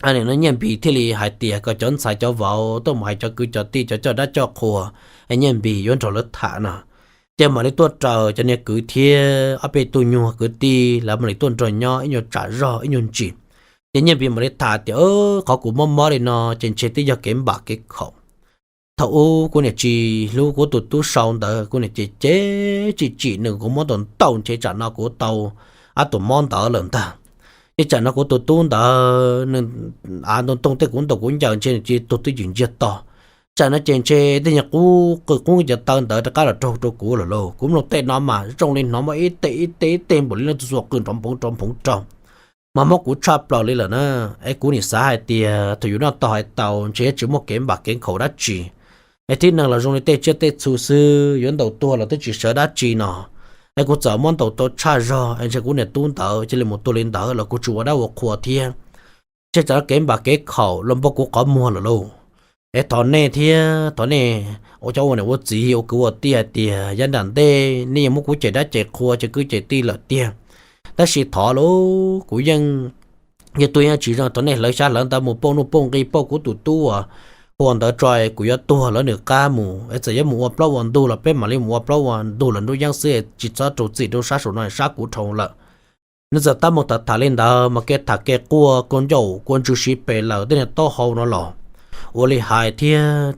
Nyiaj Npis thiaj li hais tias kom cov ntxhais cov vauv tuaj mus hais cov kwv cov tij cov coj dab coj qhua, Nyiaj Npis yuav nrog lawv tham no. Ces mam li tuaj raws cov niag kwv thiab ob peb tug nyuag kwv tij, lawv mam li tuaj nrog nyob ib nyuag tsam zog ib nyuag ntsis. Ces Nyiaj Npis mam li tham tias qhov kuv mob mob li no ces ntshe twb yog kev npam kev khaum. Thaum ub kuv niam tsis hlub kuv tus tub sau ntawd, kuv niam ces cem tsim tsim nws, kuv mob ntau ntau ntshe tsam no kuv tau ob tug mob ntawd lawm ntag. Ces tsam no kuv tus tub ntawd nws av ntoo ntoo tej kuv ntaus kuv ncaws ntshe nws cia li tuag twj ywm ntsiag to. Tsam no ces ntshe tej nyuag qub qw qub cov taw ntawd rov qab los raug rau kuv lawm lauj. Kuv mloog tej no mas zoo li hnov muaj ib teg ib teg ib teg npaum li leej twg xuas qws nrov nphoov nrov nphoov rau mas mob kuv tshaj plaws li lawm na. Es kuv nim xav hais tias thaum yus noj tau hais tau ntshe tsis muaj kev npam kev nkhaus dab tsi. Es tib neeg los zoo li tej tsiaj tej txhu xwb, yuav ntaus tuag los twb tsis sawv dab tsi no. Es kuv txawm muab ntaus tau tshaj zog es ntshe kuv niam tub ntawd cia li mus tuag li ntawd los kuv tsis ua dab ua qhua thiab. Ntshe tsam kev npam kev nkhaus los npog kuv qhov muag lawm lauj. Es thov nej thiab, thov nej ua cov ua niam ua txiv ua kwv ua tij hais tias yav nram ntej nej yeej muab kuv cem dab cem qhua cem kwv cem tij lawm tiag. Tab sis thov lauj, kuv yeej, yog tus yeej tsis zoo, thov nej hlawv xyab hlawv ntawv mus pauj nuj pauj nqi pauj kuv tus tub uas hu ua ntawd tso, kuv yuav tuag lawv nws qab mus. Es txawm yuav mus ua plaub ua ntug los peb mam li mus ua plaub ua ntug lawm nruab yeeb xwb, tsis txhob rau txim rau sab saum no sab kuv dhau lawm. Nws txawm tab mus tham tham li ntawd mas kev tham kev quaj kua ncauj kua ntswg siv pes lawm tej niag taub hau no los ua li hais thiab.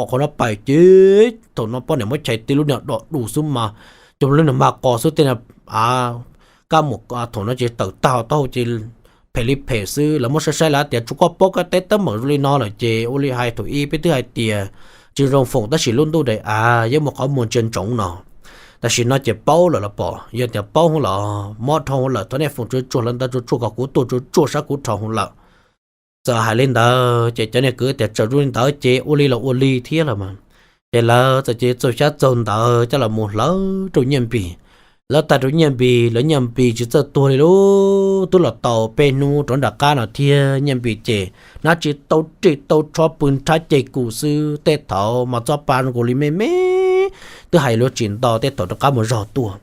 Qhov no pais ces thaum no poj niam muab chais tib lub niag dom du xwb mas, cov lub niag mag qos xwb tej niag av, kab mus thaum no ces tawm tag taub hau ces phem li phem xwb. Lawv muab saib saib lawv tias tsuas koj paub koj teb teeb meem zoo li no lawm ces ua li hais thaum ub peb twb hais tias tsis zoo foom tab sis lub ntuj daim av yeej muaj qhov muag ntsia ntsoov no. Tam sim no ces paub lawm los pom, yog tias paub hwv los mob dhau lawm thov nej foom tsuag tsuag hlawv ntawv tsuag tsuag kom kuv tuag tsuag tsuag sab kuv dhau hwv lawm. Txawm hais li ntawd ces cov niag kwv tias txawm zoo li ntawd ces ua li los ua li thiab los mas. Ces lawv txawm cia li txaug xyab txaug ntawv coj los mus hlawv rau Nyiaj Npis. Lawv tag rau Nyiaj Npis, lawv Nyiaj Npis tsis txawj tuag li lauj, twb los tau peb hnub rov nram qab no thiab Nyiaj Npis ces hnab tsis tau ris tau tsho pw nrhab ceg kuv xwb, tej thaum mas txoj pa zoo nkaus li me me, twb hais lus tsis nto, tej thaum rov qab mus zog tuaj.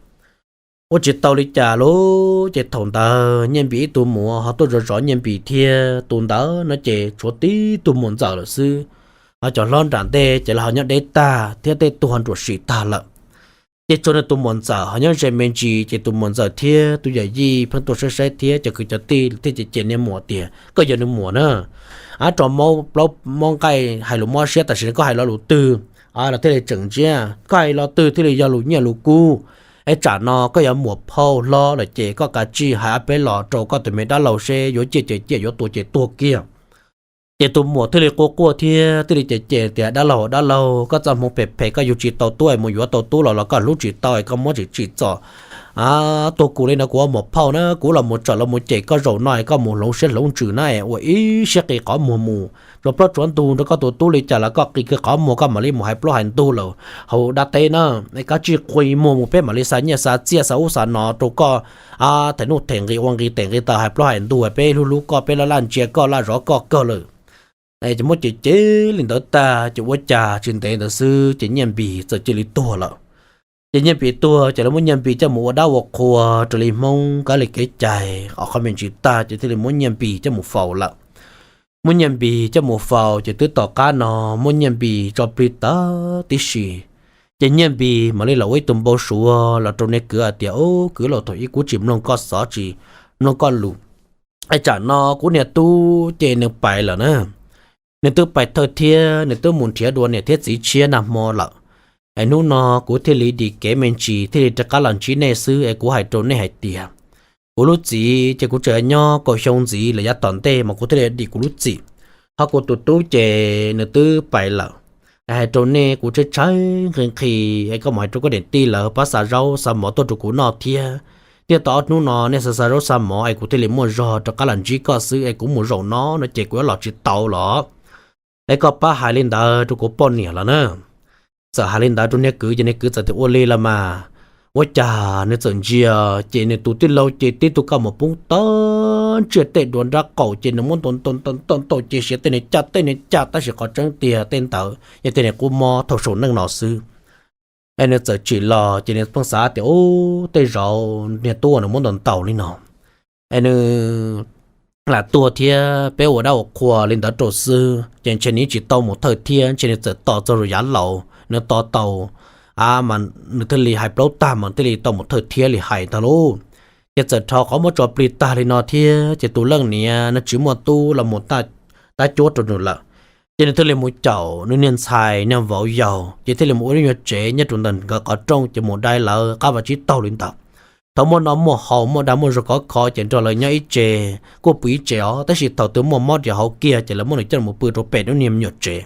Ua tsis tau li cas lauj, ces thaum ntawd Nyiaj Npis ib tug muam ho tuaj zov zov Nyiaj Npis thiab, tus ntawd no ces tshuav tib tug muam ntxawm lawm xwb. Ho cov hlob nram ntej ces lawv ho nyob deb tag thiab tej tug ho nruam sim tag lawm. Ces tshuav nws tus muam ntxawm ho nyob ze me ntsis, ces tus muam ntxawm thiab tus yawm yij pheej tuaj saib saib thiab cov kwv cov tij thiaj cem cem niag muam tias koj yog nws muam na. Ab, rau plaub mob nqaij hais lus mob siab tam sim no koj hais lo lus twg los thiaj li tseem ntsiab, koj hais lo twg thiaj li yog lus nyiaj lus kub. Es tsam no koj yog muam phauj hlob lawm ces koj kav tsij hais ob peb los rau koj tus me dab laug seb yuav ciaj ces ciaj, yuav tuag ces tuag kiag. Ces tus muam thiaj li quaj quaj thiab thiaj li cem cem tias dab laug dab laug, koj txoj hmoov phem phem koj yug tsis tau tub es mus yuav tau tub los los koj hlub tsis tau es koj muab tsim tsim txom tuag kuv li no, kuv ua muam phauj na kuv los mus tsawm los mus cem koj zaum no es koj mus hloov siab hloov ntsws na es ua ib siab qi qhov muag mus, tsuav plaub tsuav ntug nrog koj tus tub li cas los koj qi kiag qhov muag koj mam li mus hais plaub hais ntug lawm hauv dab teb na. Es kav tsij qi muag mus peb mam li xa nyiaj xa txiaj xa ub xa no rau koj them nuj them nqi ua nqi tes nqi taw hais plaub hais ntug peb hlub hlub koj peb laj laj ntsia koj laj zov koj kawg lawm. Es ces muab cem cem li ntawd tag ces ua cas tsis ntev ntawd xwb ces Nyiaj Npis txawm cia li tuag lawm. Ces Nyiaj Npis tuag ces lawv muab Nyiaj Npis coj mus ua dab ua qhua raws li Hmoob kab li kev cai, qhov me ntsis tag ces thiaj li muab Nyiaj Npis coj mus faus lawm. Muab Nyiaj Npis coj mus faus ces twb tom qab no muab Nyiaj Npis tso plig tag tib si. Ces Nyiaj Npis mam li los ua ib tug npau suav los rau niag kwv hais tias, Ub, kwv laus, thaum ub kuv tsis mloog koj xov tsis mloog koj lus, es tsam no kuv niag tub ces nws pais lawm na. Nws twb pais thawj thiab nws twb mus nrhiav dua niam thiab txiv tshiab nag hmo lawm. Es hnub no kuv thiaj li dim kev me ntsis thiaj li rov qab los ntsib nej xwb es kuv hais rau nej hais tias, kuv lub txiv ces kuv tseem nyob kaum xyoo ntxiv lawm yav tom ntej mas kuv thiaj li dim kuv lub txim. Ho kuv tus tub ces nws twb pais lawm. Es hais rau nej kuv tshaib tshaib nqhis nqhis es koj mus hais rau koj niam tij lawv pab xa zaub xa mov tuaj rau kuv noj thiab. Thiaj tau ob hnub no nej xa xa zaub xa mov es kuv thiaj li muaj zog rov qab los ntsib koj xwb es kuv mus zaum no no ces kuv yuav los tsis tau los. Es koj pab hais li ntawd rau kuv poj niam los na. Txawm hais li ntawd rau niag kwv ces niag kwv txawm tias, Ua li los mas, ua cas nws txawm ntsia, ces nws tus tij laug ces tib tug kab mom poob tag ntsiag tej duav nrab qaum ces nws muab ntaus ntaus ntaus ntaus ces siav tej niag caj tej niag caj tab sis qhov tseeb tiag tej ntawd yog tej niag qub mob thaum saum neej no xwb. Es nws txawm tsim los ces nws pheej xav tias, Ub, tej zaum niag tub uas nws muab ntaus ntaus li no es nws lam tuag thiab peb ua dab ua qhua li ntawd rau xwb ces ntshe nws tsis tau mus thawj thiab, ntshe nws txawm tos txog yav laus nws tos tau, a mas nws thiaj li hais plaub tag mas thiaj li tau mus thawj thiab li hais ntag lauj. Ces txawm dhau qhov muab tso plig tag li no thiab ces tus leej niam no tsis muaj tub los mus tab cuab rau nws lawm. Ces nws thiaj li mus caum nws niag ntxhais niag vauv yaus ces thiaj li mus ua lub nyuag tsev nyob rau ntawm nkawd qhov rooj ces mus dai lawv qab vaj tsib taug li ntawd. Thaum muaj noj muaj haus muaj dag muaj zog khov kho ces nrog lawv nyob ib tsev kuj pw ib tsev os, tab sis thaum twg muaj mob riam hauv kiag ces lawv muab nws coj mus pw rau pem lub niag me nyuam tsev.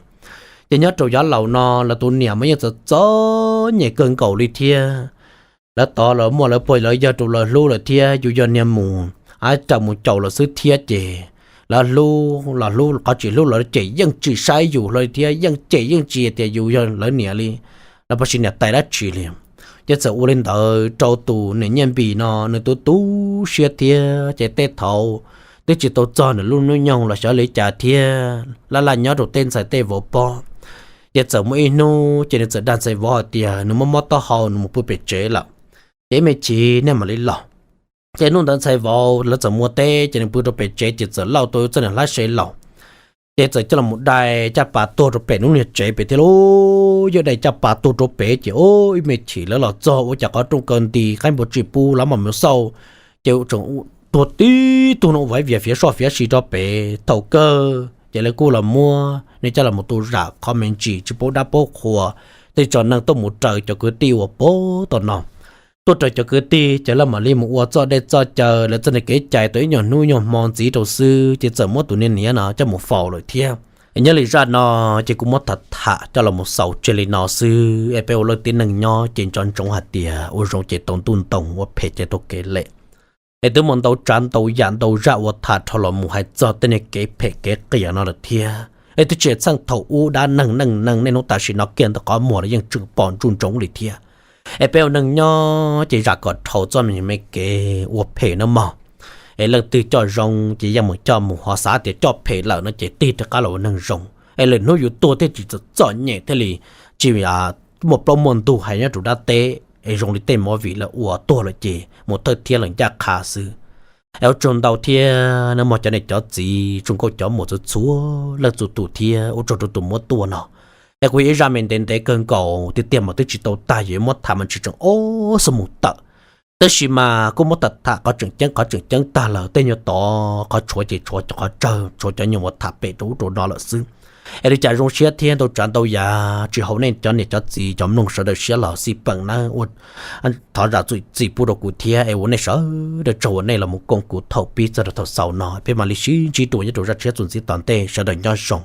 Ces nyob rau yav laus no lawv tus niam mas yeej txom txom nyem kawg nkaus li thiab. Lawv tod los muaj lawv pog lawv yawg rau lawv hlub lawm thiab yus yog niag mus a, raws mus caum lawm xwb thiab ces lawv hlub los hlub qhov tsis hlub los cem yeej tsis saib yus hlo li thiab, yeej cem yeej tsis tias yus yog lawv niam li, los puas sis niam tais dab tsi li. Ces txawm ua li ntawd rau tus niam Nyiaj Npis no nws tu tu siab thiab ces tej thaum twb tsis tau txog nws lub hnub nyoog los xyov li cas thiab, laj laj nyob rau tej ntxhais tej vauv pob. Ces txawm muaj ib hnub ces nws txawm dag ntxhais vauv hais tias nws mob mob taub hau nws mus pw pem tsev lawm, ces ib me chim nej mam li los. Ces hnub ntawd ntxhais vauv lawv txawm mus ua teb ces nws pw rau pem tsev ces txawm lauj tau txoj niag hlab se laus, ces txawm coj los dai caj pas tuag rau pem lub niag tsev pem thiab lauj. Yog dai caj pas tuag rau pem ces ib me chim lawv los txog ua cas qhov rooj kaw nti qaib npua tsis pub los mam mus xauj, ces tseem tuag tib tug no ua vias fiav soj fiav si rau pem. Thaum kawg ces lawv kuj los muab nws coj los tu zam qhov me ntsis tsis paub dab paub qhua, thiaj tso neeg tuaj mus raws cov kwv tij uas pem tom no. Tuaj raws cov kwv tij ces lawv mam li mus ua txoj dej txoj caw lawv txoj niag kev cai tau ib nyuag hnub ib nyuag hmo ntxiv rau xwb ces txawm muab tus niag niam no coj mus faus lawm thiab. Es nyob li zaj no ces kuv muab tham tham coj los mus xaus tseg li no xwb es peb ua leej tib neeg nyob ces nco ntsoov hais tias ua zoo ces tau ntuj ntoo, ua phem ces tau kev lem. Es twb muaj ntau tsav ntau yam ntau zaj uas tham dhau los mus hais txog tej niag kev phem kev qias no lawm thiab es twb tsis txheej thaum ub dab neeg neej neeg niaj hnub tam sim no kiag ntawm qhov muag los yeej tseem pom ntsoov ntsoov li thiab. Es peb ua neeg nyob ces zam kom dhau txoj me kev ua phem no mog. Es leej twg coj zoo ces yeej mus coj mus, ho xav tias coj phem lawm no ces tig rov qab los ua neeg zoo es lwm hnub yus tuag thiaj tsis txom nyem thiaj li tsis muaj plaub muaj ntug hais nyob rau dab teb es zoo li tej movie lawv ua tuag lawm ces mus thawj thiab lawv ncaj qha xwb. Es ua tsaug ntau thiab nawb mog cov niam cov txiv tsoom nkauj cov muam txhua txhua leej txhua tus thiab ua tsaug rau tus muab tuaj no. Es kuv yog ib zaj me ntev ntev kawg nkaus tiag tiag mas twb tsis tau tag, yog muab tham mas tsis tseem ob xuab moos tawm. Tab sis mas kuj muab tham tham qhov tseem ceeb qhov tseem ceeb tag lawm, tej nyuag tod qhov tshuav ces tshuav cov qhov tsawg, tshuav cov nyuag uas tham pem rau ub rau no lawm xwb. Es li cas zoo siab thiab ntau tsav ntau yam tsis haum nej cov niam cov txiv cov mloog sawv daws siab los xij peem nawb. Thov zam txim pub rau kuv thiab es ua nej sawv daws tsaug uas nej los mus koom kuv thaum pib txog rau thaum xaus no, peb mam li sib ntsib dua nyob rau zaj tshiab txuas ntxiv tom ntej, sawv daws nyob zoo.